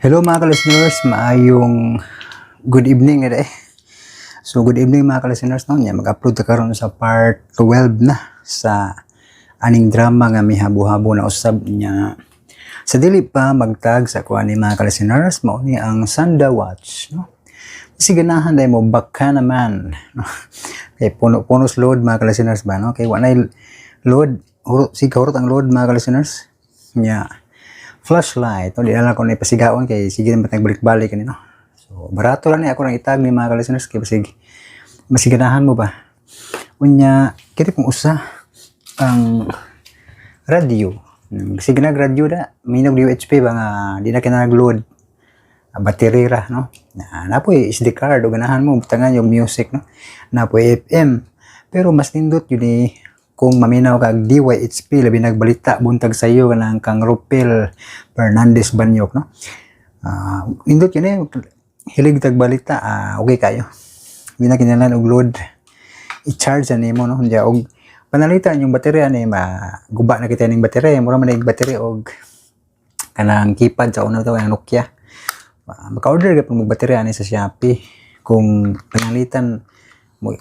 Hello, mga ka-listeners, maayong good evening na eh. So good evening, mga ka-listeners, no, nya mag-upload ta karon sa part 12 na sa aning drama nga Mihabo-habo na Usab. Nya sa dili pa magtag sa kuan ni mga ka-listeners, mao ni ang Sanda Watch, no. Kasi ganahan dahil mo baka naman, no? Kay puno-puno sa load, mga ka-listeners ba, no? Kay wa nay load, hurot sige hurot ang load, mga ka-listeners. Nya flashlight, no, di na lang ko na ipasigaon kay sige naman nagbalik-balik ani, no. So barato lang ni ako nang itag ni mga ka-listeners kay basig masiganahan mo ba. Unya kini kung usa ang radio. Sige nag radio da, minog UHP ba nga di na kinahanglan load. Ah, battery ra, no. Na napoy SD card o ganahan mo butangan yung music, no. Napoy FM. Pero mas nindot yun eh kung maminaw kag DYHP, labi nagbalita buntag sa iyo kanang kang Rupel Fernandez Banyok, no. Ah, nindot yun eh, hilig tag balita, ah, okay kayo. Hindi na kinahanglan og load. I-charge ani mo, no. Unya og panalitan yung baterya ni maguba na kita ning baterya, mura man nig baterya og kanang keypad sa una to, ang Nokia. Ah, maka-order ka pag baterya ani sa Shopee kung panalitan mo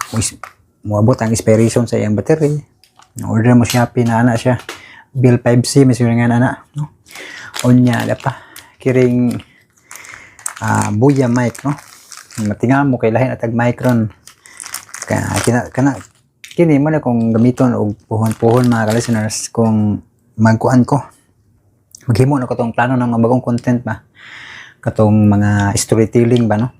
moabot ang expiration sa iyang battery. Order mo Shopee na ana siya. Bill 5C may nga ana, no. Unya da pa kiring Boya mic, no. Matinga mo kay lahin atag mic ron. Kaya kina kana kini mo na kung gamiton og puhon-puhon, mga ka-listeners, kung magkuan ko. Maghimo na ko tong plano ng mga bagong content ba. Katong mga storytelling ba, no.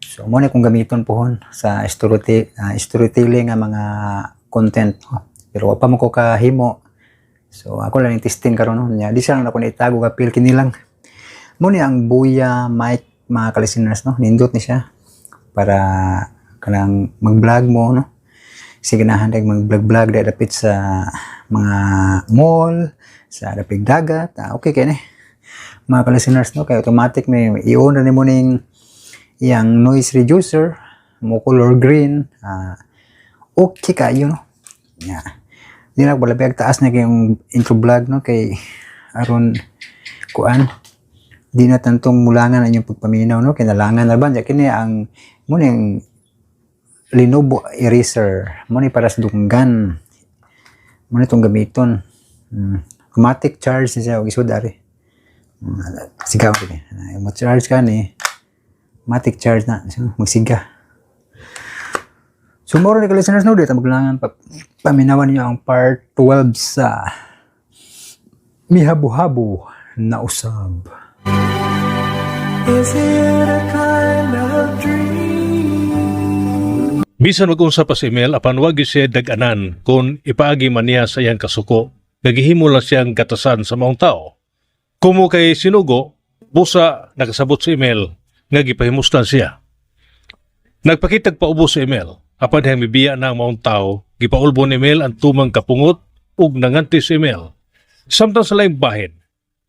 So mo na kung gamiton puhon sa storytelling nga mga content, no? Pero wa pa mo ko kahimo. So ako lang yung testing karon, no. Nya di siya lang ako naitago kapil kini lang. Mo ni ang Boya mic, mga ka-listeners, no. Nindot ni siya para kanang mag-vlog mo, no. Sige ganahan dag mag-vlog-vlog dahil dapit sa mga mall, sa dapig dagat. Ah, okay kay ni, mga ka-listeners, no, kay automatic may i-on na nimo ning iyang noise reducer mo color green. Ah, okay kayo, no. Yeah. Di na wala taas na kayong intro vlog, no, kay aron kuan di na tantong mulangan ang inyong pagpaminaw, no, kinalangan na ba. Kini ang mo ning Lenovo eraser mo ni para sa dunggan mo ni itong gamiton. Automatic charge ni siya og isod ari. Sigaw kini mo charge ka ni automatic charge na. So, magsiga. So moro ni ka, listeners, no, dito maglangan pa, paminawan niyo ang part 12 sa Mihabo-habo na Usab. Is it a kind of dream? Bisan mag-unsa pa si Emil, apan wag gyud siya dag-anan kung ipaagi man niya sa iyang kasuko, gagihimo lang siyang gatasan sa maong tao. Kumo kay sinugo, busa nakasabot si Emil nga gipahimuslan siya. Nagpakitag paubo si Emil, apan dihang mibiya na ang maong tao, gipaulbo ni Emil ang tumang kapungot ug nanganti si Emil. Samtang sa laing bahin,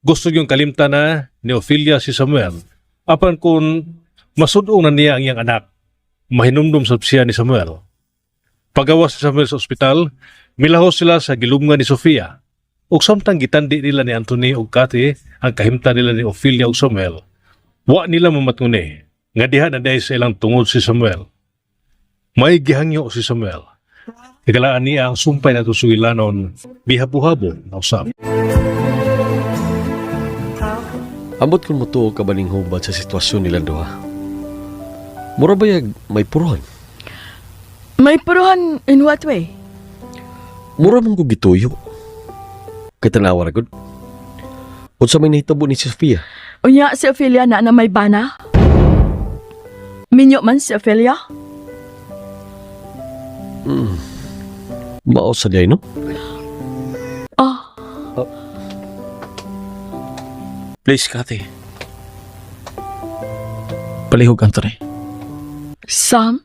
gusto yung kalimta na ni Ophelia si Samuel, apan kung masudong na niya ang iyang anak, mahinumdum sab siya ni Samuel. Pagawas si Samuel sa ospital, milahos sila sa gilumngan ni Sofia. Ug samtang gitandi nila ni Anthony ug Cathy ang kahimtang nila ni Ophelia ug Samuel, wa nila mamatnguni nga diha na diay sa ilang tungod si Samuel. May gihangyo si Samuel. Hikalaan niya ang sumpay na sugilanon, bihabo-habo na usab. Ambot kung mutuo ka ba ning hubad sa sitwasyon nilang duha. Mura bayag may puruhan. May puruhan in what way? Mura man ko gituyo. Kay tanawa ra gud. Unsa may nahitabo ni Sofia? Unya si Ophelia na na may bana? Minyo man si Ophelia? Mao sa diay, no? Ah, Please, Cathy. Palihog, Anthony. Sam?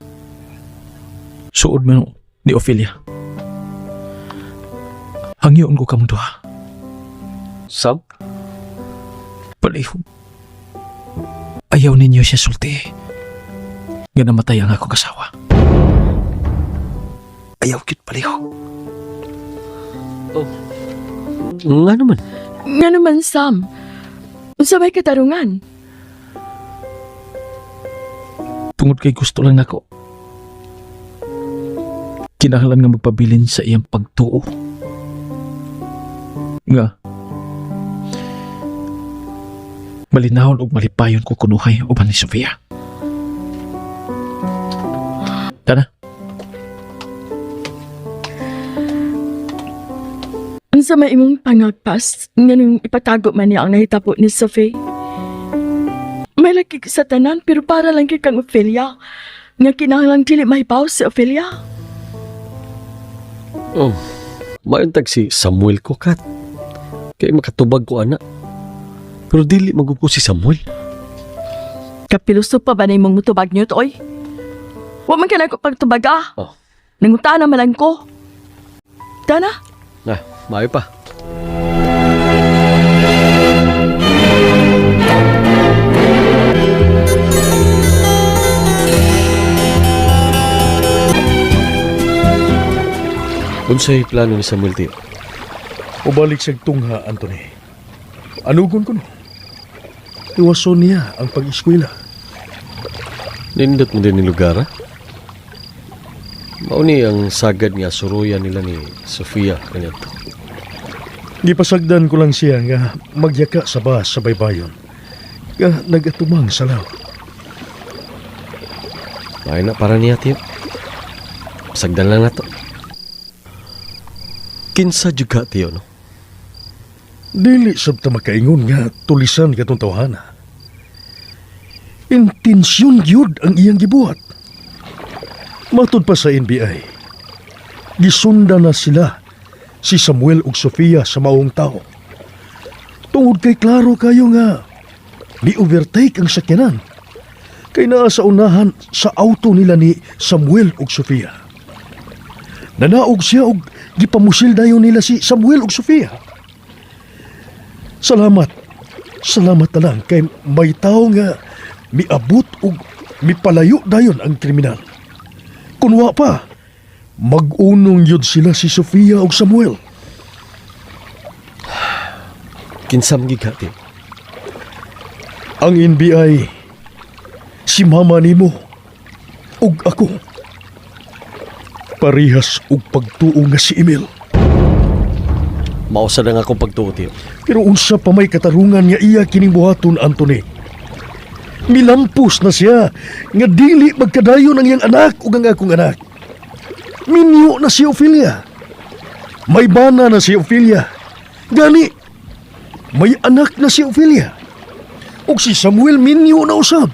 Suod mo ni Ophelia. Hangyoon ko kamong duha. Sam? Palihog. Ayaw ninyo siya sulti nga namatay ang akong asawa. Ayaw kit, palihog. Nga naman. Nga naman, Sam. Unsa may katarungan? Tungod kay gusto lang nako. Kinahanglan nga magpabilin sa iyang pagtuo. Nga malinawon og malipayon ko kunuhay uban ni Sofia. Tara. Unsa may imong pangagpas nganong ipatago man niya ang nahitabo ni Sophie? May lagi sa tanan pero para lang kay kang Ophelia. Nga kinahanglan dili mahibaw si Ophelia. Oh, mauntag si Samuel ko, Kat. Kay makatubag ko, ana. Pero dili magupo si Samuel. Kapiluso pa ba na imong mutubag niyo oy? Wa man kanako pagtubag ah. Oh. Nangutana man lang ko. Tana, Na, maayo pa. Unsay plano ni Samuel, tiyo? Ubalik siyang tungha, Anthony. Anugon ko no. Iwason niya ang pag-eskwela. Nindot mo din ni lugar, ha? Mao ni ang sagad nga suruyan nila ni Sofia kaniadto. Gipasagdan ko lang siya nga magyaka sa bus sa baybayon. Nga nagatumang sa law. Maayo na para niya, tiyo. Sagdan lang nato. Kinsa jud ka, tiyo, no? Dili sab ta makaingon nga tulisan katong tawhana. Intensyon gyud ang iyang gibuhat. Matud pa sa NBI. Gisunda na sila si Samuel ug Sofia sa maong tao. Tungod kay klaro kayo nga ni overtake ang sakyanan. Kay naa sa unahan sa auto nila ni Samuel ug Sofia. Nanaog siya og gipamusil dayon nila si Samuel ug Sofia. Salamat. Salamat na lang kay may tao nga miabot og mipalayo dayon ang kriminal. Kunwa pa, mag-unong yun sila si Sofia ug Samuel. Kinsa man gid ka, tiyo? Ang NBI, si mama nimo ug ako. Parihas og pagtuo nga si Emil. Mao sad ang akong pagtuo, tiyo. Pero unsa pa may katarungan nga iya kining buhaton, Anthony. Milampos na siya nga dili magkadayon ang iyang anak ug ang akong anak. Minyo na si Ophelia. May bana na si Ophelia. Gani, may anak na si Ophelia. Ug si Samuel minyo na usab.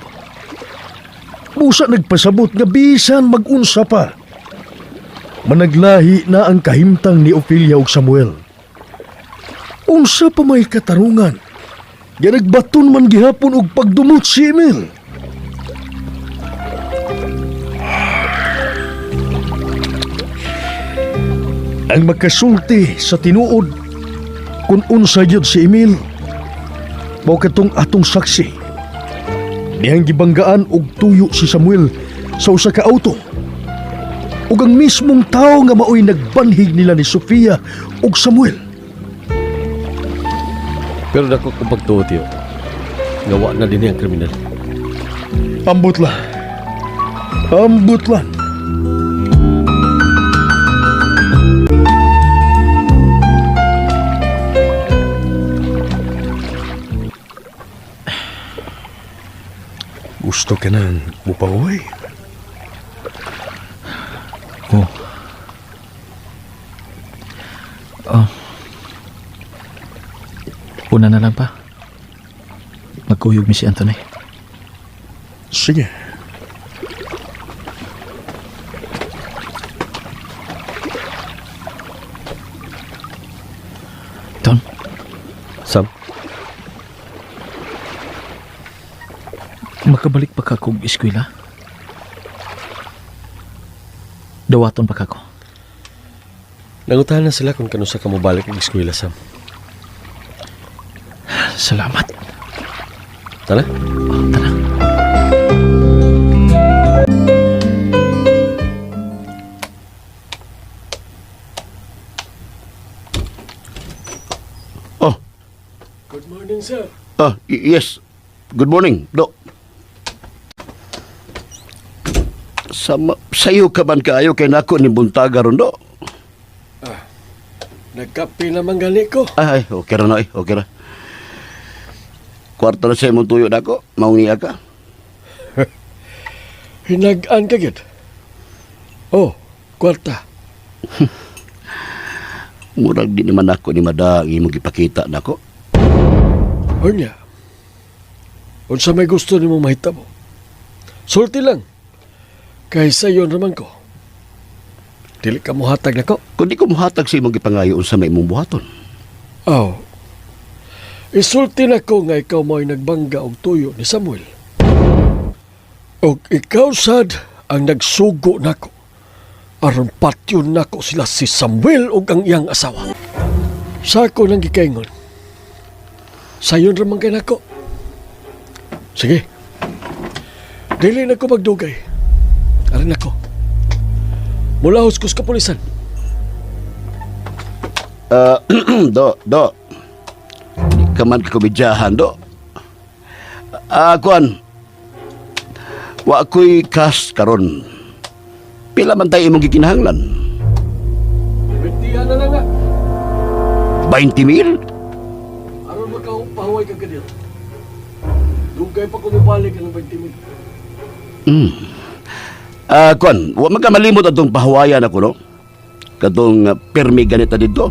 Busa nagpasabot nga bisan magunsa pa. Managlahi na ang kahimtang ni Ophelia ug Samuel. Unsa pa may katarungan? Nga nagbaton man gihapon og pagdumot si Emil. Ang makasulti sa tinuod kung unsa gyud si Emil mao katong atong saksi. Dihang gibanggaan og tuyo si Samuel sa usa ka auto. Ug ang mismong tawo nga maoy nagbanhig nila ni Sofia ug Samuel. Pero dako kong pagtuo, tiyo. Nga wa na din ang kriminal. Ambot lang. Ambot lang. Gusto ka nang mupaway? Oh. Oh. Una na lang pa. Magkuyog mi si Anthony. Sige. Ton, Sam, makabalik pa ka kog eskwela? Dawaton pa ka ko. nangutahan na sila kung kanusa ka mobalik og eskwela, Sam. Salamat. Tara. Oh, tara. Oh. Good morning, sir. Ah, yes. Good morning, Dok. Sama, sayo ka man kaayo kay nako ni buntaga ron do. Nagkape naman gani ko. Ay, ay, okay ra na eh, okay ra. Kwarta na sa imong tuyo nako, maungiya ka. Hinag-an ka gyud. Oh, kwarta. Murag di naman ako ni Mada ang imong gipakita nako. Unya. Unsa may gusto nimo mahitabo? Sulti lang. Kay sayon raman ko. Dili ka mohatag nako. Kung di ko muhatag sa imong gipangayo unsa may imong buhaton. Aw. Isulti nako nga ikaw mo'y nagbangga og tuyo ni Samuel. Og ikaw sad ang nagsugo nako. Aron patyon nako sila si Samuel ug ang iyang asawa. Sa ako nang gikaingon. Sayon ra man kay nako. Sige. Dili na ko magdugay. Aron nako. Mulahos ko sa kapulisan. Ah, do, do. Di ka man kakomedyahan, do. Ah, kuan. Wa ko'y cash karon. Pila man tayo imong gikinahanglan? Bintihan na lang na. 20 mil? Aron makapahuway ka kanil. Dugay pa kumubalik ang 20 mil. Ah, kuan, wa man ka malimot atong pahuwayan ako, no? Katong pirmi ganita dito.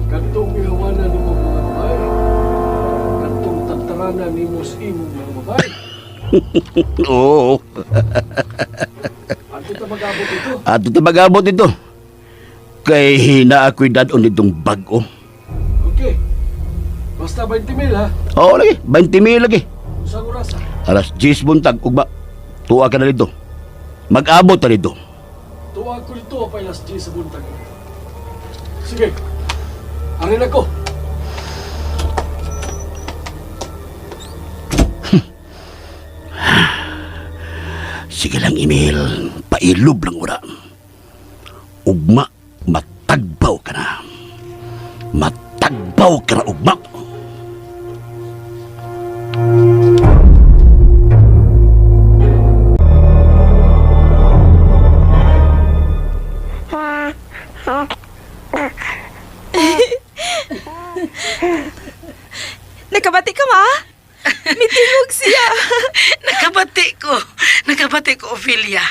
Katong ihawanan nimo mga babae. Katong tantarana nimo sa imong mga babae. Oo. Ato ta mag-abot ito. Ato ta mag-abot dito. Kay hina ako'y dadon ditong bag-o. Okay. Basta 20 mil ha. Oo, lagi. 20 mil lagi. Usang oras ha. Alas 10 buntag, ugma. Tuwa ka na dito. Mag-abot na dito. Tuwa ko dito pa alas 10 sa buntag. Sige. Arin ako. Sige lang, Emil. Pailob lang ura. Ugma, matagbaw ka na. Matagbaw ka na, ugma. Nakabati ka, ma? Mitingog siya. Nakabati ko. Nakabati ko, Ophelia.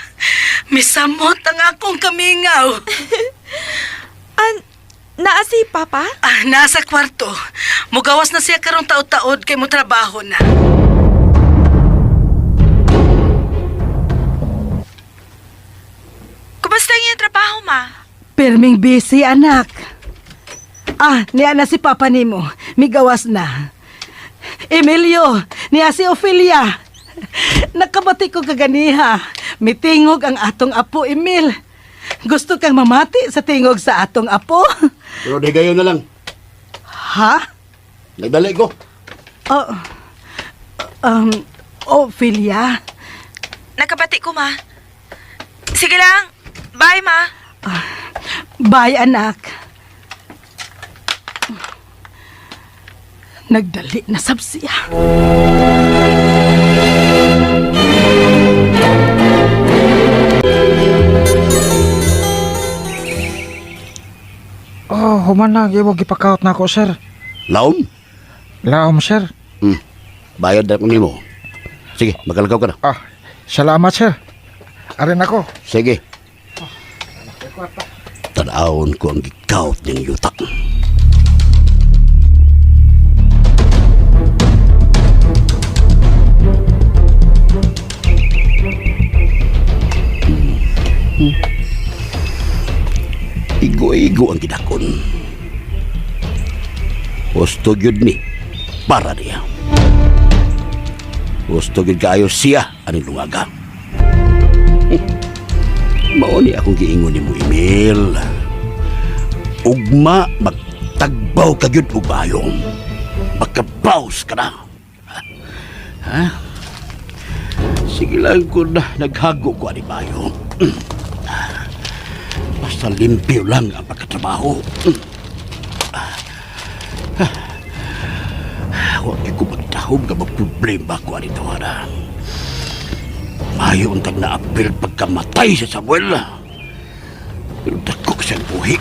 Misamot ang akong kamingaw. An, naa si Papa? Ah, nasa kwarto. Mugawas na siya karong taod-taod kay mo trabaho na. Kumusta ang iyong trabaho, ma? Perming busy, anak. Ah, niya na si Papa nimo. Migawas na. Emilio, niya si Ophelia. Nakabati ko kaganiha. Mitingog ang atong apo, Emil. Gusto kang mamati sa tingog sa atong apo? Pero di gayon na lang. Ha? Nagdali ko. Oh, Ophelia. Nakabati ko, ma. Sige lang. Bye, ma. Bye, anak. Nagdali na sab siya. Oh, human na. Iwo gipakaot na ako, sir. Laom? Laom, sir. Bayad na ko nimo. Sige, magalagaw ka na. Ah, salamat, sir. Arin ako. Sige. Tanawon ko ang gikaut niyang yutak. Igo-igo ang gidakon. Gusto gyud ni para niya. Gusto gyud kaayo siya aning lungaga. Mao ni akong giingon nimo, Emil. Ugma magtagbaw ka gyud og bayong. Makabaws ka na. Ha? Sige lang ko na naghago ko ani bayo. Basta limpyo lang ang pagkatrabaho. Huwag ko magtahom ka problema ko ani tawara. Mayo untag naapil pagkamatay sa Samuel. Pero dako siyang buhi.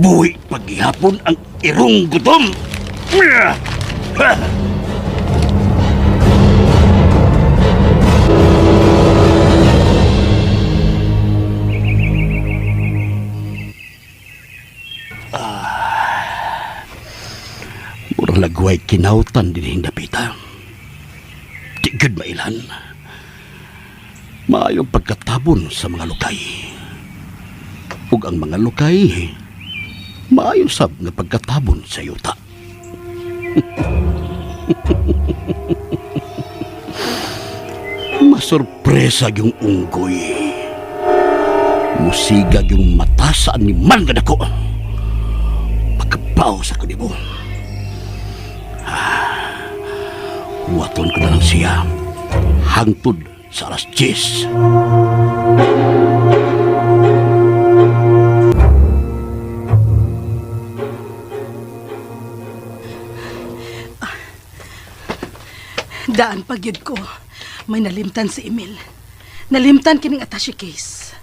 Buhi paghihapon ang irong gutom. Murang lagway kinautan din hindapita. Di gud mailan. Maayong pagkatabon sa mga lukay. Ug ang mga lukay, maayo sab nga pagkatabon sa yuta. Masurpresa yung unggoy. Musigag yung mata sa animal nga dako. Pagkabaw sa kanibo. Huwaton ko na lang siya. Hangtod sa alas 10. Daan pa gyud ko. May nalimtan si Emil. Nalimtan kining attache case.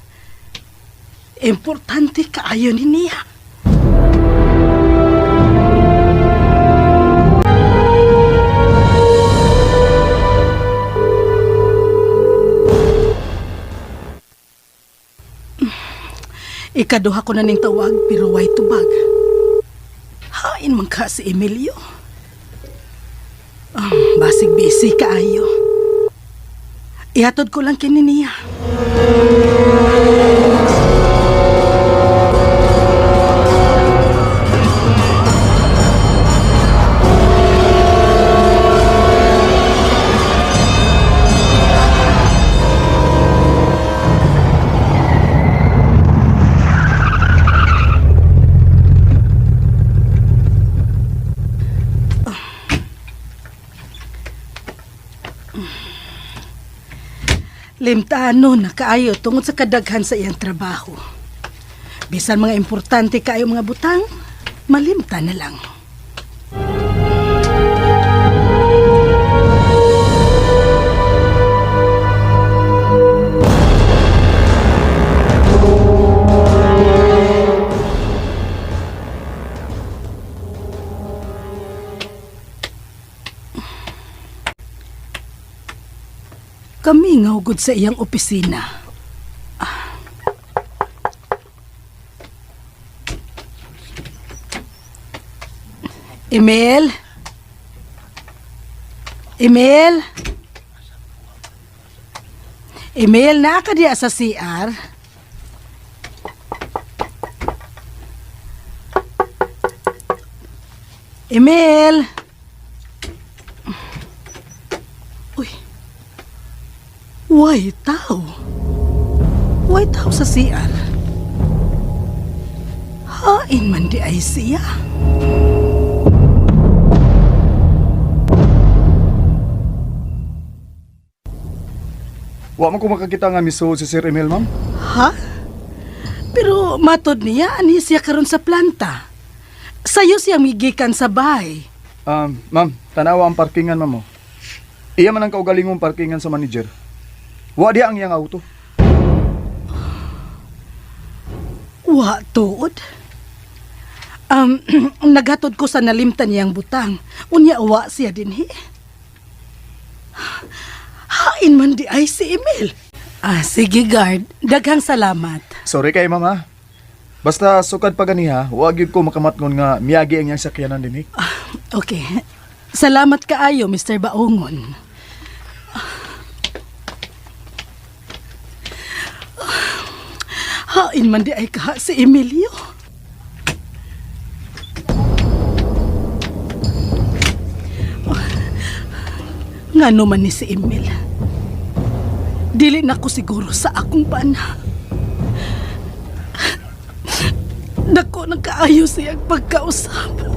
Importante kaayo ni niya. Ikaduha ko na ning tawag pero way tubag. Hain man ka si Emilio. Basig busy kaayo. Ihatod ko lang kini niya. Limtano na kaayo tungod sa kadaghan sa iyang trabaho. Bisan mga importante kaayo mga butang, malimta na lang. Kami nga ugod sa iyang opisina. Ah. Emil? Emil? Emil, naa ka diya sa CR? Emil? Uy. Way tao. Way tao sa CR. Hain man di ay siya. Wa man ko makakita nga misuod si Sir Emil, ma'am. Ha? Pero matod niya, ani siya karon sa planta. Sayo siya migikan sa bahay. Ma'am, tanawa ang parkingan, ma'am. Oh. Iya man ang kaugalingong parkingan sa manager. Wa diya ang iyang auto. Wa tuod. Naghatod ko sa nalimtan niyang butang. Unya wa siya dinhi. Hain man di ay si Emil. Ah, sige guard. Daghang salamat. Sorry kay ma'am, ha. Basta sukad pa ganiha, wa gyud ko makamatngon nga miyagi ang iyang sakyanan dinhi. Okay. Salamat kaayo, Mr. Baongon. Hain man di ay kaha si Emilio. Ngano man ni si Emil. Dili na ko siguro sa akong pana. Dako nang kaayo siyang pagkausap.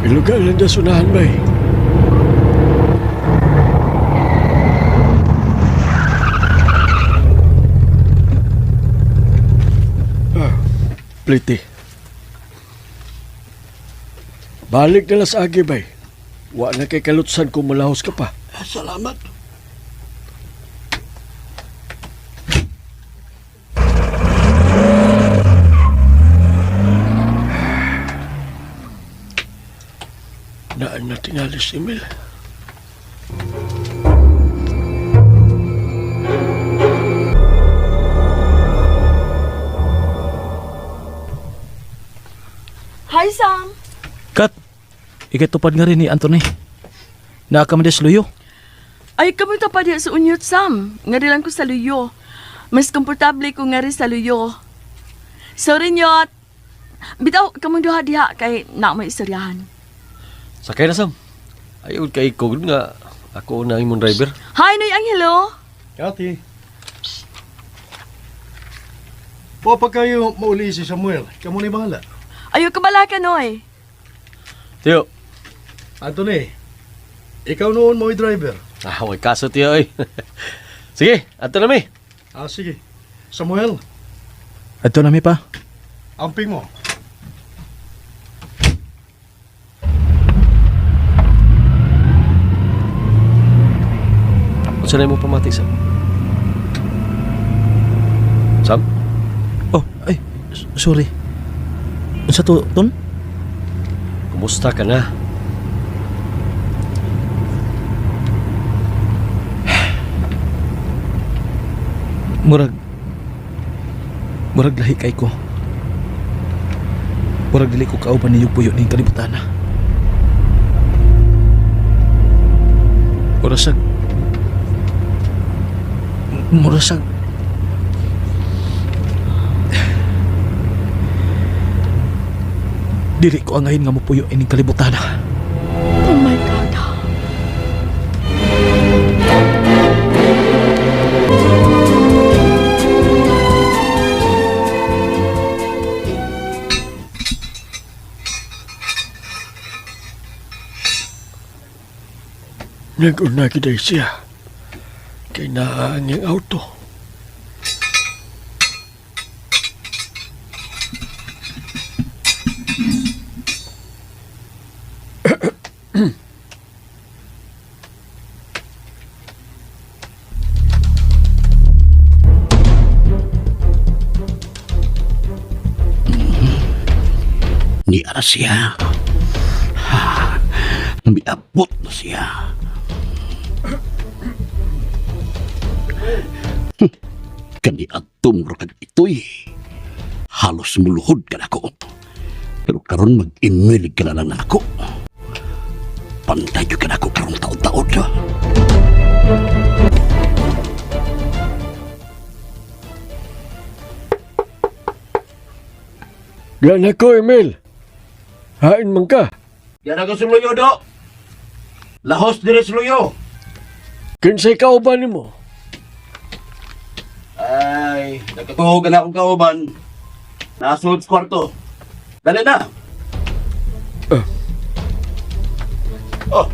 Ilugar lang da sunahan, bay. Pliti. Balik na lang sa agi, bay. Wa na kay kalutsan kung malahos ka pa. Salamat. Naan na tingali si Emil. Hi, Sam. Kat, ikatupad nga rin ni Anthony. Nakakamades luyo. Ay, kamunta pa diya sa unyot, Sam. Nga lang ko sa luyo. Mas komportable ko nga rin sa luyo. Sorry, Nyot. Bitaw, kamunduha diha kay na may istoryahan. Sakay na, Sam. Ayun kay ko nga ako na imong driver. Hi, Noy Angelo. Kati. Po, pag kayo mauli si Samuel, kamo ni bahala. Ayaw ka bala ka, Noy. Tiyo. Anthony, ikaw noon mo'y driver. Ah, way kaso tiyo oy. Sige, ato na mi. Ah, sige. Samuel, Adto na mi pa. amping mo. Unsa na imong pamati, Sam? Sam? Oh, ay, sorry. Unsa to, Ton? Kumusta ka na? Murag murag lahi kay ko. Murag dili ko kauban niyog puyo ning kalibutan na. Murasag murasag dili ko angahin nga mopuyo ining kalibutan na. Oh my God. Nag-una giday siya. Kay naa ang iyang auto. Ni ara siya. Ha, miabot na siya. Kani adtong ra kag itoy. Halos muluhod ka nako. Pero karon mag-email ka na lang nako. Pantay ka nako karong taon-taon. Yan ako, Emil. Hain man ka. Yan ako suluyo, do. Lahos dire suluyo. Kinsay kauban nimo? Ay, nagkatuhog na akong kauban. Nasulod sa kwarto. Dali na. Ah. Oh.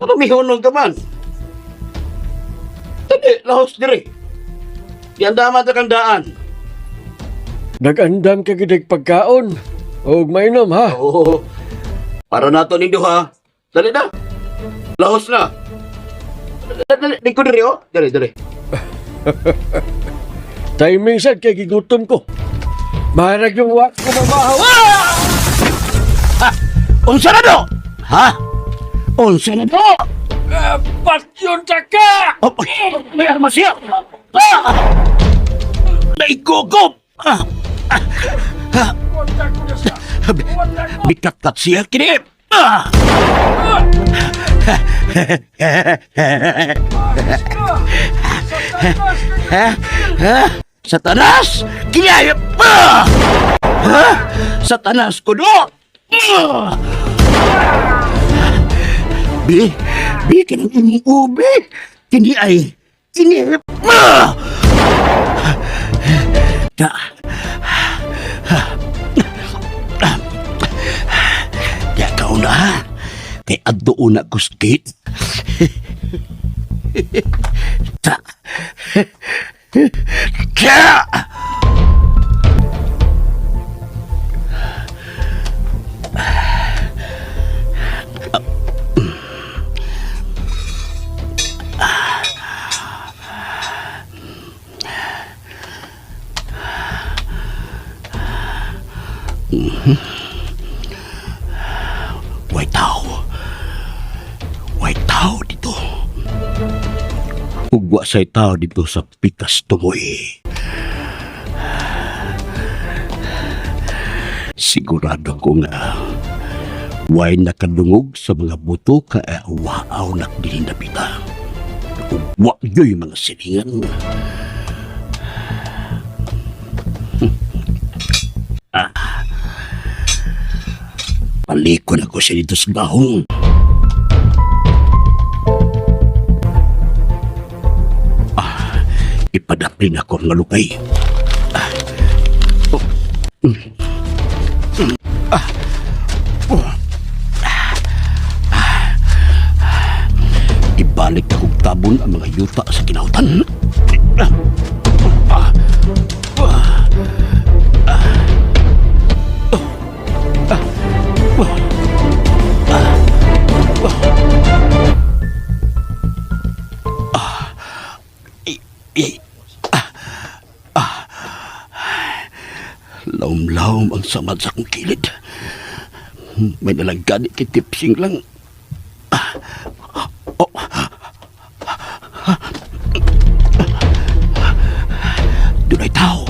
Ano mihunong ka man? Dali, lahos diri. Giandaman ta kang daan. Nag-andam ka gidig pagkaon. Og mainom ha. Oo. Para nato ning duha. Dali na. Lahos na. Dali, dali, dali ko diri oh. Dali, dali. Timing sad kay gigutom ko. Marag yung wa ko mamahaw. Unsa na do? Ha? Unsa na do? Patyon ta ka! Oh, may arma siya! Ah! Naigugop! Ah! Ah! Ah! Bikat-kat siya kini! Ah! Ha? Ha? Satanas! Kinayap! Ah! Ha? Satanas kuno! Ah! Bi, bi, kinang imong ube. Kini ay, kini, ah! Da. Ya kau na, ha? Kay adto una ko skate. Ta. Ka! Way tao. Way tao dito. Ugwa say tao dito sa pikas tumoy. Sigurado ko nga way nakadungog sa mga buto ka waaw nak dili napita. Ugwa yo'y mga silingan. Palikon ako siya dito sa dahong. Ah, ipadapin ako ang lukay. Ah. Oh. Mm. Mm. Ah. Oh. Ah. Ah. Ibalik akong tabon ang mga yuta sa kinautan. Ah. Ah. Ah. Eh, Laom-laom ang samad sa akong kilid. May nalagani kay tipsing lang. Ah. Oh. Dunay tao.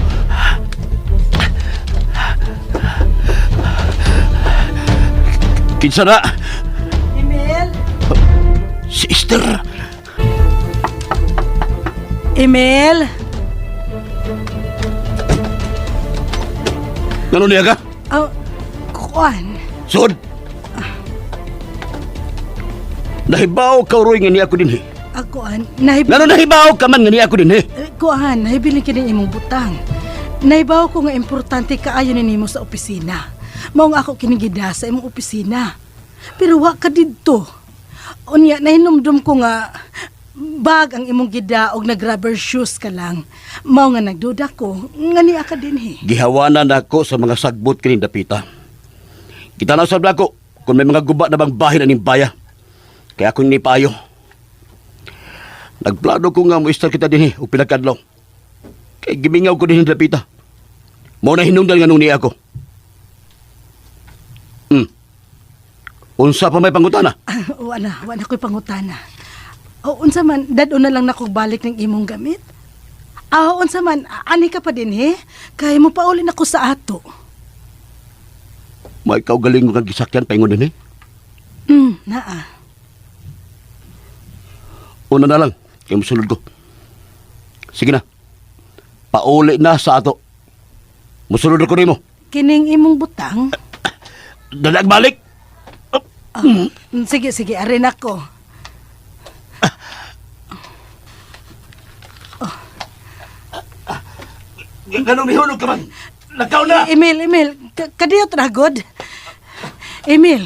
Kinsa na? Emil? Si Esther. Emil? Ngano niya ka? Oh, kuan. Sud! Nahibaw ka, Roy, nga niya ako din eh. Ako an, nahib Ngano nahibaw ka man nga niya ako din eh? Eh, kuan, nahibilin kini imong butang. Nahibaw ko nga importante kaayo ni nimo sa opisina. Mao nga ako kini gida sa imong opisina. Pero wa ka didto. Unya nahinumdum ko nga bag ang imong gida og nag-rubber shoes ka lang. Mao nga nagduda ko nga niya ka dinhi. Gihawanan ako sa mga sagbot kining dapita. Kita na sab nako kung may mga guba na bang bahin aning baya. Kaya akong nipayo. Nagplano ko nga mo-istar kita dinhi og pila ka adlaw. Kay gimingaw ko dinhi dapita. Mao na hinungdan nga nung niya ako. Unsa pa may pangutana? Wala, wala ko'y pangutana. O unsa man, dad-o na lang nako balik ng imong gamit. Ah, unsa man, ani ka pa dinhi? Kay mo pauli nako sa ato. May kaugaling nga gisakyan paingon dinhi. Naa. Una na lang, kay mosulod ko. Sige na. Pauli na sa ato. Mosulod ko nimo. Kining imong butang. Dalag balik. Sige, sige, arin ako. Ganong mihulog ka man. Lakaw na! Emil, Emil, kadiyot ragod. Emil,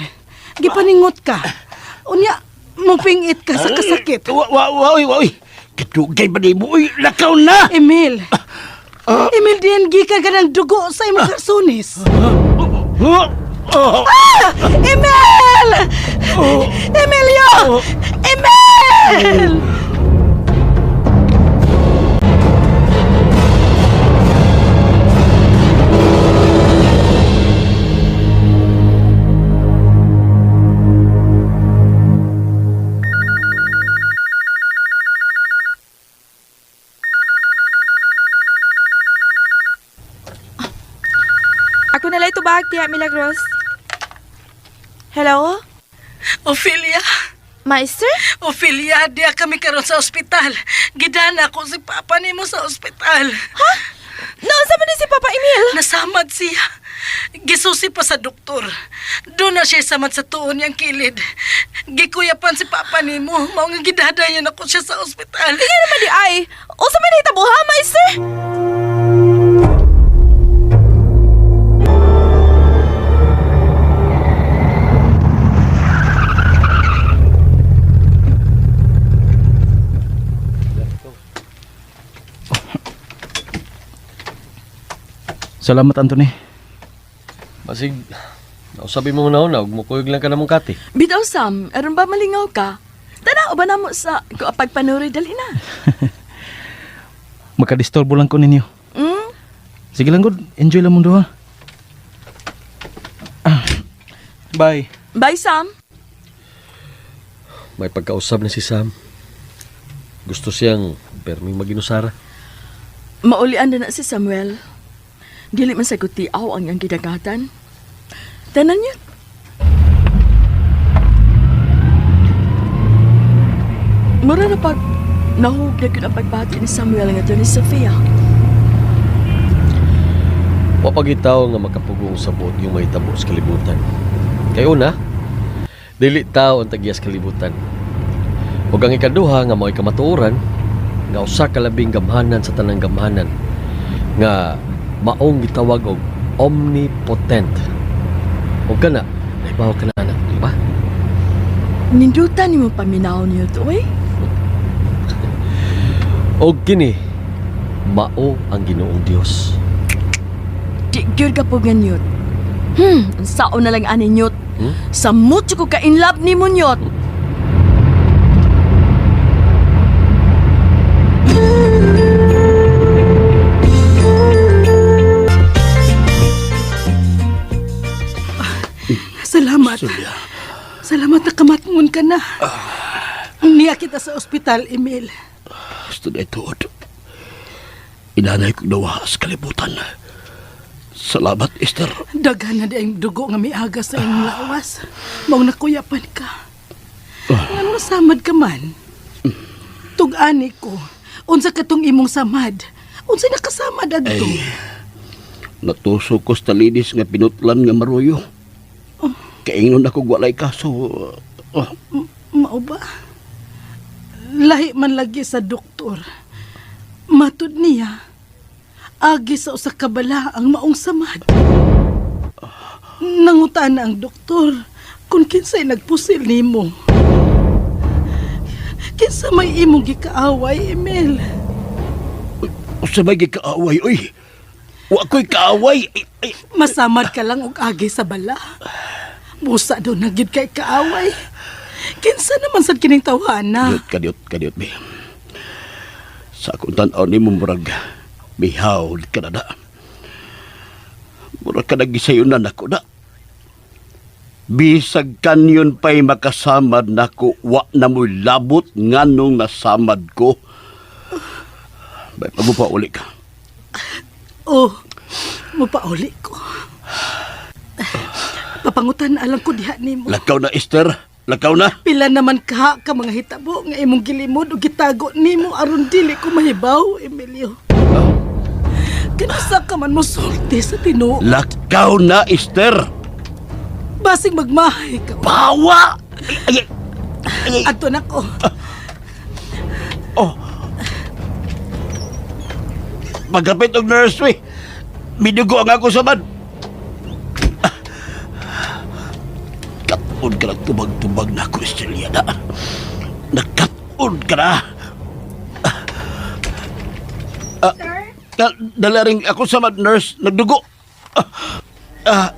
gipaningot ka. Unya, mupingit ka sa kasakit. Wa, wa, wa, oy, wa, oy. Kadugay ba ni mo? Uy, lakaw na! Emil, Emil, diyan gikan ka ng dugo sa imong karsunis. Ah! Emil! Emilio! Emil! Ako na lang tubag, Tia Milagros. Hello? Ophelia! Maester? Ophelia, diya kami karon sa ospital. Gidana ko si Papa nimo sa ospital. Ha? Naunsa man ni si Papa Emil? Nasamad siya. Gisusi pa sa doktor. Doon na siya samad sa tuon niyang kilid. Gikuyapan si Papa nimo. Mao nga gidadayon ako siya sa ospital. Kaya naman di ay. Unsa man nahitabo ha, Maester? Salamat, Anthony. Basig, nausabi mo na una, ug mukuyog lang ka na mong kati. Bitaw Sam, aron ba malingaw ka? Tanaw ba namo sa pagpanuri dali na? Makadisturbo lang ko ninyo. Mm? Sige lang, good. Enjoy lang mundo, ha? Bye. Bye, Sam. May pagkausab na si Sam. Gusto siyang perming maginusara. Maulian na na si Samuel. Dili man sa tiaw ang iyang gidagatan. Tanan niya. Mura na pag nahug na gyud ang pagbati ni Samuel nga ni Sofia. Wa pa gyud tawo nga makapugong sa buot yung mahitabo sa kalibutan. Kay una, dili tao ang tagiyas kalibutan. Ug ang ikaduha nga mao'y kamatuoran nga usa ka labing gamhanan sa tanang gamhanan nga maong gitawag og omnipotent. Ug kana, nahibaw ka na anak, di ba? Nindutan nimo paminaw niyo to, eh. Og kini mao ang Ginoong Dios. Di gyud ka po nga niyot. Ang sao na lang ani niyot. Hmm? Sa mucho ko ka in love nimo niyot. Salamat. Salamat na kamatngon ka na. Niya kita sa ospital, Emil. Gusto na ituod. Inanay kong nawa sa kalibutan. Salamat, Esther. Daghan na di ang dugo nga miaga sa imong lawas. Mao nakuyapan ka. Ngano samad ka man? Tug-ani ko. Unsa katong imong samad? Unsa nakasamad adto? Ay, natusok ko sa talinis nga pinutlan nga maruyo. Kaingnon ako walay kaso. Oh, Mao ba? Lahi man lagi sa doktor. Matud niya, agi sa usa ka bala ang maong samad. Nangutan na ang doktor kung kinsay nagpusil nimo. Kinsa may imong gikaaway, Emil? usa may gikaaway, oy. Wa ko'y kaaway. Ay, ay. Masamad ka lang og agi sa bala. Busa daw na gyud kay kaaway. Kinsa naman sad kining tawhana? Diot, kadiot, kadiot, bi. Sa akong tan-aw ni mo, murag, mihaw ka na na. Murag ka nagisayunan ako na. Bisag kanyon pa'y makasamad nako, wa na mo'y labot nganong nasamad ko. Bay, pagpupa uli ka. Oh, mupauli ko. Papangutan na alang ko diha nimo. Lakaw na, Esther. Lakaw na. Pila naman ka ka mga hitabo nga imong gilimod ug gitago nimo aron dili ko mahibaw, Emilio. Kinsa ka man mosulti sa tinuod. Lakaw na, Esther. Basing magmahay ka. Bawa! Ay, ay, ay, ay. Adto na ko. Oh. Pagkapit og nurse, we. Midugo ang ako sa man. Katun ka lang tubag-tubag na ako, Estrella na. Nakatun ka na. Sir? Dala rin ako sa man, nurse. Nagdugo. Ah, ah.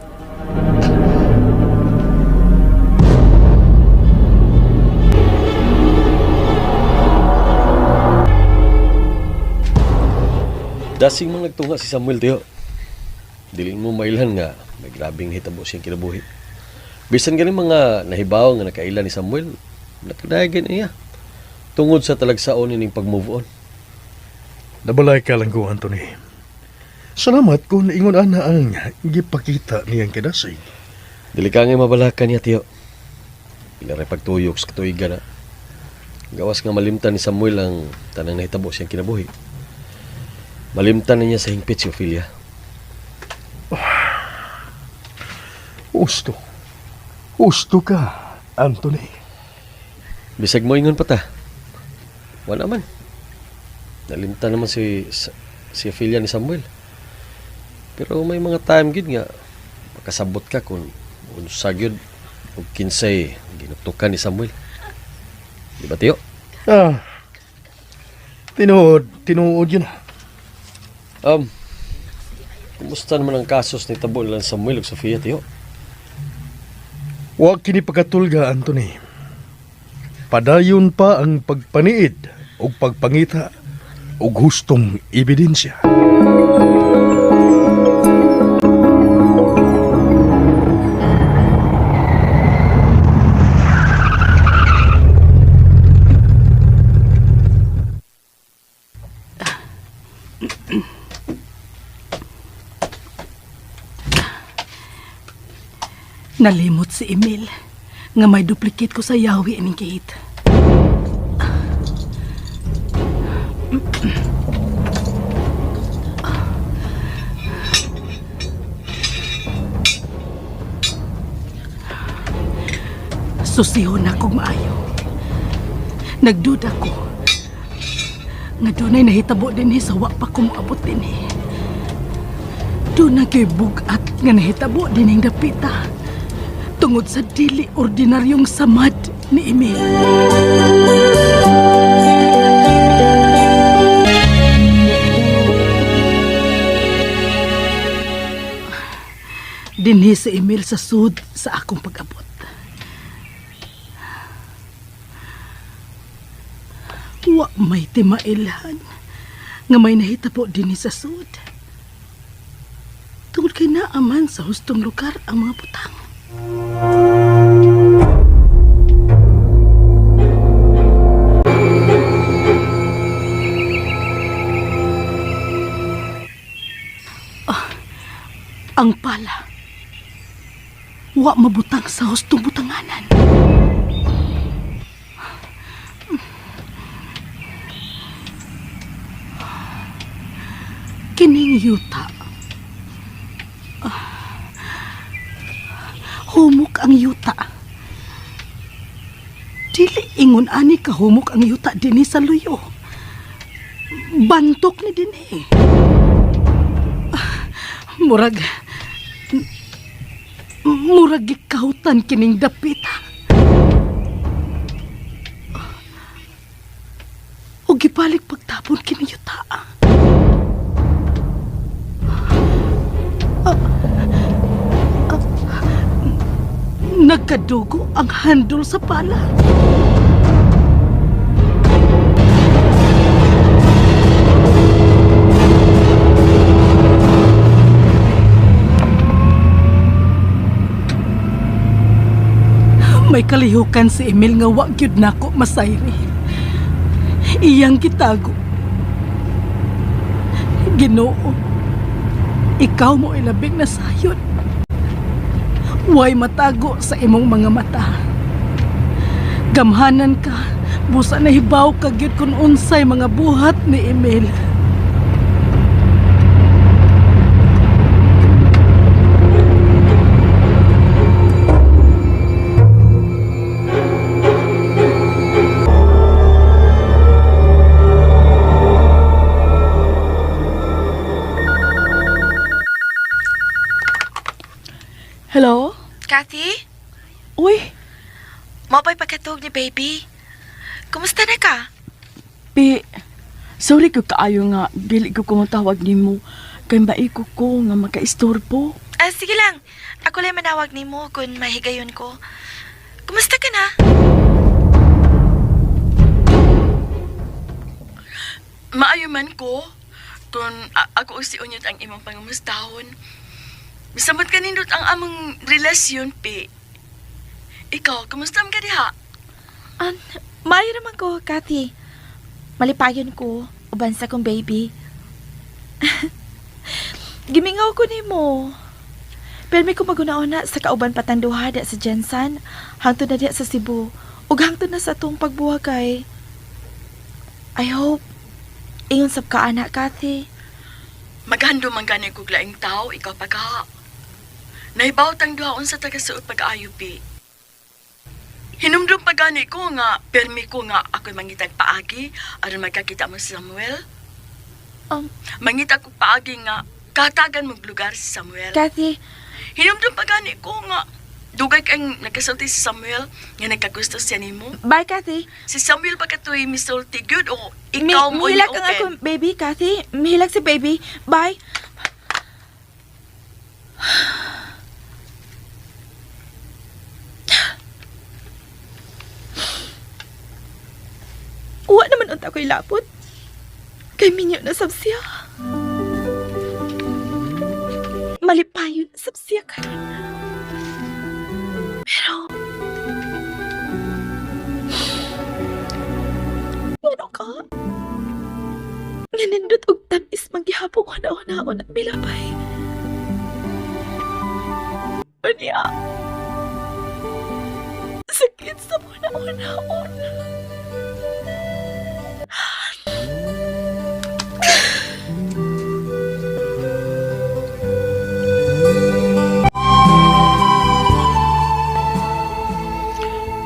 Dasing mong nagtunga si Samuel tiyo. Dili mo mailhan nga may grabing hitabo siyang kinabuhi. Bisan ganing mga nahibaw nga nakaila ni Samuel, nakadayagan niya. Tungod sa talagsaon ining pag-move on. Nabalay ka lang ko, Anthony. Salamat kung ingon ana ang gipakita niyang kadasig. Dili ka nga mabalakan niya tiyo. Pila ray pagtuyok sa katuigan na. Gawas nga malimtan ni Samuel ang tanang nahitabo siyang kinabuhi. Malimtan na niya sa hingpit si Ophelia. Husto. Husto ka, Anthony. Bisag mo ingon pa ta. Wala man. Nalimtan naman si si Ophelia ni Samuel. Pero may mga time gid nga makasabot ka kung unsa gyud ug kinsay ginutukan ni Samuel. Di ba tiyo? Ah, tinuod, tinuod yun. Um, kumusta naman ang kasos ni Tabo nilang Samuel ug Sofia tiyo? Wa kini pagkatulga, Anthony. Padayon pa ang pagpaniid o pagpangita og hustong ebidensya. Nalimot si Emil nga may duplicate ko sa yawi ining gate. Susihon na kog maayo. Nagduda ko nga dunay nahitabo dinhi sa wa pa ko moabot dinhi. Doon na kay bugat nga nahitabo dining dapita tungod sa dili ordinaryong samad ni Emil. Dinhi si Emil sa sud sa akong pag-abot. Wa may timailhan nga may nahitabo dinhi sa sud. Tungod kay naaman sa hustong lugar ang mga butang. Ah, ang pala. Wa mabutang sa hustong butanganan. Kining yuta. Humok ang yuta. Dili ingon ani kahumok ang yuta dinhi sa luyo. Bantok ni dinhi. Murag murag gikawtan kining dapita. O gibalik pagtapon kining yuta. Nagkadugo ang handol sa pala. May kalihukan si Emil nga wa gyud nako masayri. Iyang gitago. Ginoo, ikaw mo ilabing na sayon. Way matago sa imong mga mata. Gamhanan ka, busa na hibaw ka gyud kun unsay mga buhat ni Emil. Hello? Kathy? Uy, Mao pa'y pagkatog ni baby. Kumusta na ka? Pi, sorry ko kaayo nga dili ko kumutawag nimo kay maiko ko nga makaistorbo. Ah, sige lang. Ako lang manawag nimo kung mahigayon ko. Kumusta ka na? Maayo man ko kung ako si unyot ang imong pangamustahon. Bisamot kanindot ang among relasyon, Pi. Ikaw, kumusta man ka diha? An, maayo naman ko, Kathy. Malipayon ko, uban sa kong baby. Gimingaw ko nimo. Pero may kumaguna-una sa kauban patanduha da sa Jensan, hangtod na diya sa Cebu, ug hangtod na sa atong pagbuhagay. I hope, ingon sab ka anak, Kathy. Maghando man gani kog laing tao, ikaw pa ka. Nahibaw tang duha unsa taga suot pag-ayo, Pi. Hinumdum pa gani ko nga permi ko nga ako'y mangitag paagi aron magkakita mo si Samuel. Mangita ko paagi nga katagan mong lugar si Samuel. Kathy, Hinumdum pa gani ko nga dugay kang nagkasulti si Samuel nga nagkagusto siya nimo. Bye, Kathy. Si Samuel pa katoy misulti gyud o ikaw mo Mihilak ang open. akong baby, Kathy. Mihilak si baby. Bye. Wa naman unta ko'y lapot. Kay minyo na sab siya. Malipayon na sab siya karon. Pero ano ka? Nga nindot og tamis manggihapong huna-hunaon ang milabay. Unya. sa una-unaon.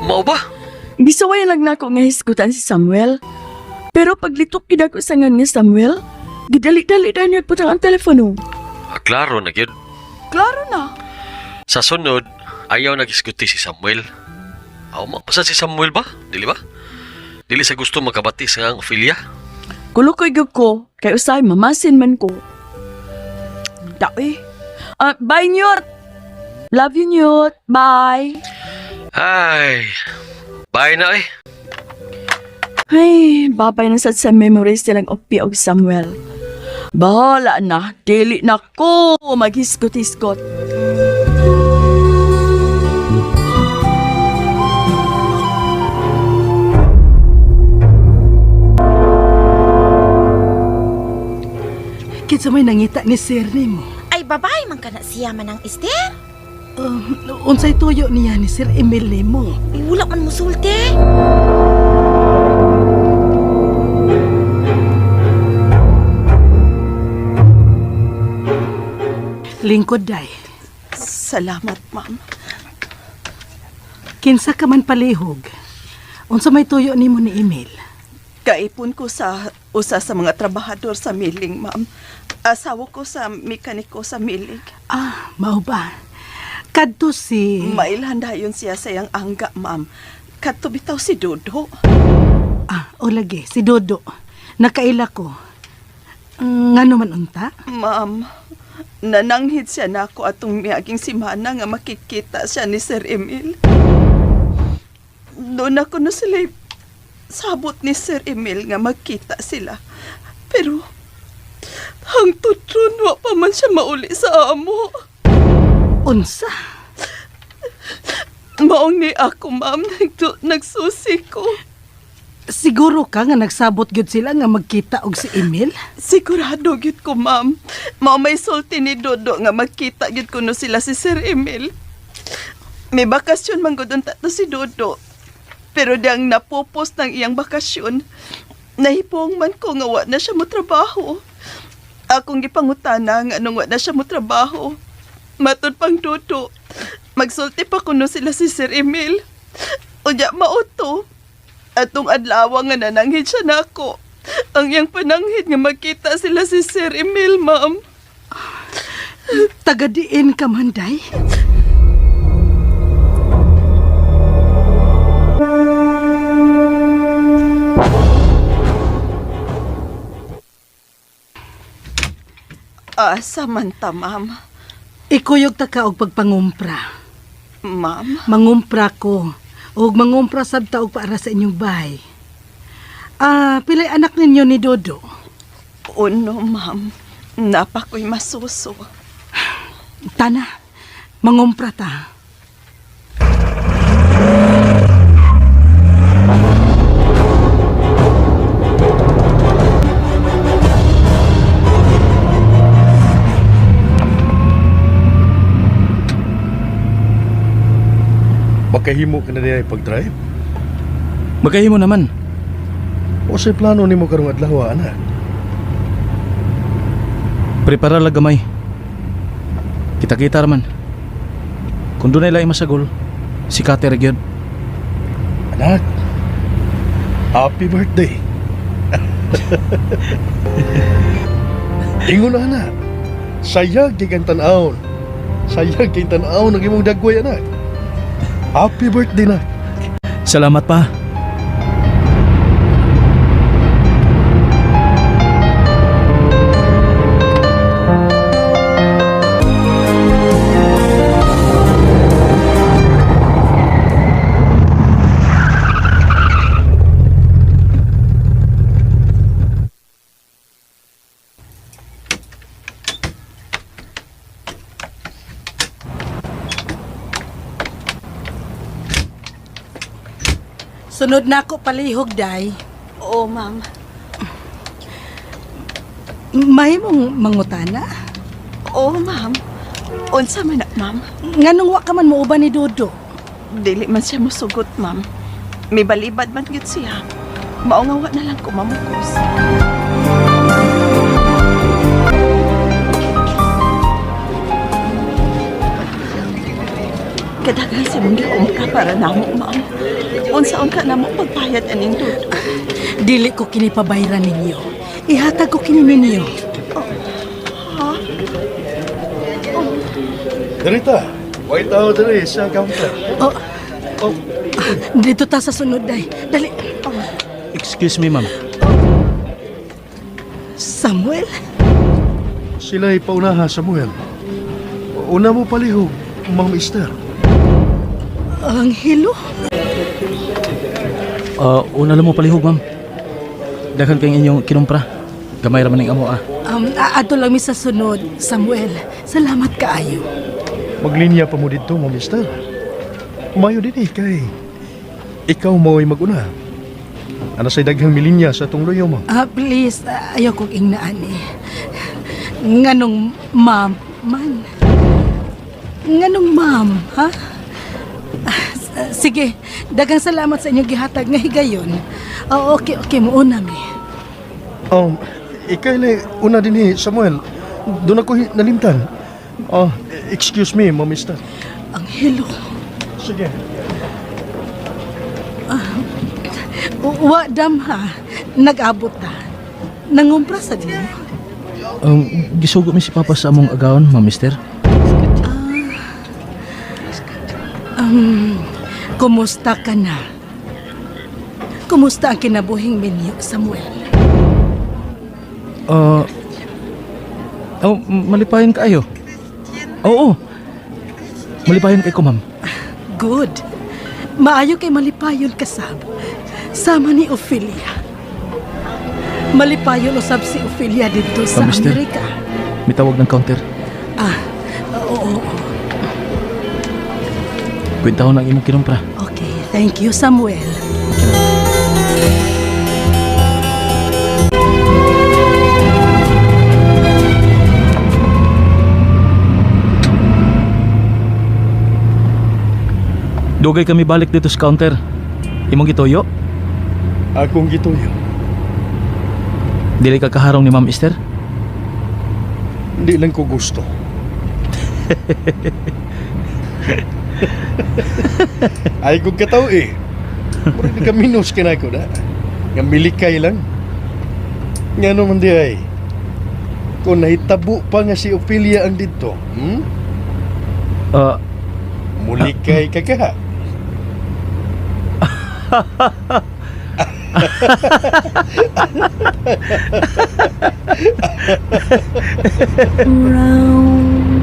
Mao ba? Gisuway lang nako nga hisgutan si Samuel. Pero paglitok gid ako sa ngan ni Samuel, gidali-dali dayon niya putang ang telepono. Ah, klaro na gyud. Klaro na. Sa sunod, ayaw nagisguti si Samuel. Aw, mapasa si Samuel ba? Dili ba? Dili sa gusto makabati sa ang Ophelia. Kulukoy gyud ko, kay usay mamasin man ko. Dawi. Ah, bye, Nyort. Love you, Nyort. Bye. Ay, bye na eh. Ay, babay na sad sa memories silang Opi og Samuel. Bahala na, dili na ko maghisgot-hisgot. Kinsa may nangita ni sir nimo? Ay, babay man ka na siya manang Esther. Unsay tuyo niya ni Sir Emil nimo? Ay, wala man musulti. Lingkod day. Salamat, ma'am. Kinsa ka man palihog. Unsa may tuyo nimo ni Emil? Kaipon ko sa usa sa mga trabahador sa milling, ma'am. Asawa ko sa mekaniko sa milling. Ah, mao ba? Kadto si Mailhan dayon siya sa iyang angga, ma'am. Kadto bitaw si Dodo. Ah, o lagi si Dodo. Nakaila ko. Ngano man unta? Ma'am, nananghid siya nako atong miaging simana nga makikita siya ni Sir Emil. Doon ako na sila sabot ni Sir Emil nga magkita sila. Pero hangtod ron wa pa man siya mauli sa amo. Unsa? Maong ni ako, ma'am, nagsusi ko. Siguro ka nga nagsabot gyud sila nga magkita og si Emil? Sigurado gyud ko, ma'am. Mao may sulti ni Dodo nga magkita gyud kuno sila si Sir Emil. May bakasyon man gud unta to si Dodo. Pero diyang napopos ng iyang bakasyon, nahipong man ko nga wa na siya motrabaho. Akong gipangutana nga anong wa na siya motrabaho. Matud pang Dodo, magsulti pa kuno sila si Sir Emil. Unya mao to. Atong adlaw nga nananghid siya nako. Ang iyang pananghid nga magkita sila si Sir Emil, ma'am. Tagadiin ka man, day. Asa man ta, ma'am. Ikuyog ta ka og pagpangumpra. Ma'am? Mangumpra ko. Og mangumpra sab ta og para sa inyong bahay. Ah, pilay anak ninyo ni Dodo? Uno, ma'am. Napako'y masuso. Tana, mangumpra ta. Makahimo ka na niya pag-drive? Magkahimo naman. O sa plano nimo karong adlaw, anak? Prepara lang gamay. Kita-kita raman. Kung dunay laing masagol, si Kate ra gyud. Anak, happy birthday. Ingon na, anak. Sayag kay kang tan-awon. Sayag kay tan-awon ang imong dagway, anak. Happy birthday na. Salamat pa. Sunod na ako palihog, day. Oo, ma'am. Mahimong mangutana? Oo, ma'am. Unsa man na, ma'am? Nganong wa ka man muuban ni Dodo? Dili man siya musugot, ma'am. May balibad man gyud siya. Mao nga wa na lang ko mamukos. Kadaghan sa mong gikumpra para namo, ma'am. Unsaon ka namo pagbayad aning Dodo? Dili ko kini pabayran ninyo. Ihatag ko kini ninyo. Ha? Darita, white tao diri sa counter. Oh. Dito ta sa sunod day. Dali. Excuse me, ma'am. Samuel? Sila'y paunaha, Samuel. Una mo palihog, Ma'am Esther. Ang hilo? Una lang mo palihog, ma'am. Daghan kayong inyong kinumpra. Gamay ra man ning amo ah. Aadto lang mi sa sunod, Samuel. Salamat kaayo. Maglinya pa mo dito, Ma'am Esther. Mayo din eh, kay ikaw mo'y maguna. Ana sa'y daghang milinya sa atong luyo mo. Ah, please, ayaw kong ingnaan eh. Nganong ma'am man? Nganong ma'am, ha? Sige, daghang salamat sa inyong gihatag nga higayon. Oh, okay, okay, muuna mi. Ikay na una din eh, Samuel. Doon ako nalimtan. Oh, excuse me, Ma'am Esther. Ang hilo. Sige. Wa dam ha, nag-abot ta. Nangumpra sa din. Gisugo mi si Papa sa among agawon, ma'am Esther. Kumusta ka na? Kumusta ang kinabuhing minyo, Samuel? Oh, malipayon kaayo. Oo. Malipayon kay ko, ma'am. Good. Maayo kay malipayon kasab. Sama ni Ophelia. Malipayon usab si Ophelia dito sa Ma'am Esther? Amerika. May tawag ng counter. Ah, oo, oo. Kwentahon ang imong kinumpra. Okay, thank you, Samuel. Dugay kami balik dito sa counter. Imong gituyo? Akong gituyo. Dili ka kaharong ni Ma'am Esther? Hindi lang ko gusto. Ay kong kataw eh. Mura di ka minus kinako na. Nga milikay lang. Nga naman di ay. Kung nahitabo pa nga si Ophelia ang dito, Ah, Mulikay ka ka. Round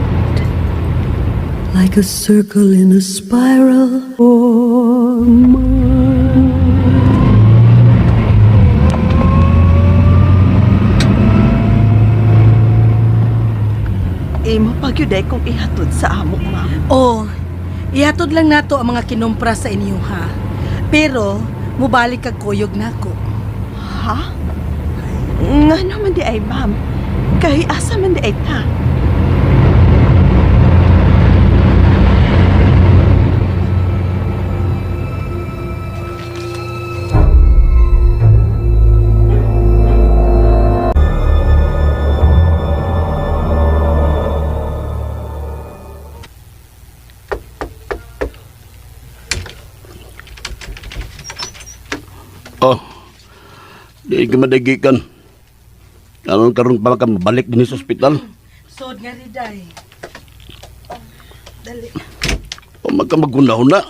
like a circle in a spiral or mine. Imo pagyud ay kong ihatod sa amo, ma'am. Oh, ihatod lang nato ang mga kinumpra sa inyo ha. Pero, mubalik kag kuyog nako. Ha? Nga naman di ay, ma'am. Kay asa man di ay ta. Oh, di ka madagikan. Karon karon pa ka mabalik din sa ospital. Sod nga riday. Oh, dali. O magka magunahon na.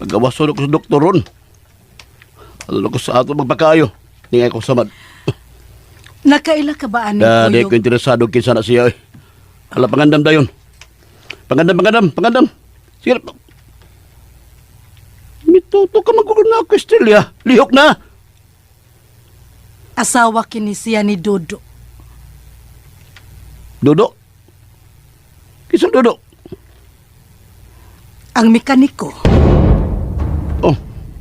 Pagawason ako sa doktor ron. Ano ko sa ato magpakayo. Tingay ko samad. Nakaila ka ba ani Da, di kuyog? ko interesado kinsa na siya. Eh. Hala, pangandam dayon. Pangandam, pangandam, pangandam. Sige. Mituto ka magulo na ako, Estrella. Lihok na. Asawa kini siya ni Dodo. Dodo. Kisang Dodo. Ang mekaniko. Oh,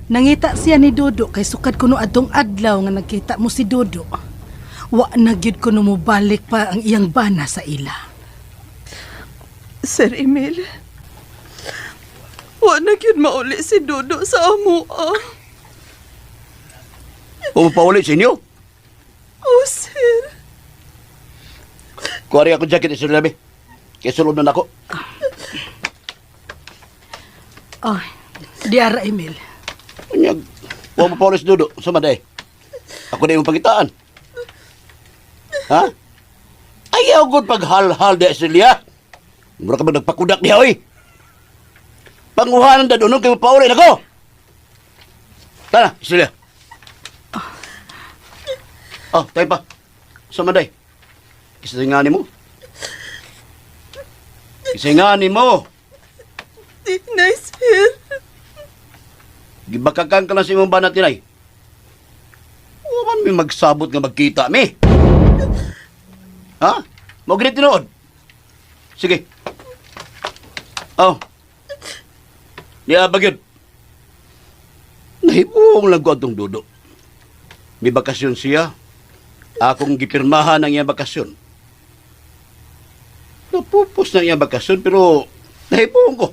Nangita siya ni Dodo kay sukad kuno adtong adlaw nga nagkita mo si Dodo. Wa na gyud kuno mobalik pa ang iyang bana sa ila. Sir Emil, Wa na gyud mauli si Dodo sa amoa. O pauli sa inyo? Oh, sir. Kuwari ako jacket Estrella be. Kaya sulod na nako. Oh, diara Emil. Unyag, wa mo pauli si Dodo. Sama day. Ako na imong pangitaan. Ha? Ayaw gud paghalhal di Estrella. Mura ka ba nagpakudak niya, oy? Panguhanan da dunong kay pauli nako. Tara, Estrella. Oh, tayo pa. Sama day. Kisingani mo. Kisingani mo. Di na, sir. Gibakakan ka lang sa imong banat tinay. Wa man mi magsabot nga magkita mi. Ha? Mo gini tinuod. Sige. Oh. Niya bagyod. Nahibuong lang ko atong dudo. May bakasyon siya. Akong gipirmahan ang iyang bakasyon. Napupos na iyang bakasyon pero nahibuong ko.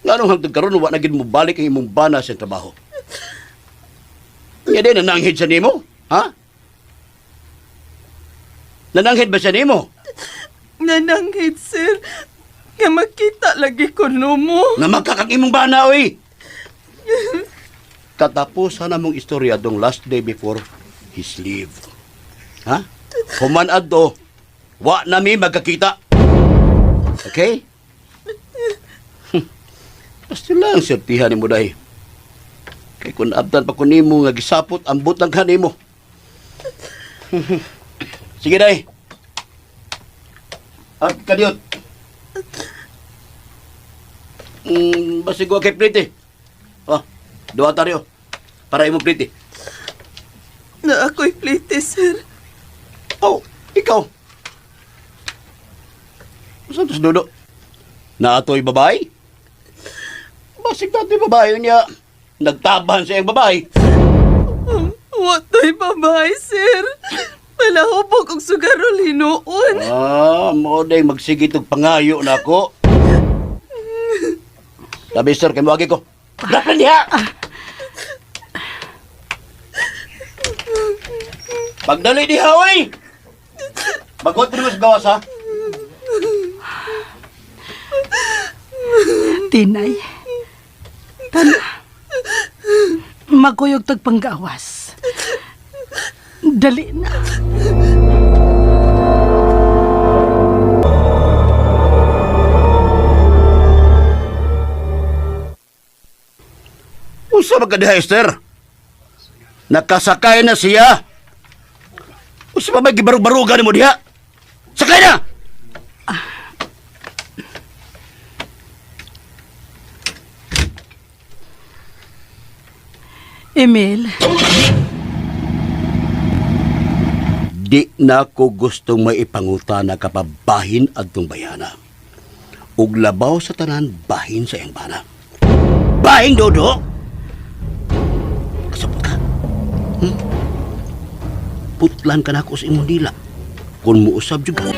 Nganong hangtod karon wa na gid mo balik ang imong bana sa trabaho. Nya din nananghid sa nimo, ha? Nananghid ba sa nimo? Nananghid, sir. Nga makita lagi ko no mo. Nga magkakang imong bana oy. Katapusan na mong istorya dong last day before his leave. Ha? Human adto, wa na mi magkakita. Okay? Basta lang sertihan nimo dahi. Kay kun abdan pa kun nimo nga gisapot ang butang kanimo. Sige day. At kadiyot. Basig wa kay plate eh. Oh, duha tayo. Para imong plate eh. Na ako'y plite, sir. Oh, ikaw. Saan tas dudo? Naatoy babae? Basig natoy babae niya. Nagtaban sa iyang babae. Wato'y babae, sir. Palahubog og sugarol hinuon. Ah, mo day magsigit og pangayo na ako. Sabi sir, kay moagi ko. Dapat diha. Pagdali diha oy. Bagot mo sa gawas ha. Tinay. Tana. Magkuyog tag panggawas. Dali na. Usa ba ka diha, Esther? Nakasakay na siya. Usa pa ba gibarug-barugan mo diha? Sakay na! Emil, Di na ko gustong may ipangutana kapabahin adtong bayana. Ug labaw sa tanan bahin sa iyang bana. Bahing dodo! Kasabot ka. Putlan ka na ako sa imong dila. Kung muusab jud ka.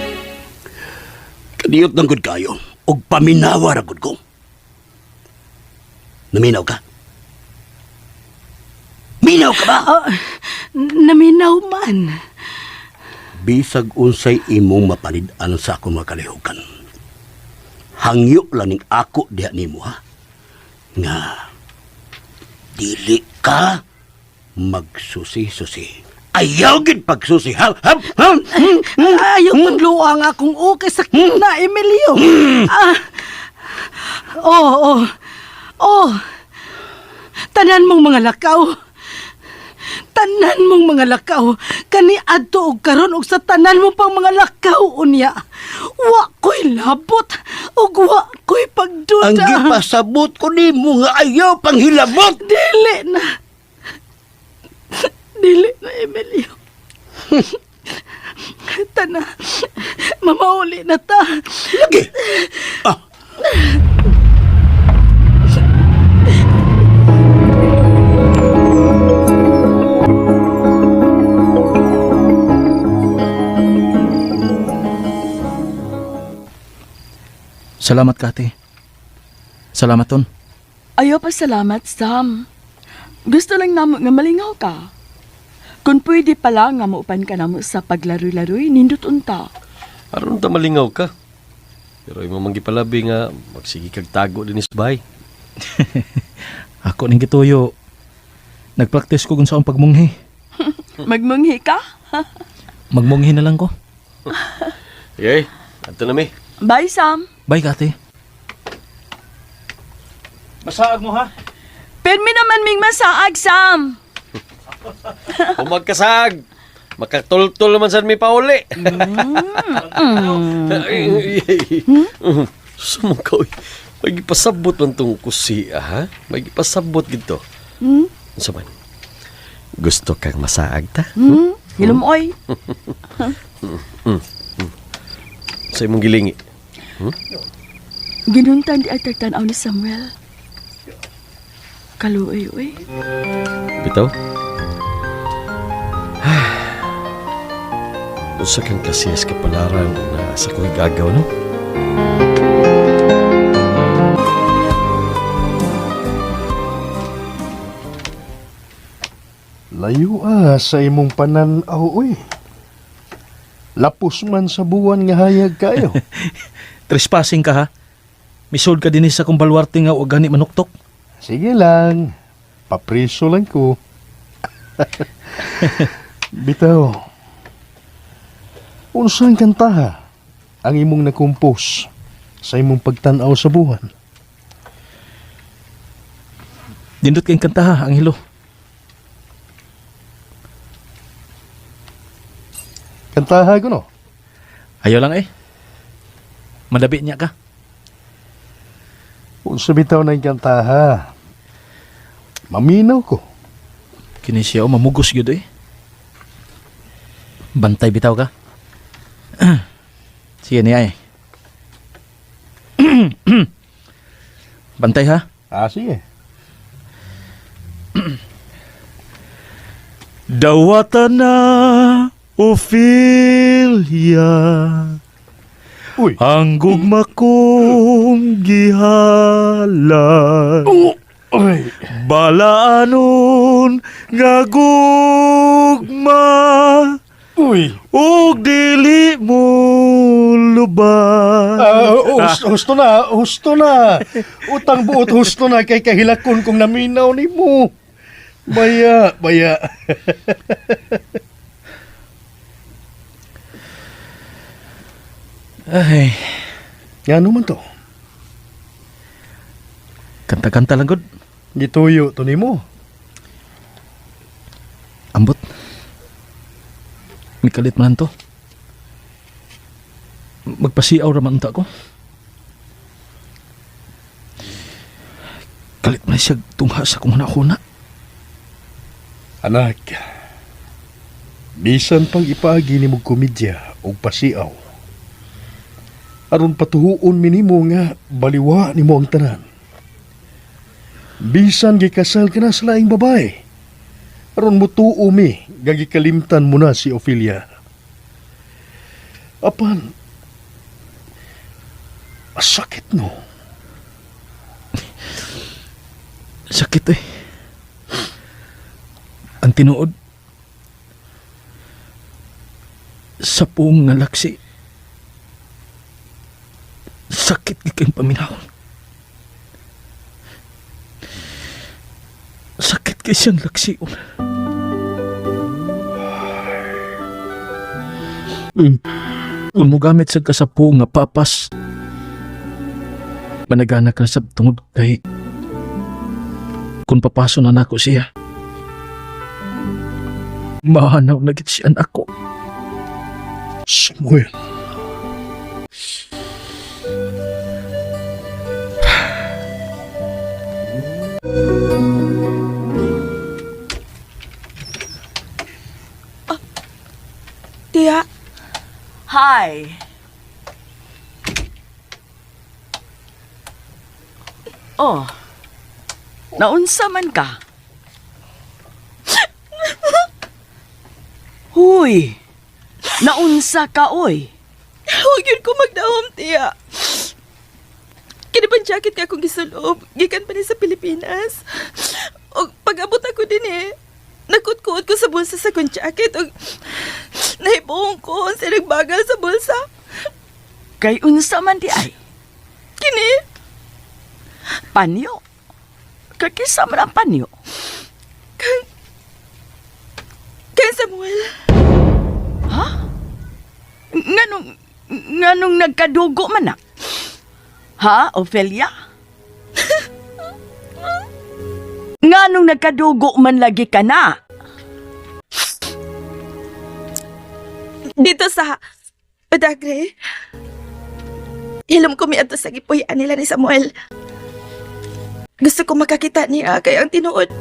Kadiyot ng gud kayo. Ug paminawa ra gud ko. Naminaw ka? Minaw ka ba? ah, naminaw man. Bisag unsay imong mapanid-an sa akong mga kalihukan. Hangyo lang ning ako diha nimo ha. Nga dili ka magsusi-susi. Ayaw gid pagsusi ha. Ha? Ha? Hmm? Hmm? Ayaw tudlo ang akong okay sakit na, Emilio. Ah, oh, oh, oh. Tanan mong mga lakaw. Tanan mong mga lakaw. Kani adto og karon og sa tanan mo pang mga lakaw unya. Wa ko'y labot ug wa ko'y pagduda. Ang gipasabot ko nimo nga ayaw panghilabot. Dili na. Dili na, Emilio. Tana, mamauli na ta. Lagi. Ah. Salamat, Kati. Salamat, Ton. Ayaw pa salamat, Sam. Gusto lang namo nga malingaw ka. Kung pwede pala nga maupan ka namo sa paglaro-laroy, nindot unta. Aron ta malingaw ka. Pero imo man gipalabi nga magsige kag tago dinhi sa bahay. Ako ning gituyo. Nagpraktis ko kung saan pagmunghi. Magmunghi ka? Magmunghi na lang ko. Okay, adto na mi. Bye, Sam. Bye, Kate. Masaag mo ha? Pirmi naman ming masaag, Sam. Humagkasag. Makatultol naman sad mi pauli. Sumong ka, oy. May gipasabot man tong kusi, ah, ha? May gipasabot gito. Hmm? Unsa man? Gusto kang masaag ta? Hmm? Hilom, oy. Sa imong gilingi. Ginuntan di ay tagtanaw ni Samuel. Kaluoy, oy. Bitaw? Usa kang klasiyas kapalaran na sa ko'y gagaw, no? Layo ah sa imong pananaw oy. Lapos man sa buwan nga hayag kayo. Trespassing ka ha? Misod ka dinhi sa kong baluarte nga wa gani manuktok. Sige lang. Papriso lang ko. Bitaw. Unsang kantaha ang imong nakumpos sa imong pagtan-aw sa buwan? Dindot kayong kantaha, Angelo. Kantaha ko no? Ayaw lang eh. Madabi niya ka. Unsa bitaw na kantaha? Maminaw ko. Kini siya oh, mamugos gyud eh. Bantay bitaw ka. Sige niya eh. Bantay ha. Ah, sige. Dawata na, Ophelia. Uy. Ang gugma kong gihalad. Uy. Balaanon nga gugma. Uy. Ug dili mo lubad. Ah, husto na, husto na. Utang buot husto na kay kahilakon kong naminaw nimo. Baya, baya. Ay, Ngano man to? kanta-kanta lang gud. Gituyo to nimo. Ambot. Mikalit man to. Magpasiaw ra man unta ko. Kalit man siya tungha sa kong huna-huna. Anak, bisan pang ipaagi nimo komedya og pasiaw. Aron patuhuon mi nimo nga baliwa nimo ang tanan. Bisan gikasal ka na sa laing babae. Aron mutuo mi nga gikalimtan mo na si Ophelia. Apan, masakit no. Sakit eh. Ang tinuod sa puong nga laksi. Sakit gid kayong paminawon. Sakit kay siyang laksion. Kung mogamit sa kasapo nga papas, managana ka sab tungod kay kung papaso na nako siya. Mahanaw na gid siya nako. Samuel. Tiya, Hi. Oh. Naunsa man ka? Huy. Naunsa ka oy. huwag yun ko magdahom, tiya. Kini Kani bang jacket nga akong gisulob, gikan pa ni sa Pilipinas. Og pag-abot ako din eh, nakutkuot ko sa bulsa sa akong jacket og nahibuong ko sa nagbagal sa bulsa. Kay unsa man di ay? Kini? Panyo. Kakisa man ang panyo. Kay Samuel. Ha? Nganong nagkadugo man na? Ha, Ophelia? Nganong nagkadugo man lagi ka na? Dito sa Badagre. Hilom ko miadto sa gipuy-an nila ni Samuel. Gusto ko makakita niya kay ang tinuod.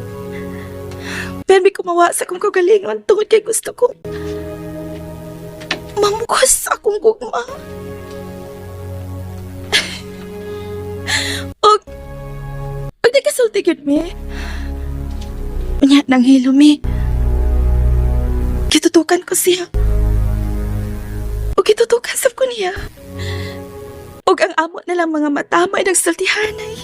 Pero may kumawa sa akong kagalingon tungod kay gusto ko. Mamukos akong gugma. Og di kasulti gyud mi. Unya nang hilo mi. Gitutukan ko siya. O gitutukan sab ko niya. Og ang amo na lang mga mata may nagsultihanay.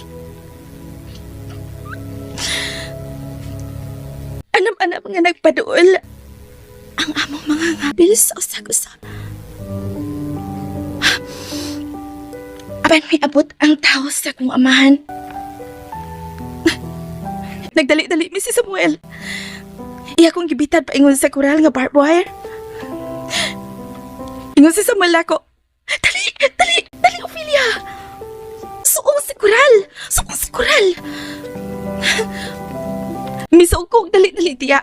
Anam-anam nga nagpaduol ang among mga ngabil sa usag-usa. Apan may abot ang tao sa akong amahan. Nagdali-dali mi si Samuel. Iya kong gibitad paingon sa kural nga barbed wire. Ingon si Samuel ako, "Dali, dali, dali, Ophelia! Suong si kural! Suong si kural!" Misuong ko, dali-dali tiya.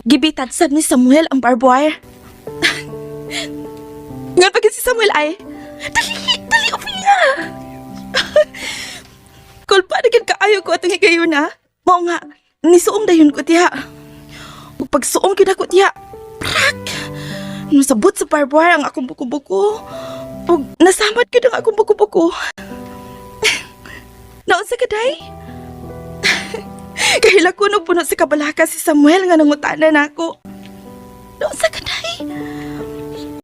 Gibitad sab ni Samuel ang barbed wire. Ngan pag si Samuel ay, "Dali, dali, Ophelia!" Kulpa na gid kaayo ko atong higayon ha. Mao nga, nisuong dayon ko tiya. Ug pagsuong gyud ako tiya, prak! Nasabot sa barbed wire ang akong buko-buko. Ug nasamad gyud ang akong buko-buko. Naunsa ka, day? Kahila ko nung puno sa kabalaka si Samuel nga nangutana nako. Naunsa ka, day?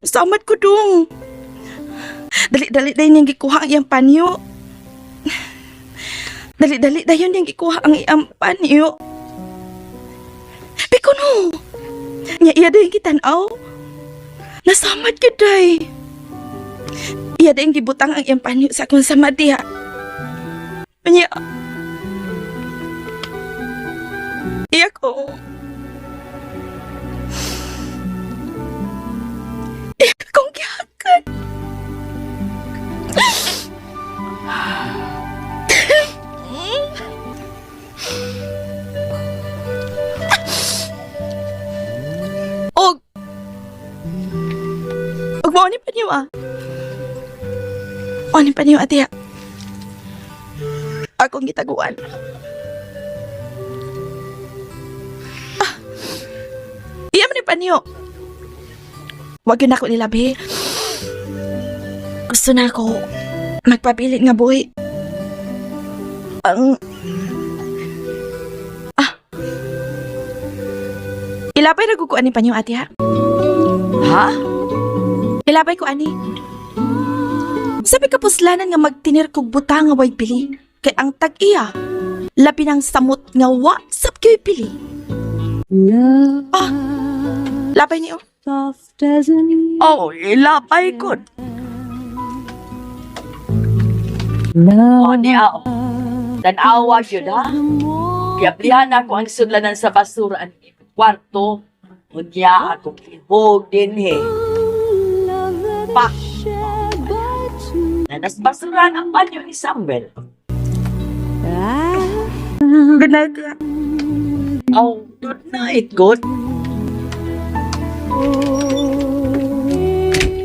Samad ko dong. Dali-dali dayon niyang gikuha ang iyang panyo. Dali-dali dayon niyang gikuha ang iyang panyo. Biko no. Nya iya dayon gitan-aw. Nasamad ka, day. Iya dayon gibutang ang iyang panyo sa akong samad diha. Nya iya ko. Iya kong gihakan. Og mao ni panyo ah. Mao ni panyo ate ah. Akong gitaguan. Ah. Iya man ni panyo. Wag yun ako nilabi. Gusto na ako magpabilin nga buhi. Ang... Ah. Ilabay na ko ani panyo ate ha. Ha? Ilabay ko ani. Sabi ka puslanan nga magtinir kog buta nga way pili. Kay ang tag-iya, labi ng samot nga wa sab kyo'y pili. Ah, labay niyo. Oh, ilabay ko. Oh, niya. Tanawa yun, ha? Giablihan ako ang sudlanan sa basura ang kwarto. Unya akong ihog din, he. Pak! Nanas basuran ang banyo ni Samuel. Good night, kuya. Oh, good night, good.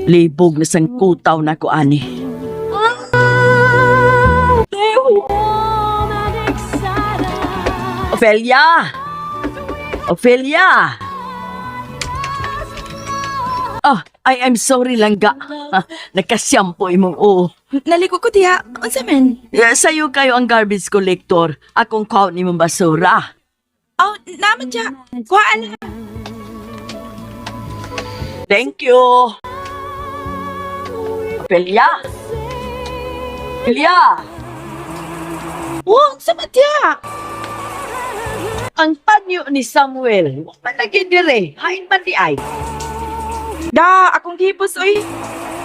Libog na sangkutaw na ko, ani. Ophelia! Ophelia! Oh, I am sorry langga. Nagkasyampo imong oo. Naligo ko diha. Unsa man? Yeah, sayo kayo ang garbage collector. Akong count ni mong basura. Oh, naman siya. Kuhaan lang. Thank you. Ophelia! Ophelia! Wa, sa matya. Ang panyo ni Samuel, wa man lagi dire, hain man di ay. Da, akong gihipos oy.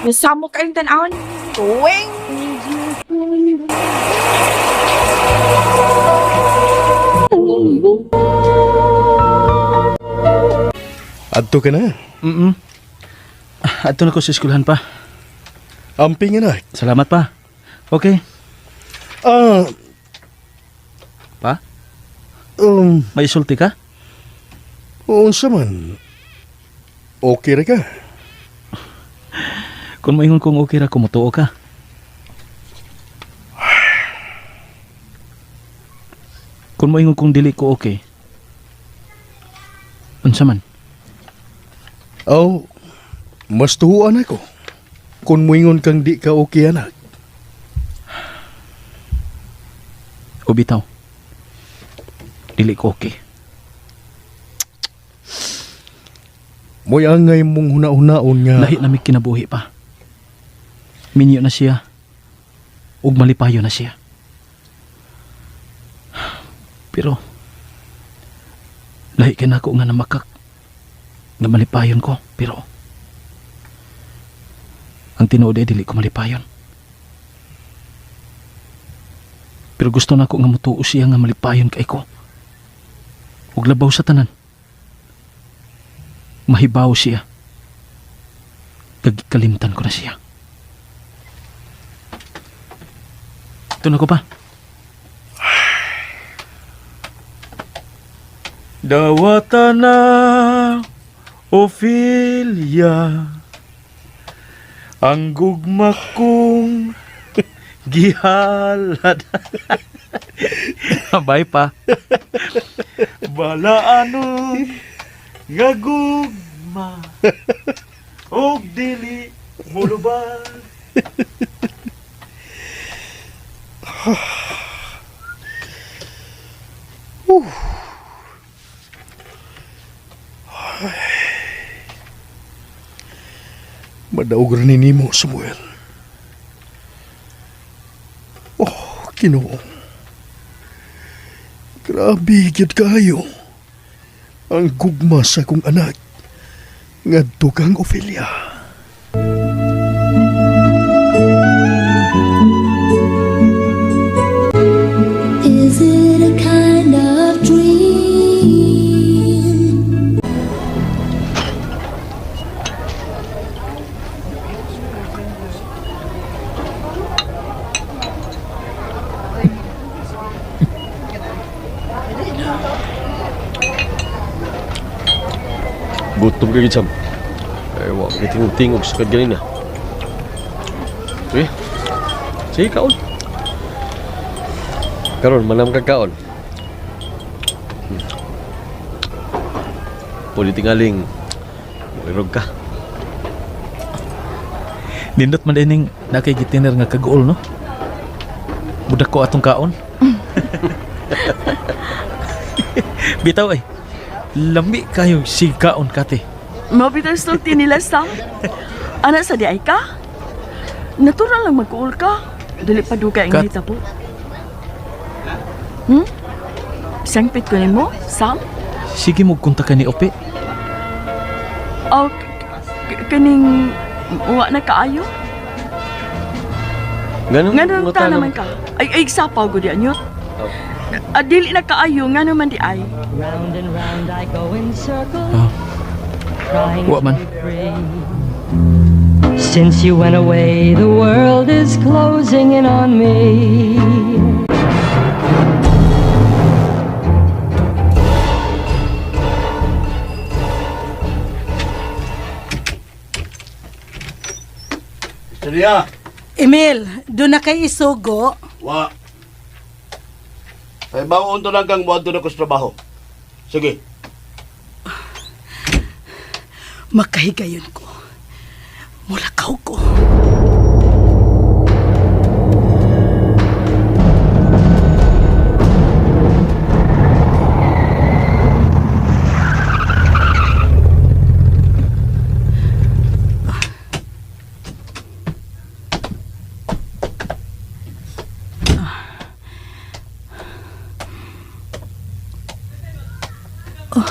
Nasamo kayong tan-awon. Tuwing! Adto ka na. Adto na ko sa eskwelahan pa. Amping anak. Salamat pa. Okay. Pa? May isulti ka? Unsa man. Okay ra ka. Kung moingon kong okay ra, kumutuo ka. Kung moingon kong dili ko okay, unsa man? Oh, mas tuhuan ako. Kung muingon kang di ka okay anak. O bitaw, dili ko okay. Mo'y angay mong huna-hunaon nga. Lahi na mi kinabuhi pa. Minyo na siya. Ug malipayo na siya. Pero lahi kay nako nga namakak nga malipayon ko, pero ang tinuod ay dili ko malipayon. Pero gusto nako nga mutuo siya nga malipayon kay ko. Ug labaw sa tanan. Mahibaw siya. Kagkalimtan ko na siya. Ito na ko pa. Dawata na, Ophelia, ang gugma kong gihalad. Bye pa. Balaano nga gugma og dili mulubad. Madaog ra ni nimo, Samuel. Oh, Ginoo. Grabe gyud kaayo. Ang gugma sa akong anak ngadto kang Ophelia. Is it a kind of dream? Gutom ka gid, Sam. Ay, wa ko tingog-tingog sa ganina. Sige. Sige, kaon. Karon, manam ka kaon. Pwede tingaling, moirog ka. Nindot man dining nakay gitiner nga kaguol no. Budak ko atong kaon. Bitaw ay. Lami kayo sig kaon kate. Mabitaw sulti nila, Sam. Ana sa di ay ka? Natural lang magkuol ka. Dili pa dugay ang Kat. nahitabo. Sangpit ko nimo, Sam? Sige mo kunta ka ni Ope. O kaning wa na kaayo? Ganun, Nga ta naman ka. Ay, ay, sapaw ko di anyot. Oh. Ah, dili na kaayo, nga naman di ay. Round and round I go in circles, Ah. trying Wa to man. be free. Since you went away, the world is closing in on me. Istorya! Emil, doon na kay isugo. Wa. Ay, baon to lang kang muadto na ko sa trabaho. Sige. Makahigayon ko. Mulakaw ko. Oh.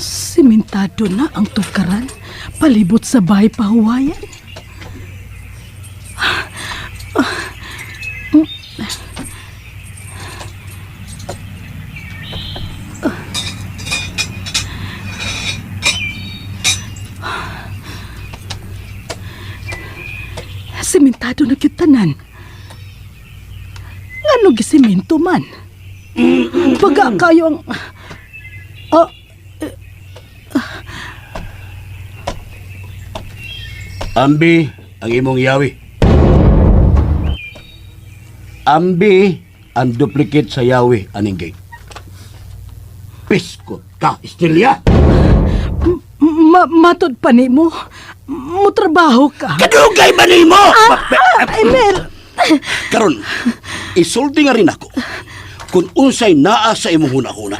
Simentado na ang tukaran palibot sa bahay pahuwayan. Simentado na gyud tanan. Ngano gisimento man? Baga kayo ang... Ah, Ambi ang imong yawi. Ambi ang duplicate sa yawi aning gate. Piskot ka, Estelya! Matod pa nimo. Mutrabaho ka. Kadugay ba nimo? Ah, Emil! Karon, isulti nga rin ako kung unsay naa sa imong hunahuna.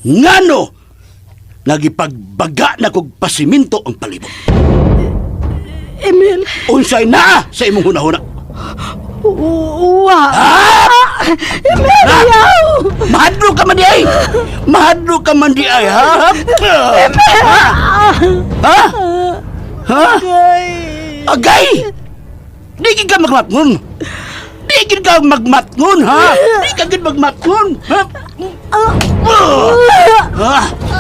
Ngano nagipagbaga na kog pasiminto ang palibot. Emil! Unsay naa sa imong hunahuna. Wa! Ah! Emil, ayaw! Mahadlo ka man di ay! Mahadlo ka man di ay, ha? Emil! Ha? Ha? Ha? Agay! Di gid ka magmatngon! Di gid ka magmatngon, ha? Di ka gid magmatngon, ha? Ha?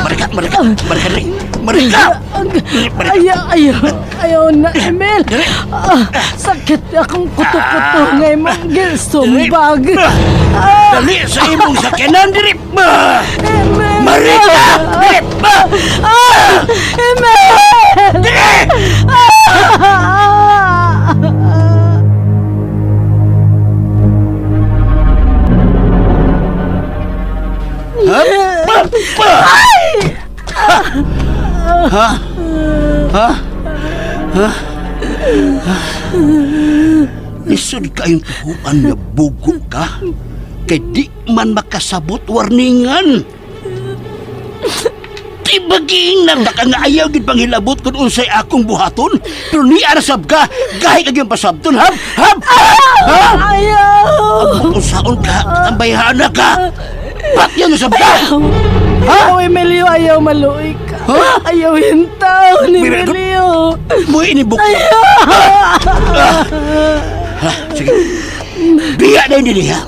Marika, marika, marika, dali. Marika! Ayaw, ayaw, ayaw na, Emil! Ah, sakit akong kuto-kuto nga imong gisumbag. Ah, Dali sa imong sakyanan, diri! Emil! Marika! Diri! Ah, Emil! Diri! Ah! Ha? Ha? Ha? Lisod kayong tuhuan nga bugo ka. Kay di man makasabot warningan. Di ba giingnan ka nga ayaw gid panghilabot kung unsay akong buhaton? Pero ni arasab ka, gahi ka gyud pasabton, hab? Hab? Ha? Ayaw! Unsaon ka, tambayhana ka. Patyan usab ka! Ayaw, Emilio, ayaw maluoy ka. Ayaw hintaw ni Emilio. Muy inibuk. Ayaw! Ha, sige. Biya na yung dinhi, ha?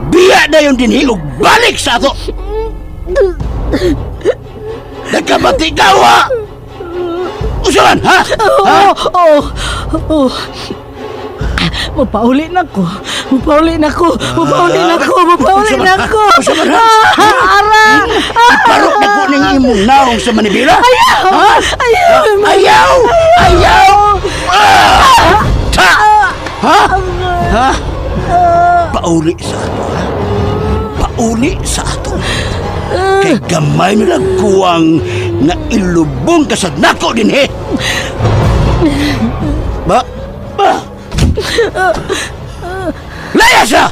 Biya na yung dinhi ug balik sa ato. Nagkabati ka, ha? Usahan, ha? Oo, oo, oo. Mapauli na ko. Mapauli na ko. Mapauli na ko. Mapauli na ko. Ah, Ara! Iparo na ko ning imong naong sa Manibela. Ayaw! Ha? Ayaw! Ayaw! Ayaw! Ah! Ta! Ha? Ha? Pauli sa ato, ha? Pauli sa ato. Kay gamay nila kuwang nga ilubong ka sa nako din, he! Ba? Ba? Laya siya!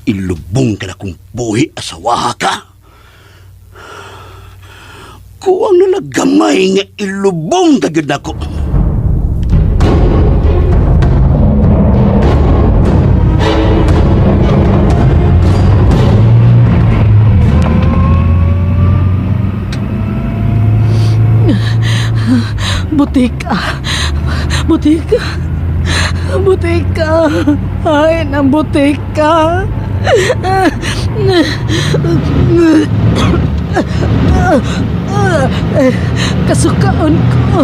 Ilubong ka na kung buhi asawaha ka. Kuwang nila gamay nga ilubong ka gyud nako. Butika. Butika. Butika. Ay, ng butika. Kasukaon ko.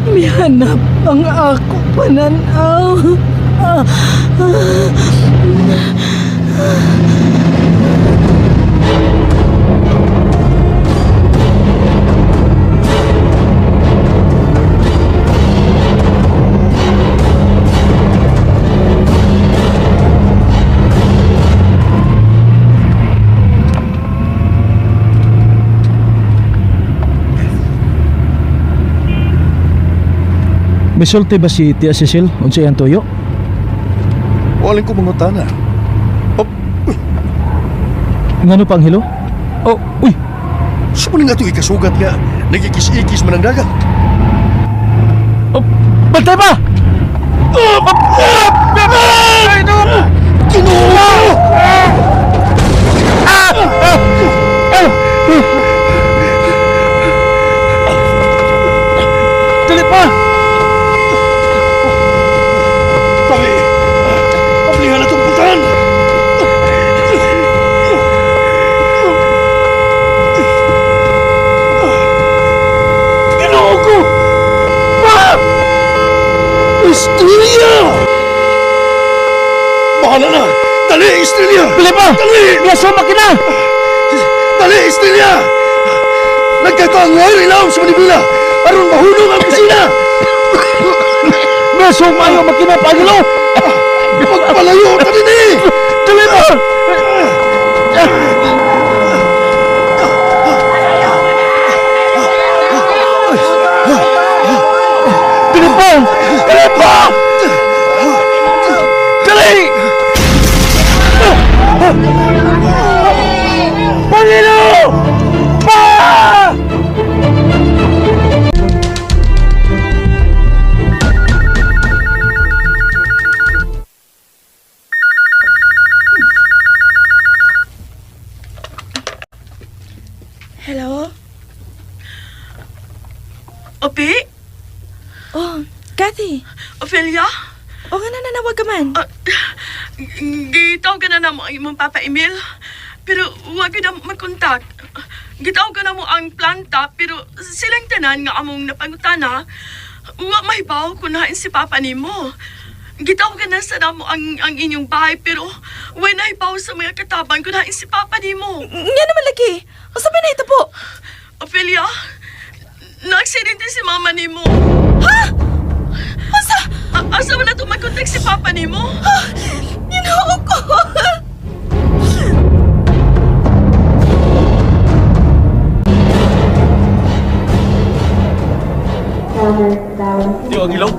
Mihanap ang ako pananaw. Misulti ba si Tia Cecil? Unsa iyang tuyo? Walang ko mangutana. Oh, uy. Ngano pa, Angelo? Oh, uy! Sa man nga ito ikasugat nga, nagikis-ikis man ang dagat. Oh, bantay pa! Ginoo! Dali pa! Tabi! Ablihan na itong putahan! Ginoo ko! Pa! Estrella! Bahala na! Dali, Estrella! Dali pa! Dali! Miyaso makina! Dali, Estrella! Nagkatangay ilaw sa Manibila! Aron mahulog ang kusina! Miyaso maayo makina pa, Angelo! Magpalayo ta din eh! Dali pa! Dali pa! Dali pa! Dali! Pangilo! Pa! Hello? Opi? Oh, Kathy. Ophelia? O nga na nanawag ka man. Gitawag ka na namo ang imong Papa Emil. Pero wag ka na magkontak. Gitawag ka na mo ang planta pero silang tanan nga among napangutana. Wa mahibaw kung nain si Papa nimo. Gitawag ka na sa namo ang inyong bahay pero wa nahibaw sa mga katabang kung nain si Papa nimo. Nga naman lagi. Ang sabi na ito po. Ophelia, naaksidente si Mama nimo. Ha? Asa? Asa mo na ito magkontak si Papa nimo? Ha? Ginoo ko. Di, Angelo?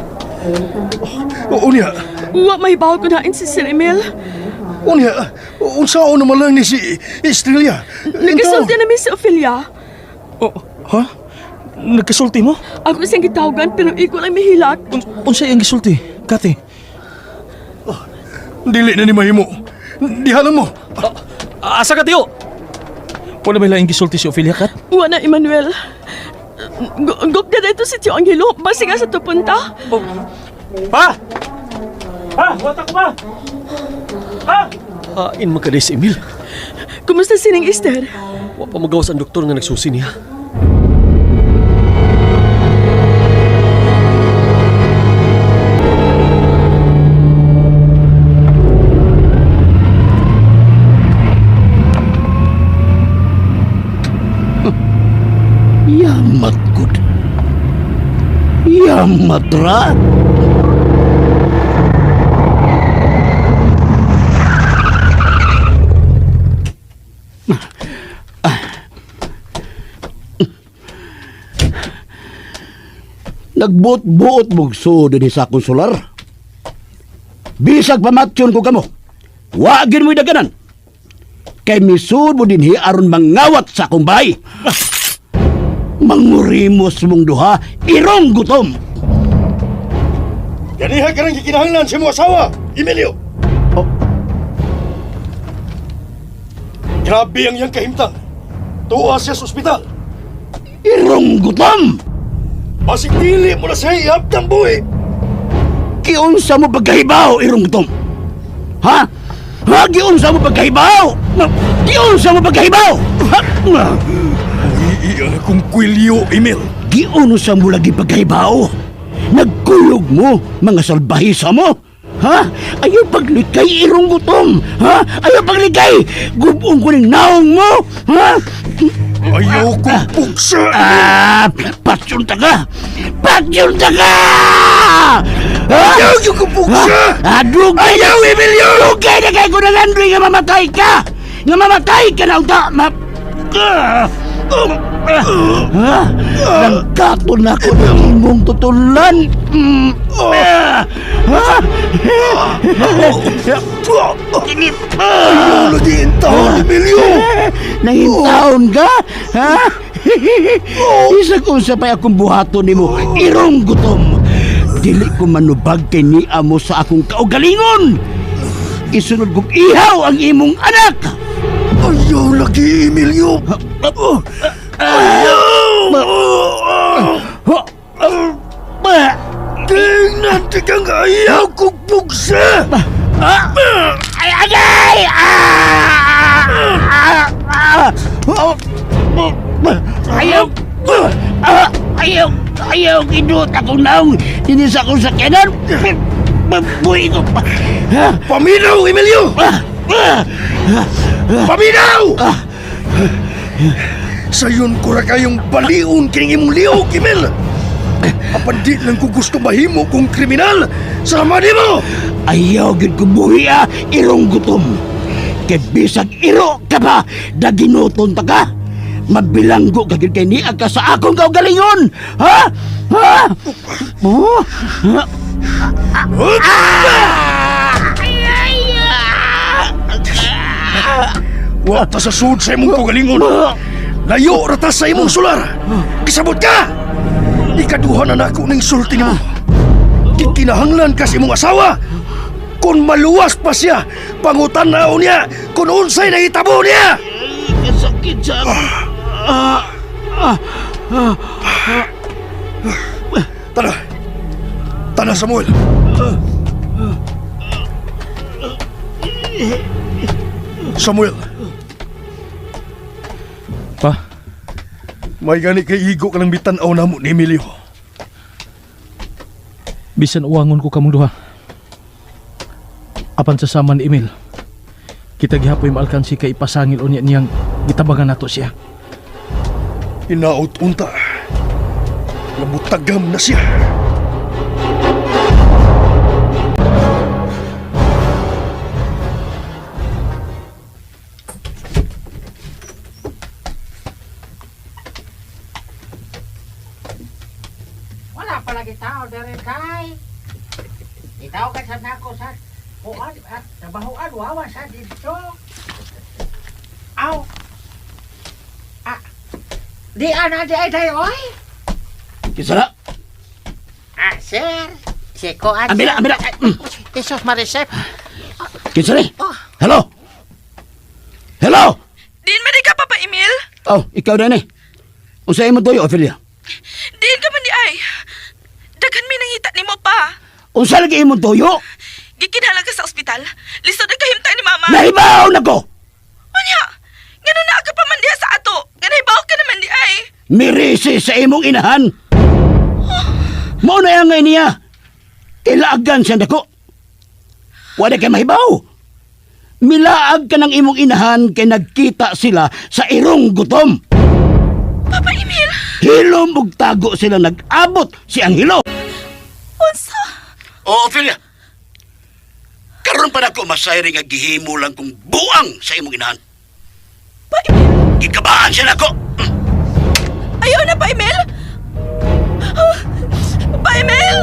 Oo niya. Wa mahibaw kung nain si Sir Emil. Unya, unsaon naman lang ni si Estrella? Nagkasulti namin si Ophelia. Oh, ha? Nagkasulti mo? Ako siyang gitawagan pero iko lang mihilak. Unsa iyang gisulti, Kati? Dili na ni mahimo. Dihalan mo. Asa ka, Tiyo? Wala ba laing gisulti si Ophelia, Kat? Wa na, Emmanuel. Gok na dito si Tio Angelo. Basi nga sa tupunta. Pa! Pa! Wata ko pa! Pa! Hain man ka si Emil. Kumusta sining Esther? Wa pa magawas ang doktor nga nagsusi niya. Yamat gud. Yamat ra. Nagbuot-buot mugso din sa akong solar. Bisag pamatyon ko kamo. Wagin mo'y daganan. Kay misud mo dinhi aron mangawat sa akong bahay. Mangurimos mong duha, irong gutom. Ganiha ka rin gikinahanglan sa imong asawa, Emilio. Oh. Grabe ang iyang kahimtang. Tuwa siya sa ospital. Irong gutom! Basig dili mo na siya ihabtang buhi. Giunsa mo pagkahibaw, irong gutom? Ha? Ha? Giunsa mo pagkahibaw? Giunsa mo pagkahibaw? Ha? Iiyan akong kwilyo, Emil. Giunsa mo lagi pagkahibaw? Nagkuyog mo, mga salbahisa mo? Ha? Ayaw paglikay, irong gutom! Ha? Ayaw paglikay! Gubong ko ng naong mo! Ha? Ayaw kong pugsa! Ah! Pasyunta ka! Pasyunta ka! Ayaw yung kong pugsa! Ah, dugay! Ayaw, Emilio! Dugay na kay ko na Andre nga mamatay ka! Nga mamatay ka na unta! Ma... Ah! Um! Ha? Nangkaton ako ng imong tutulan. Ha? Ayaw lagi taon, Emilio! Nangin ka? Ha? Isag unsa pa'y akong buhaton nimo, irong gutom. Dili ko manubag kay niya mo sa akong kaugalingon. Isunod kong ihaw ang imong anak. Ayaw lagi, Emilio! Ayaw! Tingnan ti kang ayaw kong bugsa! Ay, agay! Ayaw! Ayaw! Ayaw! Ginuot akong naong! Dinis akong sakyanan! Buhi ko pa! Paminaw, Emilio! Paminaw! Sayon ko ra kayong balion kining imong liog, Emil! Apan di lang ko gusto mahimo kong kriminal sa nimo! Ayaw gid ko buhi ah, irong gutom. Kay bisag iro ka pa, daginuton ta ka. Mabilanggo ka gid kay niya ka sa akong kaugalingon. Ha? Ha? Oh? Ha? Wa ta sa sud sa imong kaugalingon. Layo ra ta sa imong solar. Kisabot ka! Ikaduha na nako ning sulti nimo. Gikinahanglan ka sa imong asawa. Kung maluwas pa siya, pangutan-aw niya kung unsay nahitabo niya. Kasakit sa ako. Tara. Tara, Samuel. Samuel. Pa? May gani kay igo ka ng bitan-aw namo ni Emilio. Bisan uwangon ko kamong duha. Apan sa sama ni Emil, kita gihapoy maalkansi kay ipasangil unya niyang gitabangan nato siya. Inaot unta. Nabutagam na siya. Wala pa lagi tao dere kay. Itaw ka sa nako sa kuan at trabahoan wawa sa dito. Aw. Ah. Di ana di ay day oy. Kinsa na? Ah, sir. Si kuan. Amila, amila. Jesus Marisep. Kinsa ni? Hello? Hello? Diin man di ka, Papa Emil? Oh, ikaw na ni. Unsa imong tuyo, Ophelia? Diin ka man di ay. Daghan mi nangita nimo pa. Unsa lagi imong tuyo? Gikinahanglan ka sa ospital. Lisod ang kahimtang ni Mama. Nahibaw nako. Unya, ngano naa ka pa man diha sa ato? Nga nahibaw ka naman di ay. Mirisi sa imong inahan. Mao na ang niya. Tilaagan siya dako. Wala kay mahibaw. Milaag ka ng imong inahan kay nagkita sila sa irong gutom. Papa Emil! Hilom ug tago sila nag-abot si Angelo. Unsa? Oo, Ophelia. Karon pa nako masayri nga gihimo lang kong buang sa imong inahan. Pa Emil! Gikabaan siya nako. Ayaw na, Pa Emil! Pa Emil!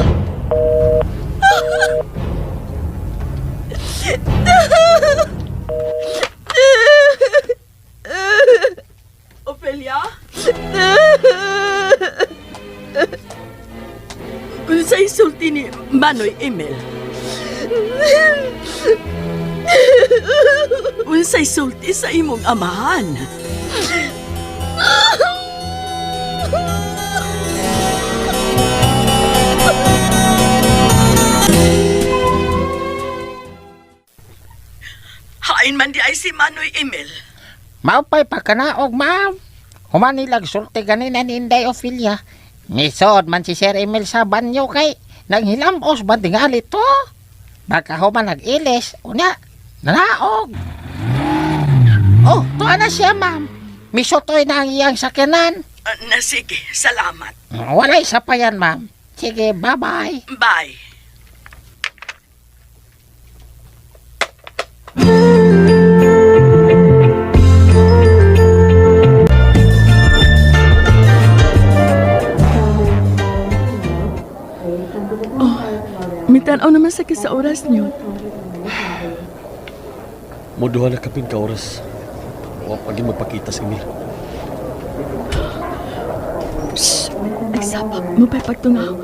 Ophelia? Unsay sulti ni Manoy Emil? Unsay sulti sa imong amahan? Hain man di ay si Manoy Emil. Maupay pagkanaog, ma'am. Human nilag sulti ganina ni Inday Ophelia. Misod man si Sir Emil sa banyo kay nanghilamos ba tingali to? Baka human nag-ilis, unya, nanaog. Oh, tuwa na siya, ma'am. Misutoy na ang iyang sakyanan. Na sige, salamat. Walay isa pa yan, ma'am. Sige, bye-bye. Bye. Unsa ka sa oras niyo? Moduha na kapin ka oras. Wa pa gyud magpakita si Emil. Shh! Ay, sabab. Mupay pagtungaw.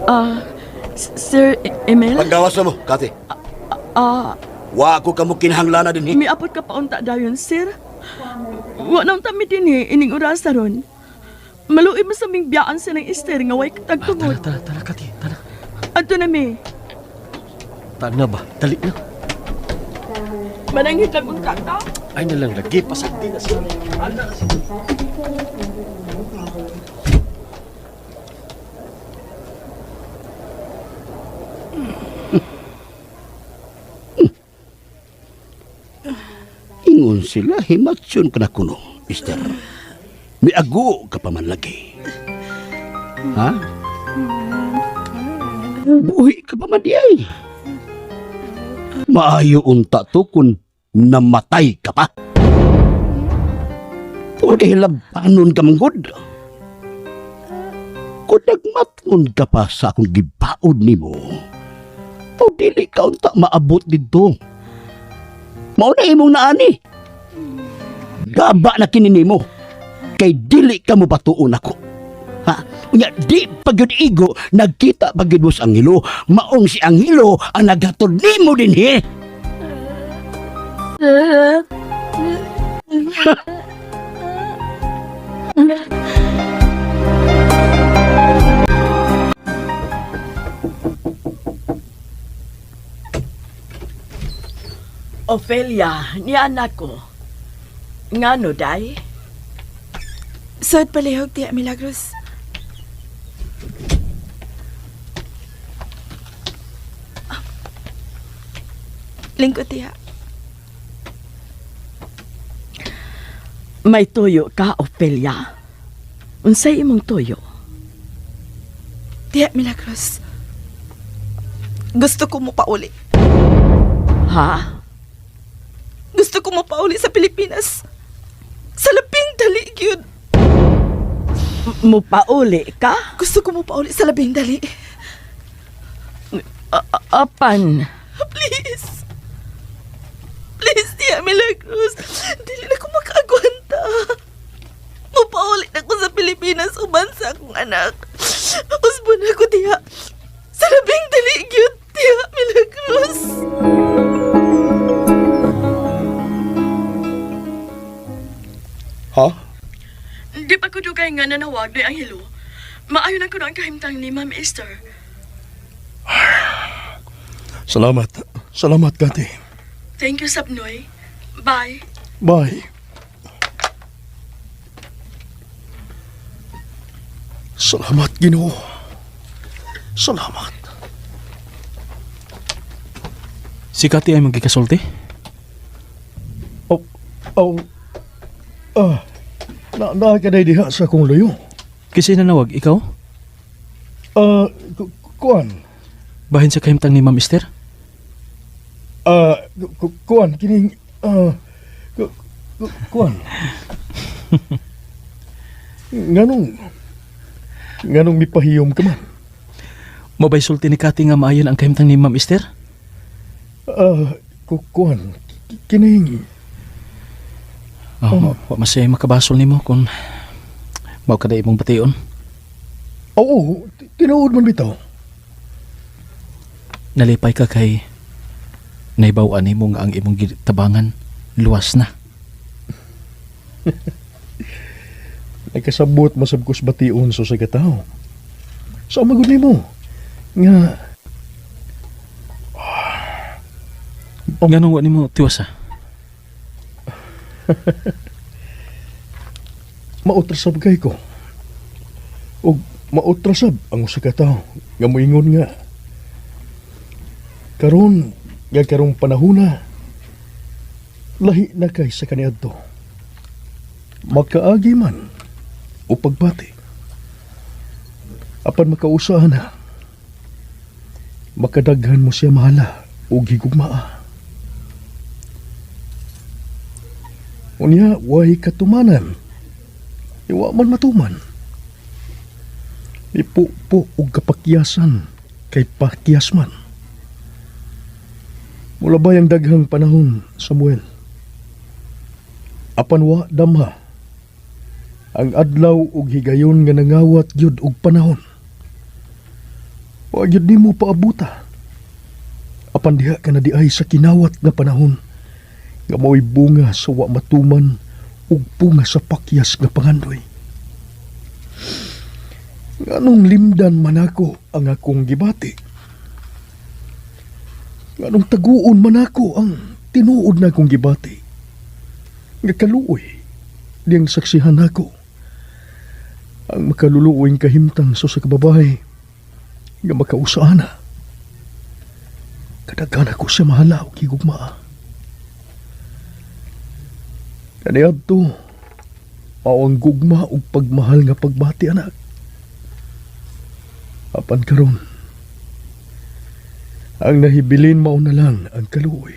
Ah, Sir Emil? Paggawas na mo, Kati. Ah, Wa ko kamo kinahanglan na din eh. miabot ka pa unta dayon, sir. Wa nang tami din eh, ining orasa ron. Maluib mo sa ming biyaan sa ng Esther nga way tagtungod. Tara, tara, Kati, tara. Adto na mi. Tana ba? Dali na. Mananghit lang unta ta. Ay na lang lagi, pasagdi na siya. Ana na siya. Ingon sila, himatsyon ka na kuno, mister. Miago ka pa man lagi. Ha? Buhi ka pa man di ay. Maayo unta to kung namatay ka pa. Tungod kay hilabanon ka manggod. Kung nagmatngon ka pa sa akong gibaod nimo, o dili ka unta maabot dito. Mao na imong naani. Gaba na kini nimo. Kay dili ka mo batuon ako. Ha? Unya di pa gyud igo nagkita pa gyud mo sa Angelo. Maong si Angelo ang naghatod nimo dinhi. Ophelia, ni anak ko. Ngano, day? Sod palihog, Tia Milagros. Ah. Lingkod, Tia. May tuyo ka, Ophelia. Unsay imong tuyo? Tia Milagros. Gusto ko mo pauli. Ha? Gusto ko mo pauli sa Pilipinas. Sa labing dali, gyud. Mupauli ka? Gusto ko mo pauli sa labing dali. Apan, Please. Please, Tia Milagros. Dili na ko makaagwanta. Mupauli na ko sa Pilipinas uban sa akong anak. Usbon ako, Tia. Sa labing dali, gyud, Tia Milagros. Ha? Di pa ko dugay nga nanawag ni Angelo. Maayo na ko ang kahimtang ni Ma'am Esther. Salamat. Salamat, Kati. Thank you, Sabnoy. Bye. Bye. Salamat, Ginoo. Salamat. Si Kati ay magkikasulti? Oh, oh, ah, na, naa ka day diha sa akong luyo. Kasi nanawag, ikaw? Ah, kuan. Bahin sa kahimtang ni Ma'am Esther? Ah, kuan, kining, ah, kuan. Nganong, nganong mipahiyom ka man? Mabay sulti ni Kati nga maayon ang kahimtang ni Ma'am Esther? Ah, kuan, kining, Oh, wa masay makabasol nimo kung mao ka imong bation. Oo, tinuod man bitaw. Nalipay ka kay naibaw-an nimo nga ang imong tabangan luwas na. Nagkasabot masab ko sa bation sa usa ka tawo. Sa magud nimo nga Nganong wa nimo tiwasa? Mautrasab kay ko. Og mautrasab ang usa ka tawo nga moingon nga karon nga karong panahona lahi na kay sa kaniadto. Makaagi man o pagbati. Apan makausahan na. Makadaghan mo siya mahala o gigugmaa. Unya, way katumanan. Iwa man matuman. Ipupo og kapakyasan kay pakyas man. Mulabay ang daghang panahon, Samuel. Apan wa damha ang adlaw ug higayon nga nangawat gyud og panahon. Wa gyud nimo paabuta. Apan diha ka na diay sa kinawat nga panahon nga mao'y bunga sa wa matuman ug bunga sa pakyas nga pangandoy. Nganong limdan man ako ang akong gibati? Nganong taguon man ako ang tinuod na akong gibati? Nga kaluoy, diyang saksihan ako. Ang makaluluoy kahimtang sa usa ka babae nga makausaan na. Kadaghan ako siya mahala og higugmaa. Kaniadto, mao ang gugma ug pagmahal nga pagbati, anak. Apan karon, ang nahibilin mao na lang ang kaluoy.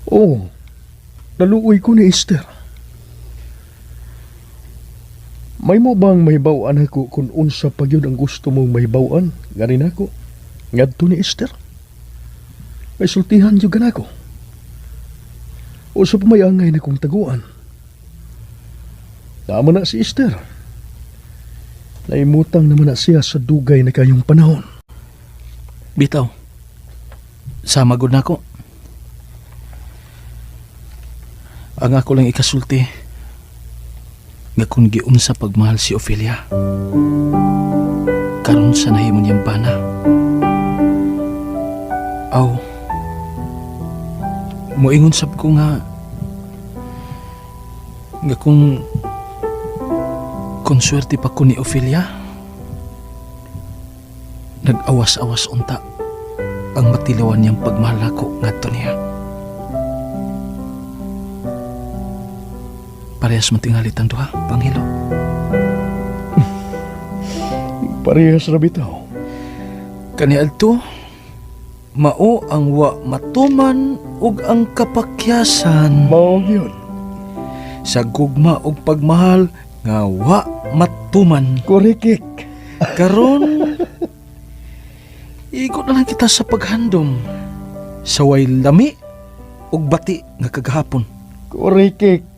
Oh, naluoy ko ni Esther. May mo bang mahibaw-an ako kung unsa pa gyud ang gusto mong mahibaw-an ngani nako ngadto ni Esther? May sultihan gyud ka nako. Unsa pa may angay na kong taguan? Tama na si Esther. Naimutang naman na siya sa dugay na kayong panahon. Bitaw. Sama gud nako. Ang ako lang ikasulti nga kung giunsa pagmahal si Ophelia, karon sa nahimo niyang bana. Aw, moingon sab ko nga nga kung swerte pa ko ni Ophelia, nag-awas-awas unta ang matilawan niyang pagmahal nako ngadto niya. Parehas man tingali tang duha, Panghilo. Parehas ra bitaw. Kaniadto, mao ang wa matuman ug ang kapakyasan. Mao gyud. Sa gugma ug pagmahal nga wa matuman. Korek. Karon, igo na lang kita sa paghandom sa way lami ug bati nga kagahapon. Korek.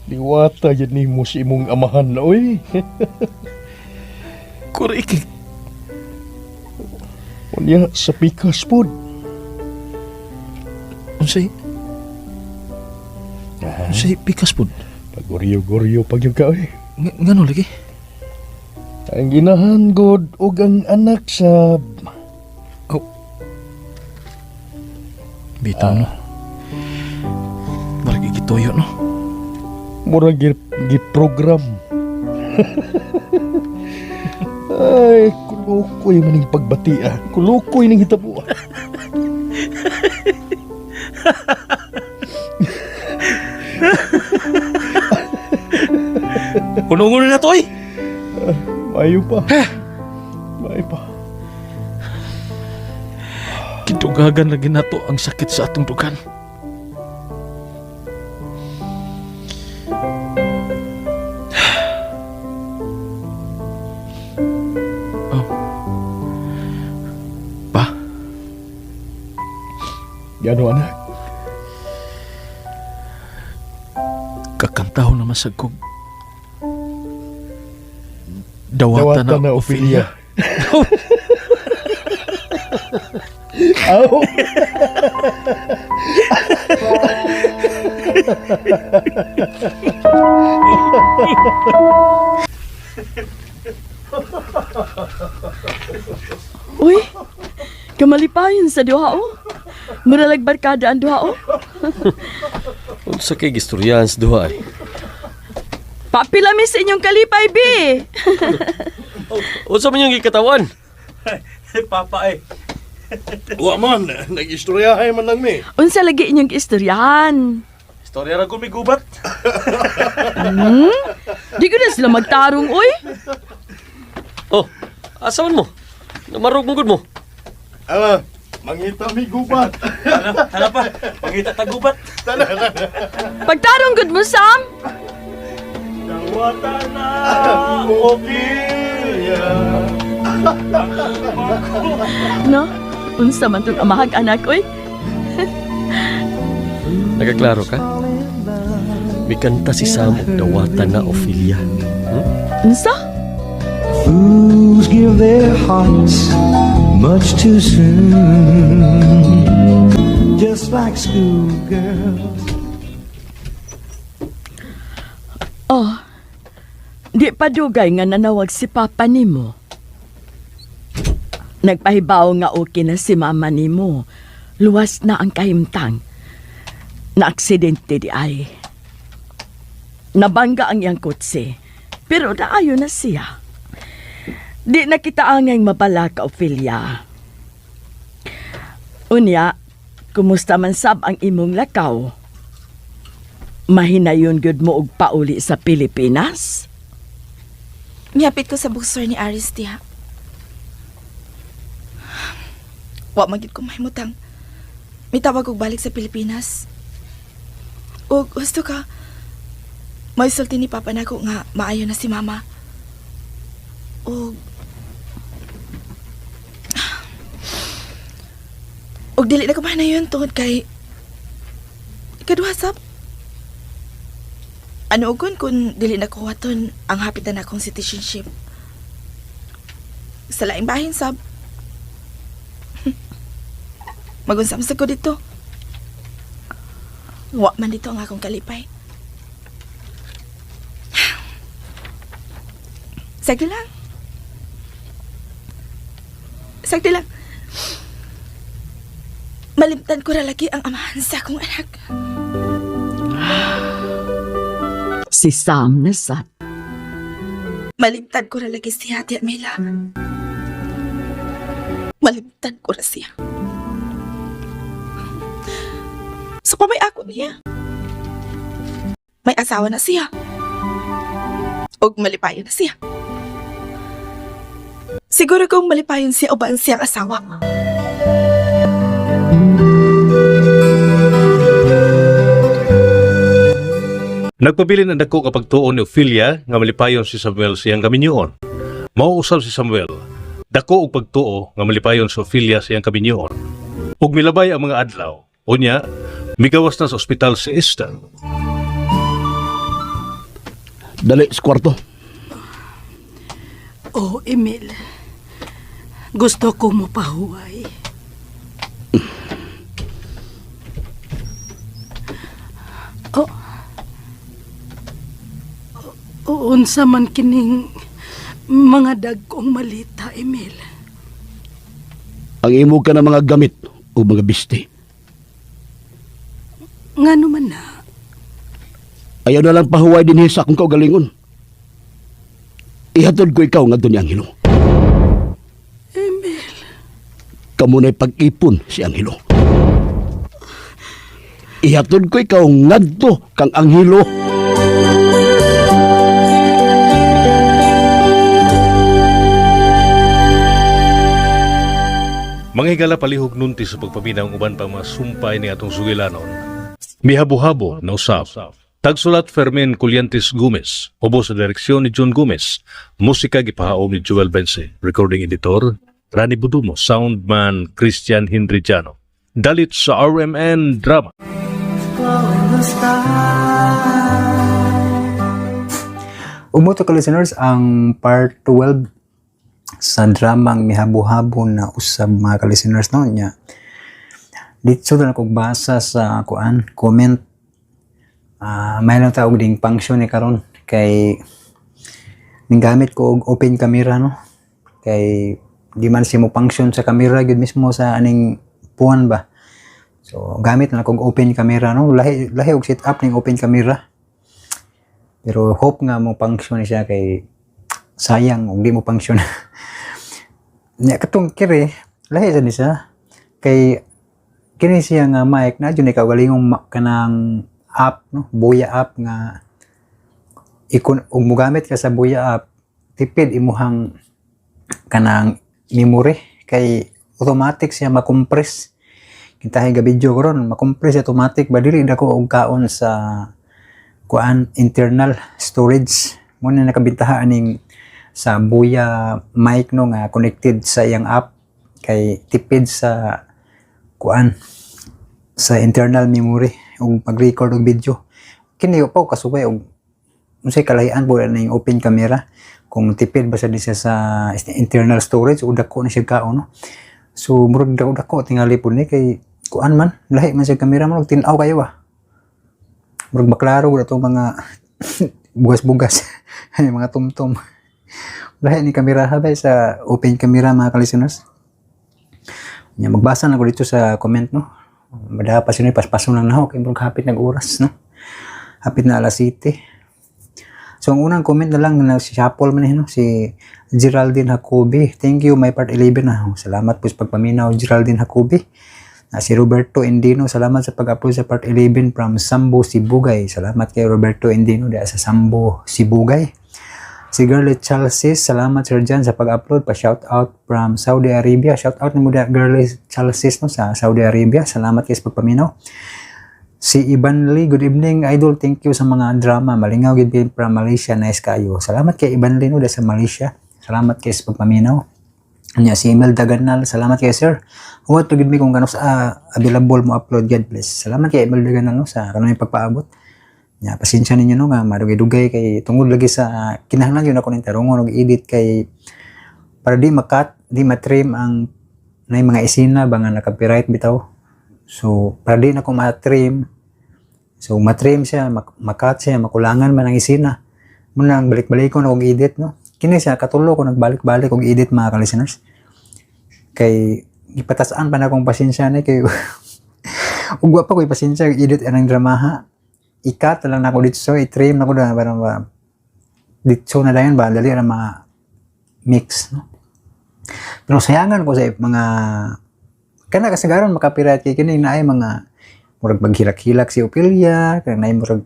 Diwata yun nimo sa imong amahan, oy. Korek. Unya sa pikas pod. Unsay? Unsay pikas pod? Paguryo-guryo pag yung ka, oy. Ngano lagi? Ang ginahan god og ang anak sa Oh. Bitaw no. Murag gituyo no. Murag gi-program. Ay, kulukoy maning pagbati ah. Kulukoy ning hitabo ah. Punungon na to oy. Mayo pa. Mayo pa. Kidugagan lagi nato ang sakit sa atong dugan. Oh. Pa? Gano anak? Kakantaho na masagkog. Dawata, Dawata na, na, Ophelia. Aw. Uy, kamalipayon sa duha oh. Muralag barkada ang duha oh. Unsa kay gistoryahan sa duha ay? Papila mi sa inyong kalipay, bi. Unsa man yung gikatawan? Papa eh. Wa man, nag-istoryahay man lang mi. Unsa lagi inyong giistoryahan? Istorya ra ko mi gubat. Di ko na sila magtarong, uy. Oh, asa man mo? Namarog mo gud mo. Ala, mangita mi gubat. Hala pa, mangita ta gubat. Pagtarong gud mo, Sam. Dawata na, Ophelia. No? Unsa man tong amahag anak oy? Nagaklaro ka? Mikanta si Sam og dawata na Ophelia. Unsa? Fools give their hearts much too soon. Just like schoolgirls. Oh. Di pa dugay nga nanawag si Papa nimo. Nagpahibaw nga okay na si Mama nimo. Luwas na ang kahimtang. Naaksidente di ay. Nabangga ang iyang kotse. Pero naayo na siya. Di na kita angay mabala ka, Ophelia. Unya, kumusta man sab ang imong lakaw? Mahinayon gyud mo og pauli sa Pilipinas? Mihapit ko sa bookstore ni Aris diha. Wa man gyud ko mahimutang. Mitawag og balik sa Pilipinas. Og gusto ka, may sulti ni Papa nako nga maayo na si Mama. Og dili na ko mahinayon tungod kay ikaduha sab. Ano ugon kung dili na ko waton ang hapit na akong citizenship? Sa laing bahin sab. Magunsam sa ko dito. Wa man dito ang akong kalipay. Sagdi lang. Sagdi lang. Malimtan ko ra lagi ang amahan sa akong anak. Si Sam na sad. Malimtan ko ra lagi siya, Ate Mila. Malimtan ko ra siya. So pa may ako niya. May asawa na siya. Og malipayon na siya. Siguro kung malipayon siya uban siyang asawa. Nagpabilin ang dako kapag tuon ni Ophelia nga malipayon si Samuel siyang kaminyoon. Mauusab si Samuel. Dako og pagtuo nga malipayon si Ophelia siyang kaminyoon. Ug milabay ang mga adlaw. Unya, migawas na sa ospital si Esther. Dali sa kwarto. Oh, Emil. Gusto ko mo pahuway. Oh. Unsa man kining mga dagkong malita, Emil. Ang imo ka na mga gamit o mga biste. Ngano man na? Ayaw na lang pahuway din sa akong kaugalingon. Ihatod ko ikaw nga ni Angelo. Emil. Kamuna'y pag-ipon si Angelo. Ihatod ko ikaw ngadto kang Angelo. Mga higala palihog nunti sa pagpaminaw ang uban pa mga sumpay ni atong sugilanon. Mihabuhabo na usab. Tagsulat Fermin Culiantes Gomez, obo sa direksyon ni John Gomez, musika gipahaom ni Joel Vence, recording editor Rani Budumo, soundman Christian Henryjano. Dalit sa RMN Drama. Umuto ka listeners ang part 12 sa dramang Mihabuhabo na usab mga ka-listeners no niya. Dito na kog basa sa kuan comment. Ah, may lang tawag ding function ni karon kay ning gamit ko og open camera no kay di man siya mo function sa camera gyud mismo sa aning phone ba. So gamit na kog open camera no, lahi lahi og setup ning open camera. Pero hope nga mo function siya kay sayang ug di mo function. Nya katong kiri lahi sa ni siya kay kini siya nga mic na jud ni kaugalingong kanang app no, Buya app nga ikon ug mogamit ka sa Buya app tipid imuhang kanang memory kay automatic siya makompress. Kintahay ga video ko ron, makompress automatic ba, dili dako og kaon sa kuan, internal storage. Mo na nakabintaha aning sa Boya mic, no, nga connected sa iyang app kay tipid sa kuan, sa internal memory ug pag-record og video. Kini pa kasuway og unsay kalahian po na yung open camera, kung tipid ba sa di siya sa internal storage o dako na siya kaon, no? So murag dako dako tingali po ni kay kuan man, lahi man siya kamera, murag tin-aw kayo ba, murag maklaro gud atong mga bugas-bugas, mga tumtum. Lahi ni kamera ha sa open camera, mga ka-listeners. Nya magbasa na ko dito sa comment, no. Madaha pa sino, paspaso lang na ako kay murag hapit nag oras, no. Hapit na alas 7. So ang unang comment na lang na si Chapol man eh, no, si Geraldine Jacobi. "Thank you, may part 11 na." Salamat po sa pagpaminaw, Geraldine Jacobi. Na si Roberto Endino, "Salamat sa pag-upload sa part 11 from Sambo, Sibugay." Salamat kay Roberto Endino diha sa Sambo, Sibugay. Si Girlie Chelsea, "Salamat, Sir John, sa pag-upload. Pa shout out from Saudi Arabia." Shout out nimo diha, Girlie Chelsea, no, sa Saudi Arabia. Salamat kay sa pagpaminaw. Si Ivan Lee, "Good evening, idol. Thank you sa mga drama. Malingaw gid from Malaysia. Nice kayo." Salamat kay Ivan Lee, no, sa Malaysia. Salamat kay sa pagpaminaw. Nya si Emil Daganal, "Salamat kay sir. Huwag to gid mi kung kanus available mo upload. God bless." Salamat kay Emil Daganal, no, sa kanang pagpaabot. Nya pasensya ninyo, no, nga madugay-dugay kay tungod lagi sa kinahanglan yun ako ning tarungon og edit kay para di makat, di matrim ang nay mga isina ba nga na-copyright bitaw. So para di na ko matrim, so matrim siya, makat siya, makulangan man ang isina. Muna ang balik-balik ko na og edit, no. Kini siya katulo ko nagbalik-balik og edit, mga ka-listeners. Kay ipatas-an pa na akong pasensya ni kay ug wa pa ko'y pasensya edit anang dramaha. I-cut na lang nako dito, so i-trim na ko na para dito na dayon ba, dali ra ma mix, no. Pero sayangan ko sa mga kana kasagaran makapirate kay kini naay mga murag maghilak-hilak si Ophelia, kanang naay murag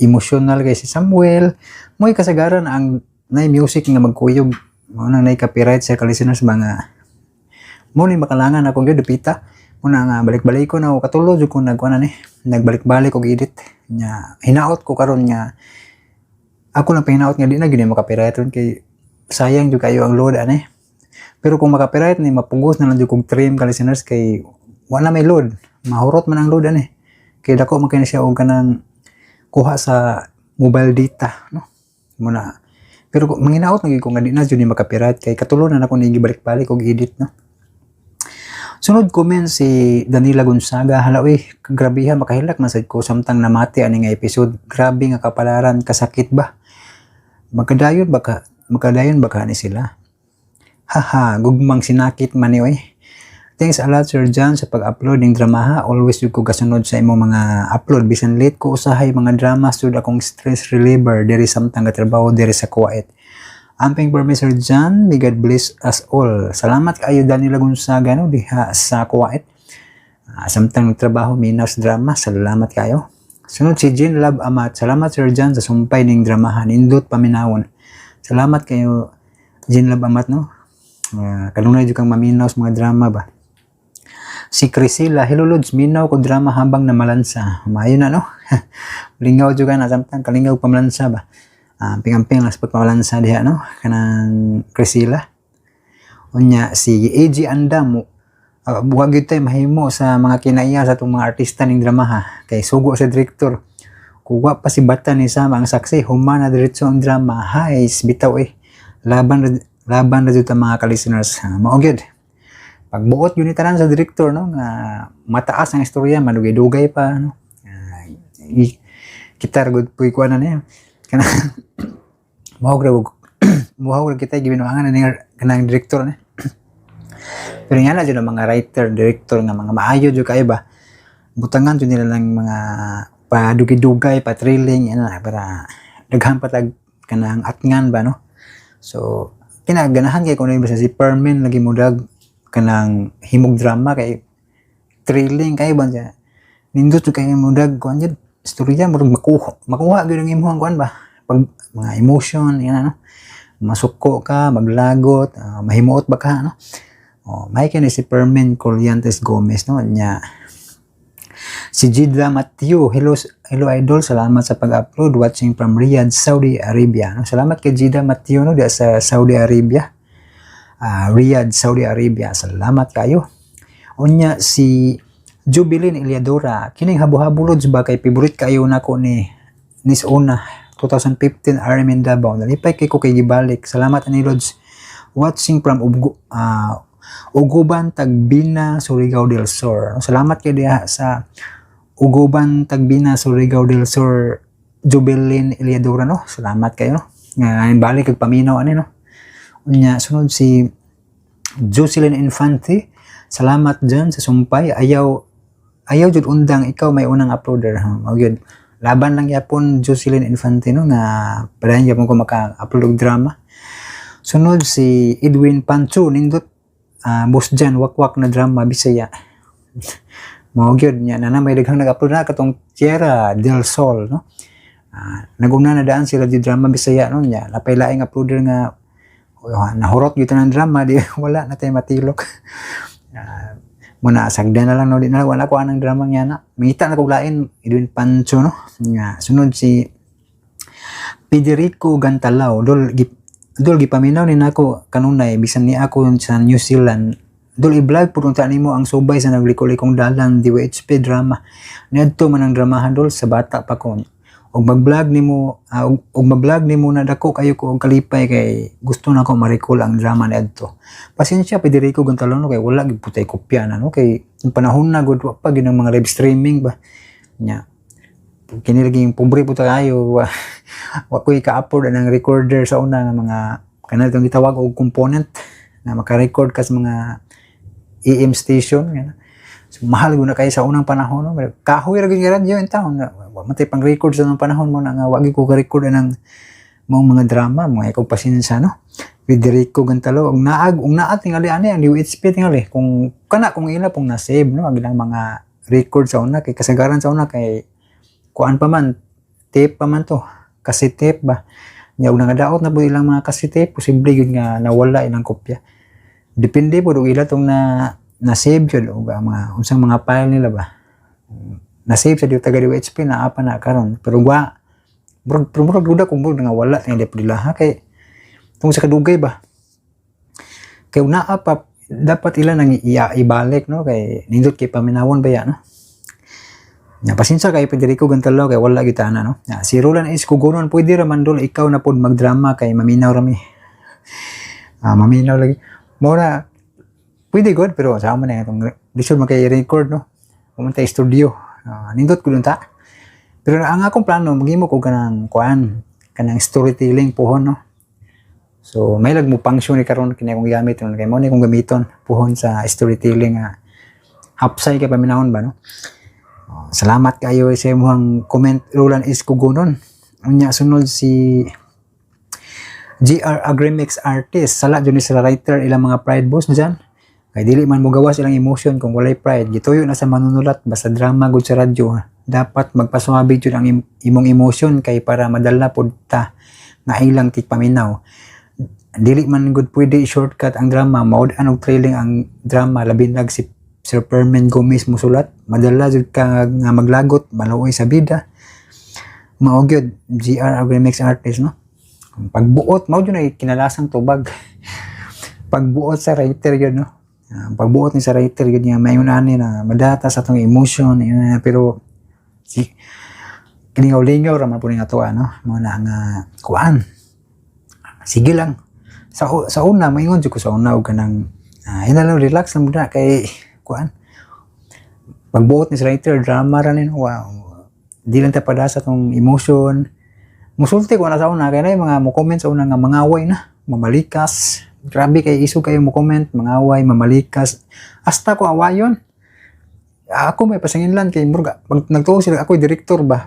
emotional kay si Samuel. Mo'y kasagaran ang naay music nga magkuyog mao nang naay copyright sa ka-listeners, mga mo ni makalangan ako gyud dupita. Muna nga balik-balik ko na ako, katulo jud ko nagkuan ni, nagbalik-balik og edit. Nya hinaot ko karon nga ako lang pahinaot nga di na gyud ni makapirate ron kay sayang jud kayo ang load ani. Pero kung makapirate ni, mapugos na lang jud kog trim, ka listeners, kay wala may load, mahurot man ang load ani kay dako man kay na siya og kanang kuha sa mobile data, no, muna. Pero manginaot na gyud ko nga di na jud ni makapirate kay katulo na nako ni gibalik-balik og edit, no. Sunod comment si Danila Gonzaga, "Hala uy, grabeha, makahilak man sad ko samtang namati ani nga episode. Grabe nga kapalaran, kasakit ba? Magkadayon ba ka ni sila? Haha, gugmang sinakit man ni oy. Thanks a lot, Sir John, sa pag-upload ng dramaha. Always jud ko gasunod sa imong mga upload. Bisan late ko usahay, mga drama sud akong stress reliever diri samtang gatrabaho diri sa Kuwait. Amping for me, Sir John. May God bless us all." Salamat kayo, Danila Gonzaga, no, diha sa Kuwait. Samtang nagtrabaho, minaw sa drama. Salamat kayo. Sunod si Jean Love Amat, "Salamat, Sir John, sa sumpay ning dramahan. Nindot paminawon." Salamat kayo, Jean Love Amat, no. Kanunay jud kang maminaw sa mga drama ba. Si Priscilla, "Hello Lods, minaw ko drama habang namalansa." Maayo na, no? Lingaw jud ka na samtang kalingaw pamalansa ba. Amping-amping lang sa pagpamalansa diha, no? Kanang Priscilla. Unya si AG Andam, "Buwag gyud tay mahimo sa mga kinaiya sa atong mga artista ning dramaha kay sugo sa direktor. Kuwa pa si Bata ni Sam ang saksi, human na diretso ang drama. Hays, bitaw eh. Laban ra jud ta, mga ka-listeners." Mao gyud. Pagbuot yun ni tanan sa direktor, no, nga mataas ang istorya, madugay-dugay pa, no. Kita ra gud puy kuan na niya. Kana mao ra kita gibinuangan ni kanang direktor ni. Pero nga na jud ang mga writer, director nga mga maayo jud kayo ba. Butangan jud nila ng mga padugay-dugay, pa-thrilling ano para daghan pa tag kanang atngan ba, no. So kinaganahan kay kuno basta si Permin lagi mudag kanang himog drama kay thrilling kay ba siya. Nindot jud kay mudag kuan jud istorya, murag makuha makuha gyud ang imong kuan ba, pag mga emotion yan, ano, masuko ka, maglagot, mahimuot ba ka, no. Oh, may kini si Permin Colliantes Gomez, no, nya. Si Jidda Matthew, hello, hello idol, salamat sa pag-upload, watching from Riyadh, Saudi Arabia. No? Salamat kay Jidda Matthew, no, diya sa Saudi Arabia. Riyadh, Saudi Arabia. Salamat kayo. Unya si Jubilin Eliadora, kining habo-habo lods ba kay favorite kayo nako ni nis una 2015 RM in Davao. Nalipay kay ko kay gibalik. Salamat ani Lods. Watching from Uguban, Tagbina, Surigao del Sur. Salamat kay diha sa Uguban, Tagbina, Surigao del Sur, Jubilin Eliadora, no. Salamat kayo, no. Nga balik kag paminaw ani, no. Unya sunod si Jocelyn Infante. Salamat dyan sa sumpay. Ayaw ayaw jud undang, ikaw may unang uploader. Ha? Mao gyud. Laban lang yapon, Jocelyn Infante, no, nga padayon yapon ko maka-upload og drama. Sunod si Edwin Pancho, nindot, boss dyan, wakwak na drama Bisaya. Mao gyud nya na may daghang nag-upload na katong Tierra del Sol, no. Naguna na daan sila di drama Bisaya, no, nya napay laing uploader nga oh, nahurot gyud ng drama di wala na tayo matilok. Muna sagdan na lang, no, di na wala ko anang drama nga na. Mangita na kog lain, Edwin Pancho, no. Nga sunod si Federico Gantalao, dol gipaminaw ni nako kanunay bisan ni ako sa New Zealand. Dol, i-vlog pud unta nimo ang subay sa nagliko-likong dalan DWHP drama. Niadto man ang dramahan, dol, sa bata pa ko. Og mag-vlog nimo og mag-vlog nimo na dako kayo ko og kalipay kay gusto nako ma-recall ang drama niadto. Pasensya, Federico Gantalao, no, kay wala gyud putay kopya na, no, kay yung panahon na gud wa pa gyud ang mga live streaming ba. Nya kini lagi pobre po tayo, wa ko'y ka-afford ang recorder sa una nga mga kanang itong gitawag og component na maka-record ka sa mga AM station nga. So mahal gud na kayo sa unang panahon, no? Kahoy ra gyud nga radyo in town. Wa man tay pang record sa unang panahon mo na nga wa gyud ko ka-record anang mga drama mga ikaw pasensya, no. Federico Gantalo, og naag og naa tingali ani ang DWHP tingali kung kana kung ila pong na-save, no, ang ilang mga record sa una kay kasagaran sa una kay kuan pa man, tape pa man to, kasi tape ba nya og nangadaot na po ilang mga cassette tape, posible gyud nga nawala ilang kopya, depende po og ila tong na na save gyud og ang mga unsang mga file nila ba na save sa taga DWHP na apa na karon. Pero wa murag, pero murag duda kung murag nga wala tingali po nila ha kay tungod sa kadugay ba kay naa pa dapat ila nang ibalik, no, kay nindot kay paminawon ba ya, no. Nya pasensya kay Federico Gantalo kay wala gyud ana, no. Nya, si Roland is Kugonon, pwede ra man dol ikaw na pod magdrama kay maminaw ra mi. Maminaw lagi. Mora pwede good pero sa man na itong lisod man kay record, no. Pumunta studio. Nindot ko dun ta. Pero ang akong plano maghimo ko kanang kuan, kanang storytelling puhon, no. So may lag mo function ni karon kini akong gigamit, no, kay mo ni akong gamiton puhon sa storytelling nga hapsay kay paminahon ba, no. Oh, salamat kayo sa imong comment, Roland is Kugonon. Unya sunod si GR Agrimix Artist. Sala jud ni sila writer ilang mga pride, boss dyan. Kay dili man mogawas ilang emotion kung walay pride. Gituyo na sa manunulat basta drama gud sa radyo. Dapat magpaswabe jud ang imong emotion kay para madala pud ta nga ilang tigpaminaw. Dili man gud pwede shortcut ang drama, maud-an og thrilling ang drama labi nag si Sir Fermin Gomez musulat, madala jud ka nga maglagot, maluoy sa bida. Mao gyud, GR Agrimix Artist, no. Ang pagbuot mao jud ay kinalasang tubag. Pagbuot sa writer yun, no. Pagbuot ni sa writer yun nga mayon ani na madata sa atong emotion yun na, pero si kilingaw-lingaw ra man po ni ato, ano, mo na nga kuan. Sige lang. Sa una maingon jud ko sa una og kanang lang, relax lang muna kay kuan. Pagbuot ni sa writer drama ra ni, no? Wow. Di lang ta padasa tong emotion. Musulti ko na sa una kay na mga mo comment sa una nga mangaway na, mamalikas. Grabe kay isog kayo mo comment, mangaway, mamalikas. Hasta ko awayon. Ako may pasanginlan kay murag pag nagtuo sila ako director ba.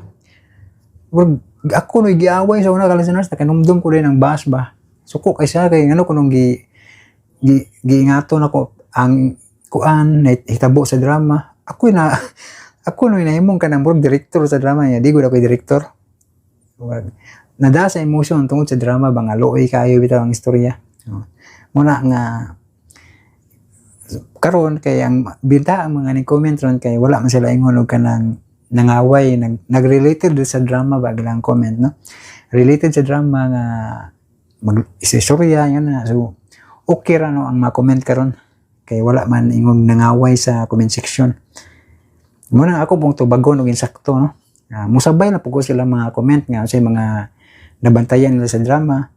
Murag ako no giaway sa una ka listeners, nakanumdum ko din ang bash ba. Suko kay siya kay ngano kunong gi, gi giingaton ako ang kuan na hitabo sa drama. Ako na ako no inahimong kanang murag director sa drama niya. Di gud ako director. Murag, nada sa emotion tungod sa drama ba nga luoy kayo bitaw ang istorya. Oh. Muna nga Karon kay ang binta ang mga ni comment ron kay wala man sila ingon og kanang nangaway, nag-related sa drama ba ilang comment, no? Related sa drama nga mag istorya yun na. So okay ra, no, ang mga comment karon kay wala man ingong nangaway sa comment section. Muna ako pong tubagon og insakto, no? Musabay na po ko sila mga comment nga sa mga nabantayan nila sa drama.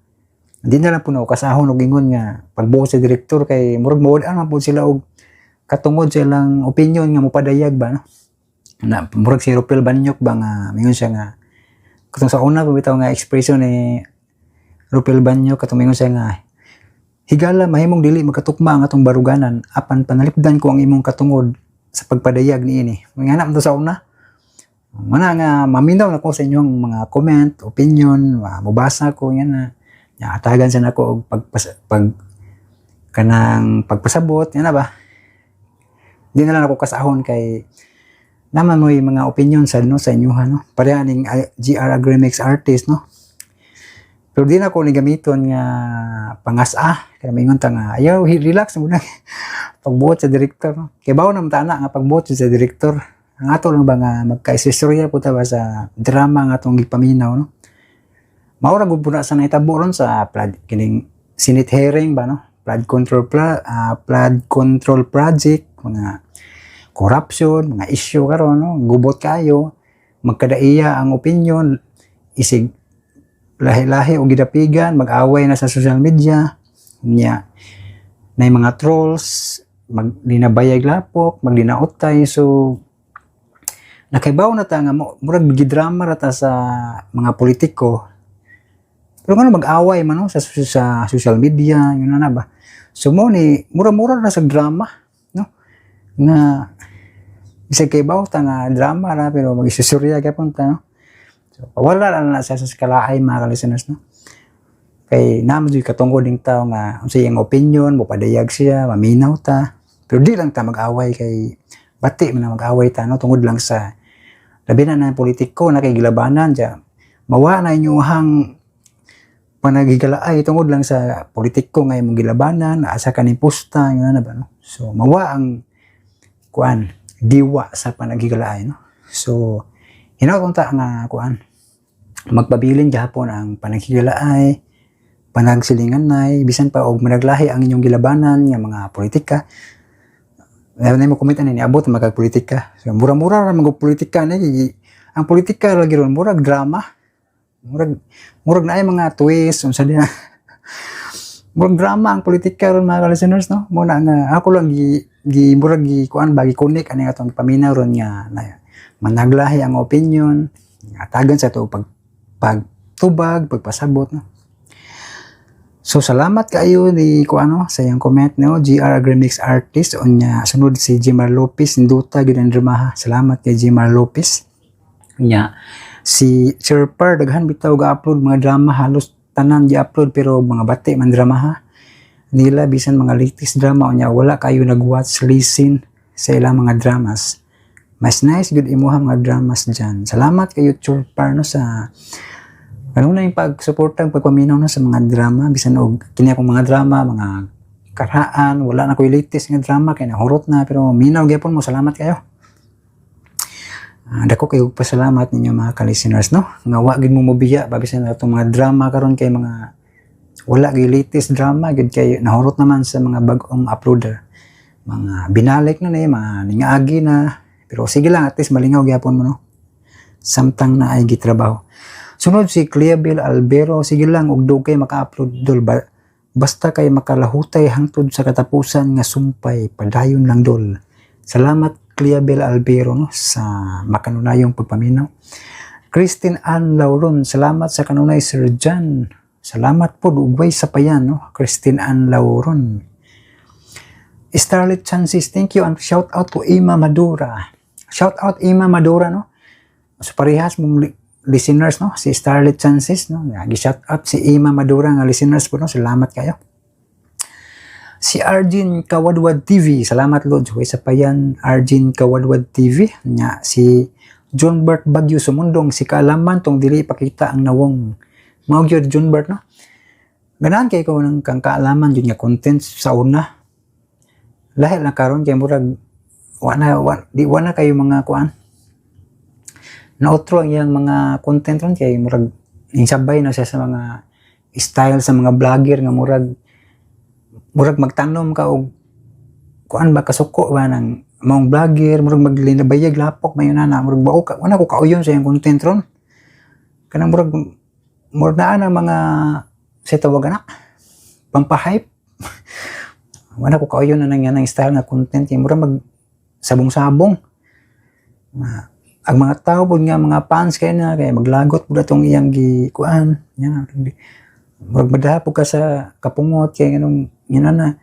Hindi na lang po na kasahon og ingon nga pagbuot sa direktor kay murag mawad man po sila og katungod sa ilang opinion nga mopadayag ba, no? Na murag si Rupel Banyok ba nga mingon siya nga katong sa una pa bitaw nga expression ni Rupel Banyok, katong mingon siya nga, "Higala, mahimong dili magkatukma ang atong baruganan apan panalipdan ko ang imong katungod sa pagpadayag niini." Mga anak to sa una. Mana nga maminaw na ko sa inyong mga comment, opinion, mobasa ko yan na. Ya, atagan sa nako og pag kanang pagpasabot, yan na ba? Di na lang ako kasahon kay naman mo yung mga opinion sa, no, sa inyo, no? Pareha ning GR Agrimix artist, no? Pero di na ko ni gamiton nga pangas-a kaya maingon ta nga ayaw relax mo na pagbuot sa direktor, no? Kay bawo naman ta ana nga pagbuot sa direktor, ang ato lang ba nga magkaistorya po ta ba sa drama nga atong gipaminaw, no? Mao ra gud po na sa nahitabo ron sa flood, kining Senate hearing ba, no? Flood control project, mga corruption, mga issue karon, no? Gubot kayo, magkadaiya ang opinion, isig lahi-lahi o gidapigan, mag-away na sa social media, nya na mga trolls, magdinabayag lapok, magdinaotay, so nakaibaw na ta nga murag gidrama ra ta sa mga politiko. Pero ngano mag-away man, no, sa social media, yun na ba? So mo ni mura-mura na sa drama, no? Nga bisag kay baw ta nga drama ra pero mag-isusturya gyapon ta, no? So wala ra na sa kalaay, mga ka-listeners, no? Kay naa man jud katungod ning tao nga unsa iyang opinion, mopadayag siya, maminaw ta. Pero di lang ta mag-away kay bati man na mag-away ta, no, tungod lang sa labi na na politiko na kay gilabanan diya. Mawa na inyuhang panagigalaay tungod lang sa politiko nga imong gilabanan, asa ka ni posta, yun na ba, no? So mawa ang kuan diwa sa panagigalaay, no? So hinaot ta nga kuan magpabilin gihapon ang panaghigalaay, panagsilinganay, bisan pa og managlahi ang inyong gilabanan nga mga politika. Ayaw na mo comment ani niabot magkag politika. So mura-mura ra mag politika ni, ang politika lagi ron murag drama. Murag naay mga twist unsa din. Murag drama ang politika ron, mga listeners, no? Mo na nga ako lang gi, gi murag gi kuan ba, gi connect ani atong paminaw ron nga na, managlahi ang opinion, atagan sa to pagtubag, pagpasabot, no? So salamat kaayo ni ko ano sa iyang comment, no, GR Agrimix Artist. Unya sunod si Jimar Lopez, nduta gyud ang dramaha. Salamat kay Jimar Lopez. Unya si Sir Per, daghan bitaw ga-upload mga drama, halos tanan gi-upload pero mga bati man drama nila bisan mga latest drama. Unya wala kayo nag-watch, listen sa ilang mga dramas. Mas nice gud imuha mga dramas dyan. Salamat kayo, Sir Per, no, sa kanunay yung pagsuporta, pagpaminaw na sa mga drama bisan og kini akong mga drama mga karaan, wala na ko'y latest nga drama kay nahurot na, pero minaw gyapon mo. Salamat kayo. Dako kayo pasalamat ninyo, mga ka-listeners, no, nga wa gid mo mobiya ba bisan atong mga drama karon kay mga wala gyud latest drama gid kay nahurot naman sa mga bag-ong uploader, mga binalik na ni mga ningaagi na, pero sige lang, at least malingaw gyapon mo, no, samtang na ay gitrabaho. Sunod si Cleabel Albero, "Sige lang og dugay maka-upload dol ba, basta kay makalahutay hangtod sa katapusan nga sumpay, padayon lang dol." Salamat, Cleabel Albero, no, sa makanunayong pagpaminaw. Christine Ann Lauron, "Salamat sa kanunay, Sir John." Salamat po, ugway sa payan, no, Christine Ann Lauron. Starlit Chances, "Thank you and shout out to Ima Madura." Shout out Ima Madura, no. So parehas mong listeners, no, si Starlit Chances, no. Gi-shout out si Ima Madura nga listeners po, no. Salamat kayo. Si Arjun Kawadwad TV, "Salamat Lods." Huwag sa payan, Arjun Kawadwad TV. Nya si John Bert Bagyo Sumundong, "Si kaalaman tong dili pakita ang nawong." Mao gyud, John Bert, no. Ganahan kay ko ng kang kaalaman yun nga content sa una. Lahi lang karon kay murag wa na wa, di wa na kayo mga kuan. Naotro ang iyang mga content ron kay murag sabay na siya sa mga style sa mga vlogger nga murag murag magtanom ka og kuan ba, kasuko ba ng maong vlogger, murag maglinabayag lapok mayon na, murag bao ka, wala ko kauyon sa iyang content ron. Kanang murag murag naa na mga sa tawag anak pampahype. Wala ko kauyon na nang yan ang style nga content kay murag mag sabong-sabong. Ang mga tao pud nga mga fans kay na kay maglagot pud atong iyang gi kuan yan, murag madaha pud ka sa kapungot kay nganong yan na.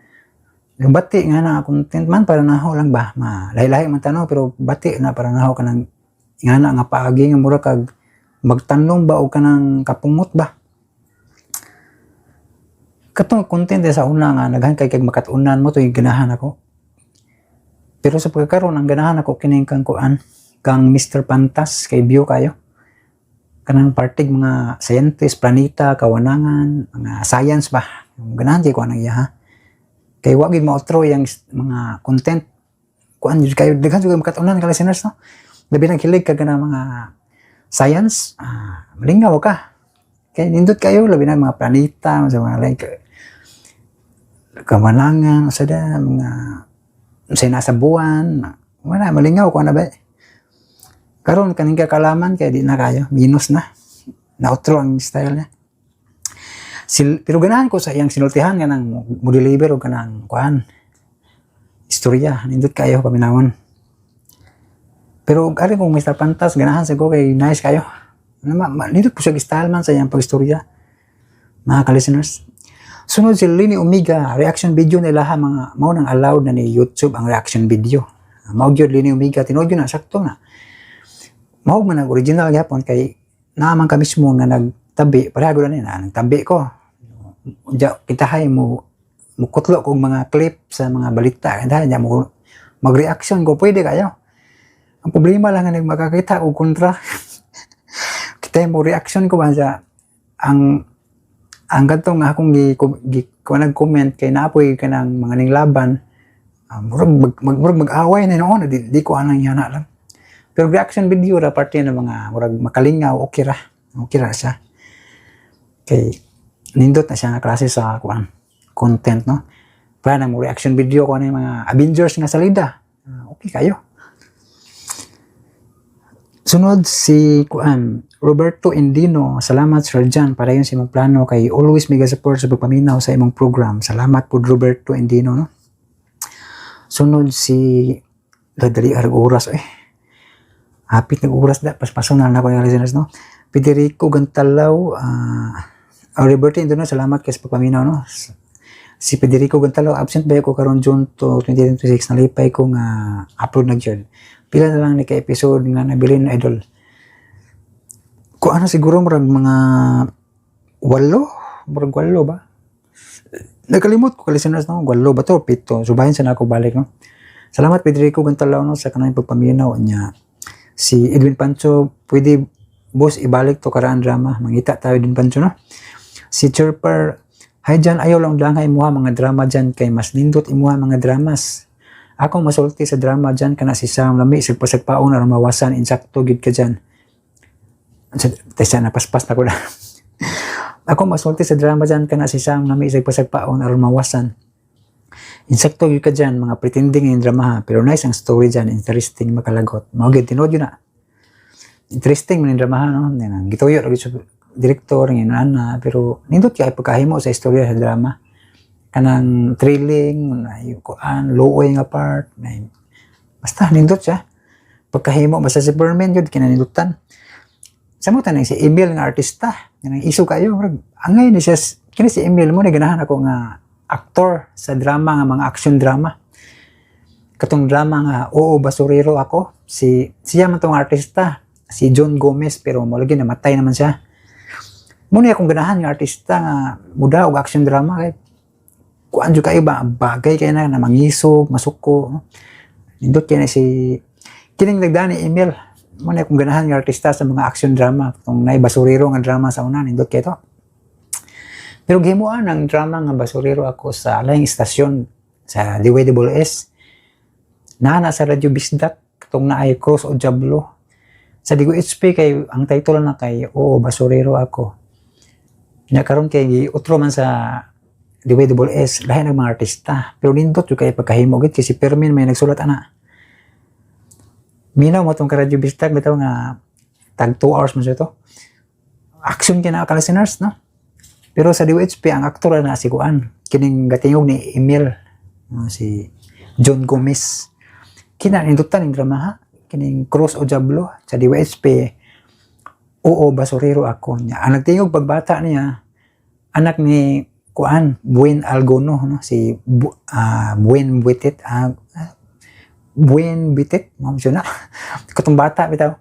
Yung bati nga na content man para naho lang ba, ma lahi-lahi man tanaw, pero bati na para naho kanang nga na nga paagi nga murag kag magtanom ba og kanang kapungot ba. Katong content sa una nga naghan kay kag makat-unan mo to yung ganahan ako. Pero sa pagkakaroon ang ganahan ako kining kang kuan kang Mr. Pantas kay view kayo. Kanang partig mga scientist, planeta, kawanangan, mga science ba. Ganahan kay kuan ang iya ha. Kay wa gid maotro yang mga content. Kuan jud kayo daghan jud makat-unan ka listeners, no. Labi nang hilig ka kana mga science, malingaw ka. Kay nindot kayo labi na mga planeta, sa mga like kawanangan, sa da mga sa nasa buwan, wala malingaw ko na ba. Karon kaning kakalaman kay di na kayo, minus na. Nautro ang style niya. Pero ganahan ko sa iyang sinultihan nga nang mo deliver og kanang kuan istorya, nindot kayo paminawon. Pero ari kung Mr. Pantas ganahan sa ko kay nice kayo. Nindot po siya style man sa iyang pagistorya. Mga ka-listeners. Sunod si Lini Omega, reaction video nila ha, mga mao nang allowed na ni YouTube ang reaction video. Mao gyud Lini Omega, tinuod gyud na sakto na. Mao man ang original gyapon kay naa man ka mismo nga nagtabi, pareha gud ani na nagtabi ko. Unya kitahay mo mukutlo kog mga clip sa mga balita, kaya nya mo mag-reaction ko pwede kayo. Ang problema lang nga makakita og kontra. Kita mo reaction ko ba sa ang kadtong akong gi, gi ko nag-comment kay naapoy kanang mga ninglaban, murag murag mag-away na noon, di ko anang yana lang. Pero reaction video ra parte ng mga murag makalingaw, okay ra. Okay ra siya. Kay nindot na siya nga klase sa kuan content, no. Para na mo reaction video ko ano yung mga Avengers nga salida. Okay kayo. Sunod si kuan Roberto Indino, salamat Sir John para yun sa imong plano kay always mega support sa pagpaminaw sa imong program. Salamat po Roberto Indino, no. Sunod si dadali arag oras eh. Hapit nag oras da paspason na ko yung listeners, no. Federico Gantalaw, Roberto Indino, salamat kay sa pagpaminaw, no. Si Federico Gantalaw, absent ba ko karon June to 2026, nalipay ko nga upload na gyud. Pila na lang ni ka episode nga nabilin, idol? Kung ano siguro murag mga 8, murag 8 ba? Nakalimot ko listeners, no, 8 ba to, 7. Subahin sa nako balik, no. Salamat Federico Gantalaw, no, sa kanang pagpaminaw niya. Si Edwin Pancho, pwede boss ibalik to karaan drama. Mangita tayo din Pancho, no. Si Chirper, hi Jan, ayaw lang dangay imuha mga drama dyan kay mas nindot imuha mga dramas. Akong masulti sa drama dyan kana si Sam lami sagpasagpaon aron mawasan, insakto gid ka dyan. Tesa napaspas na ko na. Ako masulti sa drama dyan kana si Sam lami sagpasagpaon aron mawasan. Insakto gid ka dyan, mga pretending yung drama ha, pero nice ang story dyan, interesting makalagot. Mao gid tinuod yun na. Interesting man yung drama ha, no? Yan ang gituyo ra gid sa direktor ngayon ana, pero nindot kay pagkahimo sa istorya sa drama. Kanang thrilling, na yung kuan, luoy nga part, na basta nindot siya. Pagkahimo basta si Superman yun, kinanindutan. Sa mo tanang si Emil nga artista, kanang iso kayo, murag angay ni siya, kini si Emil mo ni ganahan ako nga aktor sa drama nga mga action drama. Katong drama nga Oo Basurero Ako, si siya man tong artista, si John Gomez, pero mo lagi namatay naman siya. Muna akong ganahan nga artista nga muda og action drama kay kuan jud kayo ba bagay kay na, na mangisog, masuko, no? Nindot kay na si kining nagdani Emil. Mo na akong ganahan nga artista sa mga action drama, katong nay basurero nga drama sa una, nindot kay to. Pero gihimuan ang drama nga Basurero Ako sa laing istasyon Sa DYSS naa na sa Radyo Bisdak katong naay Cross o Diablo. Sa DWHP kay ang title na kay Oo Basurero Ako. Nya karon kay utro man sa DYSS, lahi ng mga artista pero nindot jud kay pagkahimo gid kay si Fermin may nagsulat ana. Minaw mo tong ka Radyo Bisdak bitaw nga tag 2 hours man siya to. Action kina ka listeners, no? Pero sa DWHP ang aktor na si kuan, kining gatingog ni Emil, no, si John Gomez. Kina nindutan ning drama ha, kining Cross o Diablo. Sa DYHP, Oo Basurero Ako. Niya ang nagtingog pagbata niya, anak ni kuan Buen Algono, no, si Buen Buitit, Buen Bitit mo siya na katong bata bitaw.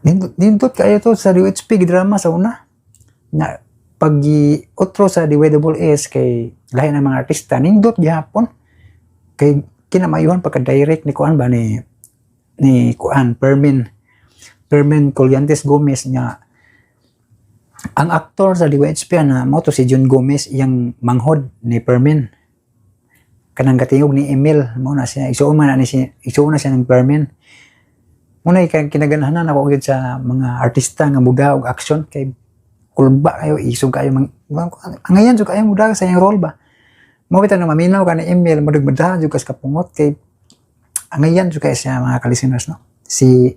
Nindot, nindot kayo to sa DHP drama sa una na pag otro sa DWS kay lahi ng mga artista, nindot gihapon kay kinamayuhan pagka-direct ni kuan ba, ni kuan Permin Permin Collantes Gomez nga ang aktor sa DYHP na mo to si John Gomez, iyang manghod ni Permin, kanang katingog ni Emil mo na siya, isuon man na ni siya, isuon na siya ng Permin mo na. Kinaganahanan ako gyud sa mga artista nga muda og action kay kulba kayo, isog kayo, mang angayan jud kayo muda sa iyang role ba. Mo bitaw na maminaw ka ni Emil, mudagmadahan jud kas kapungot kay angayan jud kay siya, mga ka-listeners, no, si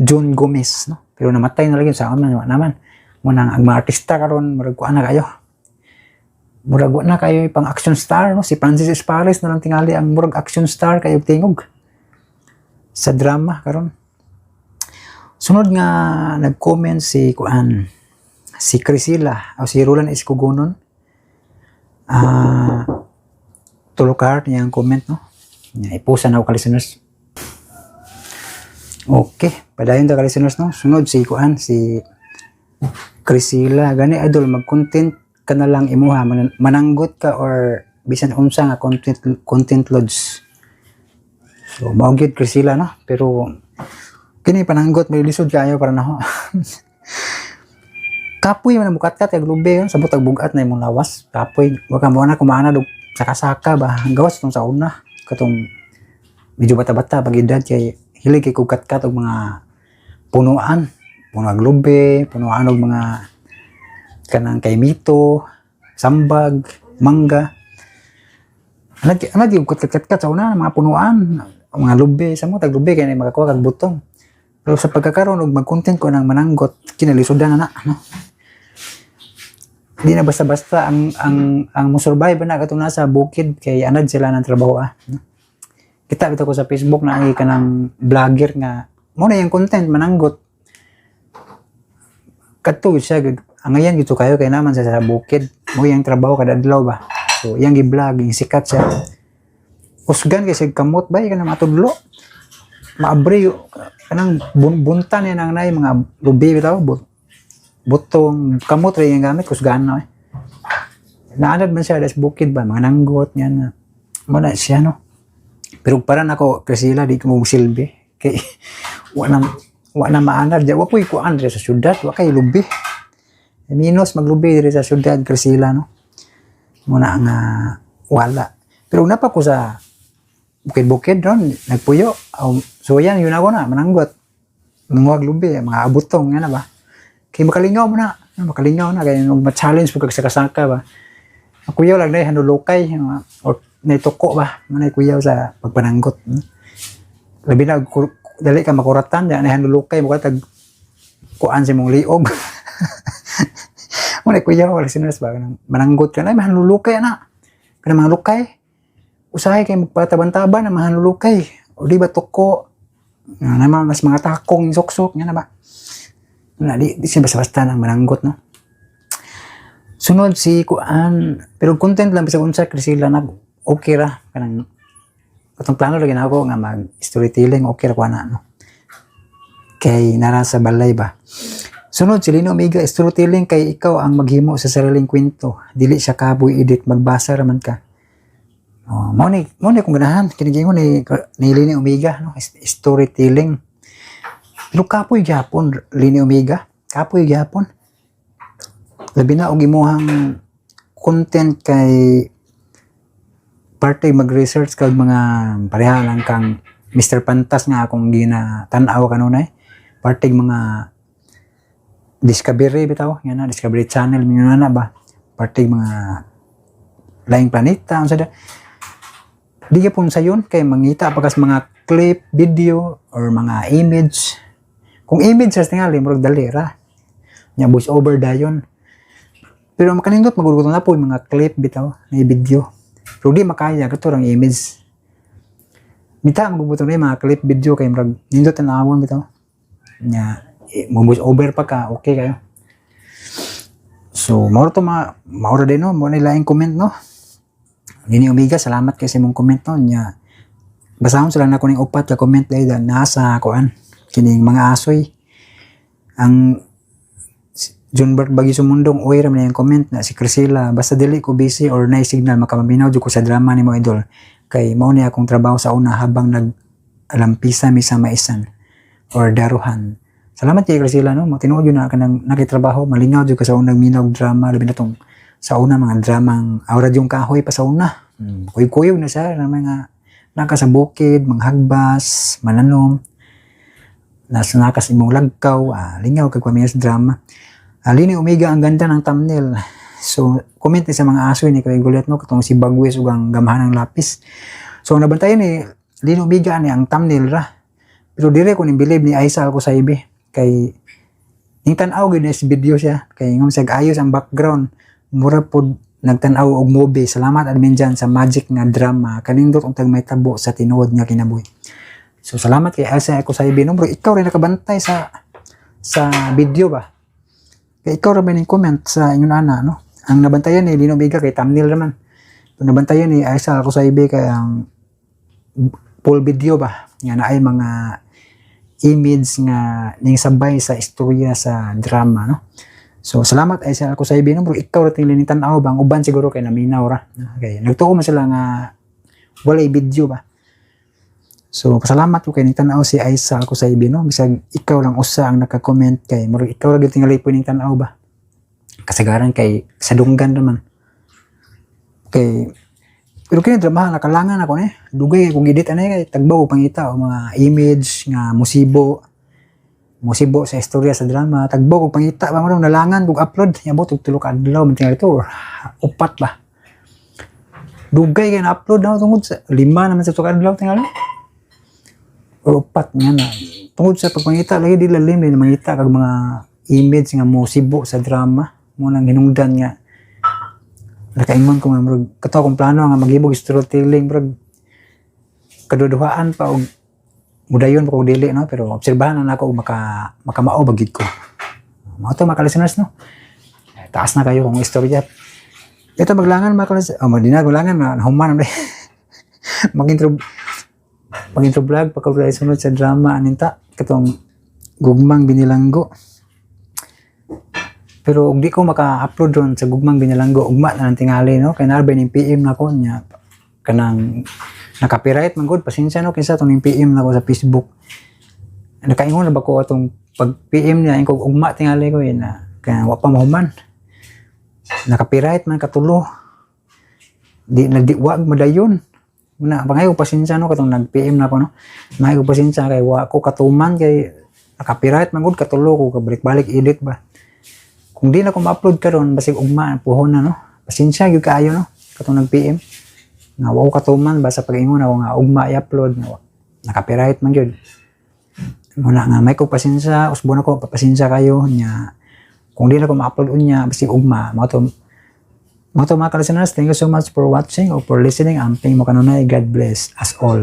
John Gomez, no. Pero namatay na lagi sa man wa naman mo nang ang mga artista karon murag kuan na kayo, murag wa na kayo pang action star, no. Si Francis Espares na lang tingali ang murag action star kayo tingog sa drama karon. Sunod nga nag-comment si kuan, si Priscilla o si Roland Escogonon. Tulukar niya ang comment, no. Nya ipusa na ako ka-listeners. Okay, padayon ta ka-listeners, no. Sunod si kuan, si Priscilla gani, "Idol, mag-content ka na lang imuha, mananggot ka or bisan unsa nga content, content loads." So mao gyud, Priscilla, no, pero kini pananggot may lisod kayo para nako. Kapoy man ang bukat kag lubi yun, sabot ag bugat na imong lawas. Kapoy, wa ka mo na kumana dog saka-saka ba. Ang gawas tong sa una katong medyo bata-bata pag edad kay hilig kay kukat-kat og mga punuan, punuan lubi, punuan og mga kanang kaymito, sambag, mangga. Anad yung kat-kat sa una, mga punuan, mga lubi, sa mga taglubi kay na makakuha kag butong. Pero sa pagkakaroon og mag-content ko ng mananggot, kinalisudan na na, no? Hindi na basta-basta ang mo-survive na katong nasa bukid kay anad sila ng trabaho ah. No? Kita bitaw ko sa Facebook na ay kanang vlogger nga mo na yung content mananggot. Kadto siya angayan gito kayo kay naman sa bukid mo yung trabaho kada adlaw ba. So iyang gi-vlog, yung sikat siya. Usgan kay sig kamot ba kanang matudlo. Maabre kanang buntan yan ang nay mga lubi bitaw butong kamot ra yung gamit kusgan na eh. Naanad man siya das bukid ba mga nanggot niya na mo na siya, no. Pero para nako Priscilla, di ko mo silbi kay wa na maanad wa koy kuan diri sa syudad, wa kay lubi. Minus maglubi diri sa syudad, Priscilla, no. Muna nga wala. Pero napa ko sa bukid-bukid ron nagpuyo. So yan yun ako na mananggot. Manguhag lubi, mga abutong nga na ba. Kay makalingaw mo na, makalingaw na kay nung ma-challenge mo kag saka-saka ba. Ang kuyaw lang na hanulukay or naituko ba, manay kuyaw sa pagpananggot. Labi na dali ka makuratan, di na hanulukay mo ka tag kuan sa imong liog. Mo na kuyaw wala sinas ba kanang mananggot ka na ay mahanulukay na. Kanang mga lukay. Usahay kay magpataban-taban ang mahanulukay. O di ba tuko nga naman mas mga takong suksok nga na ba. Na di siya basta-basta nang mananggot, no. Sunod si kuan, pero content lang bisag unsa, Priscilla, na okay ra kanang katong plano lagi na ako nga mag storytelling, okay ra ko ana, no. Kay nara sa balay ba. Sunod si Lino Amiga, "Storytelling kay ikaw ang maghimo sa sariling kwento. Dili siya kaboy edit, magbasa raman ka." Oh, mao ni kung ganahan kini giingon ni Lino Omega, no, storytelling. Pero kapoy gyapon, Lino Omega, kapoy gyapon. Labi na og imuhang content kay Parte mag-research kag mga pareha lang kang Mr. Pantas nga akong gina tan-aw kanunay. Parte mga Discovery bitaw, nga na Discovery Channel mingon na ba. Parte mga laing planeta unsa da. Di gyapon sayon kay mangita pa kas mga clip, video or mga image. Kung image sa tingali murag dali ra. Nya voice over dayon. Pero makanindot magugutong na po yung mga clip bitaw na video. Pero di makaya kato rang image. Mita magugutong na yung mga clip video kay murag nindot tanawon bitaw. Nya mo voice over pa ka, okay kayo. So, mao to mga mao ra din no, mo na laing comment no. Nini Omega, salamat kay sa imong comment no. Nya basahon sila nako ning upat ka comment dahil nasa kuan kining mga asoy. Ang Junbert Bagyo Sumundong, uy ra man yung comment na si Priscilla, basta dili ko busy or nay signal makamaminaw jud ko sa drama nimo, idol, kay mao ni akong trabaho sa una habang nag alampisa mi sa maisan or daruhan. Salamat kay Priscilla no, mo tinuod jud na kanang nakitrabaho, malingaw jud ka sa unang minaw og drama, labi na tong sa una mga dramang Awrad yung Kahoy pa sa una. Kuyog-kuyog na siya na mga naka sa bukid, manghagbas, mananom, nasa nakas imong lagkaw, lingaw kag pamilya sa drama. Lini Omega, ang ganda ng thumbnail. So, comment ni sa mga aso ni kay Gulit no, katong si Bagwis ug ang Gamhan ng Lapis. So, nabantayan ni Lini Omega ni ang thumbnail ra. Pero dire ko ni believe ni Aisa Alcosaibe kay ning tan-aw gyud ni sa video siya kay ngom siya ayos ang background, mura pod nagtan-aw og movie. Salamat admin dyan sa magic nga drama, kanindot untag may tabo sa tinuod nga kinabuhi. So salamat kay Aisa Alcosaibe no, bro, ikaw rin nakabantay sa video ba? Kay ikaw ra ba ning comment sa inyong ana no? Ang nabantayan ni Lino Omega kay thumbnail raman. Pero nabantayan ni Aisa Alcosaibe kay ang full video ba? Nga naay mga image nga ning sabay sa istorya sa drama no. So salamat Aisa Alcosaibe no, bro, ikaw ra tingli ning tan-aw ba, ang uban siguro kay naminaw ra. Okay, nagtuo man sila nga walay video ba. So pasalamat ko kay ning tan-aw si Aisa Alcosaibe no, bisag ikaw lang usa ang naka-comment kay murag ikaw ra gyud tingali po ning tan-aw ba. Kasagaran kay sa dunggan naman. Kay pero kini drama nakalangan ako ni. Dugay kong edit ani kay tagbaw pangita og mga image nga musibo. Musibo sa istorya sa drama. Tagbaw kog pangita ba mo nalangan kog upload. Yabot og tulo ka adlaw man tingali to or upat ba. Dugay kay na-upload na tungod sa lima naman sa tulo ka adlaw tingali. Or upat nga na. Tungod sa pagpangita lagi di lalim din mangita kag mga image nga musibo sa drama. Mo nang hinungdan nga nakaingon ko nga murag kato akong plano nga maghibog storytelling, murag kaduduhaan pa og mudayon pa kog dili no, pero obserbahan na nako og makamao ba gid ko. Mao to mga listeners no, taas na kayo kung istorya ito maglangan mga listeners. Oh, madina maglangan na human na mag-intro vlog pa ko sunod sa drama aninta katong Gugmang Binilanggo. Pero og di ko maka-upload ron sa Gugmang Binilanggo, ugma na ng tingali no, kay naa ning PM nako nya kanang na-copyright man gud, pasensya no kinsa tong ning PM nako sa Facebook. Nakaingon na ba ko atong pag PM niya ingkog ugma tingali ko eh, na kaya wa pa mahuman. Na-copyright man katulo. Di na di wa madayon. Muna pangayo pasensya no katong nag-PM nako no. Maayo pasensya kay wa ko katuman kay na-copyright man gud katulo ko kabalik-balik edit ba. Kung di na ko ma-upload karon basig ugma ang puhon na no. Pasensya gyud kaayo no katong nag-PM. Nga wa ko katuman ba sa pag-ingon ako nga ugma i-upload nga na-copyright man gyud. Muna nga may ko pasensya, usbon ako papasensya kayo nya. Kung di na ko ma-upload unya basig ugma mao to mga ka-listeners. Thank you so much for watching or for listening. Amping mo kanunay. God bless us all.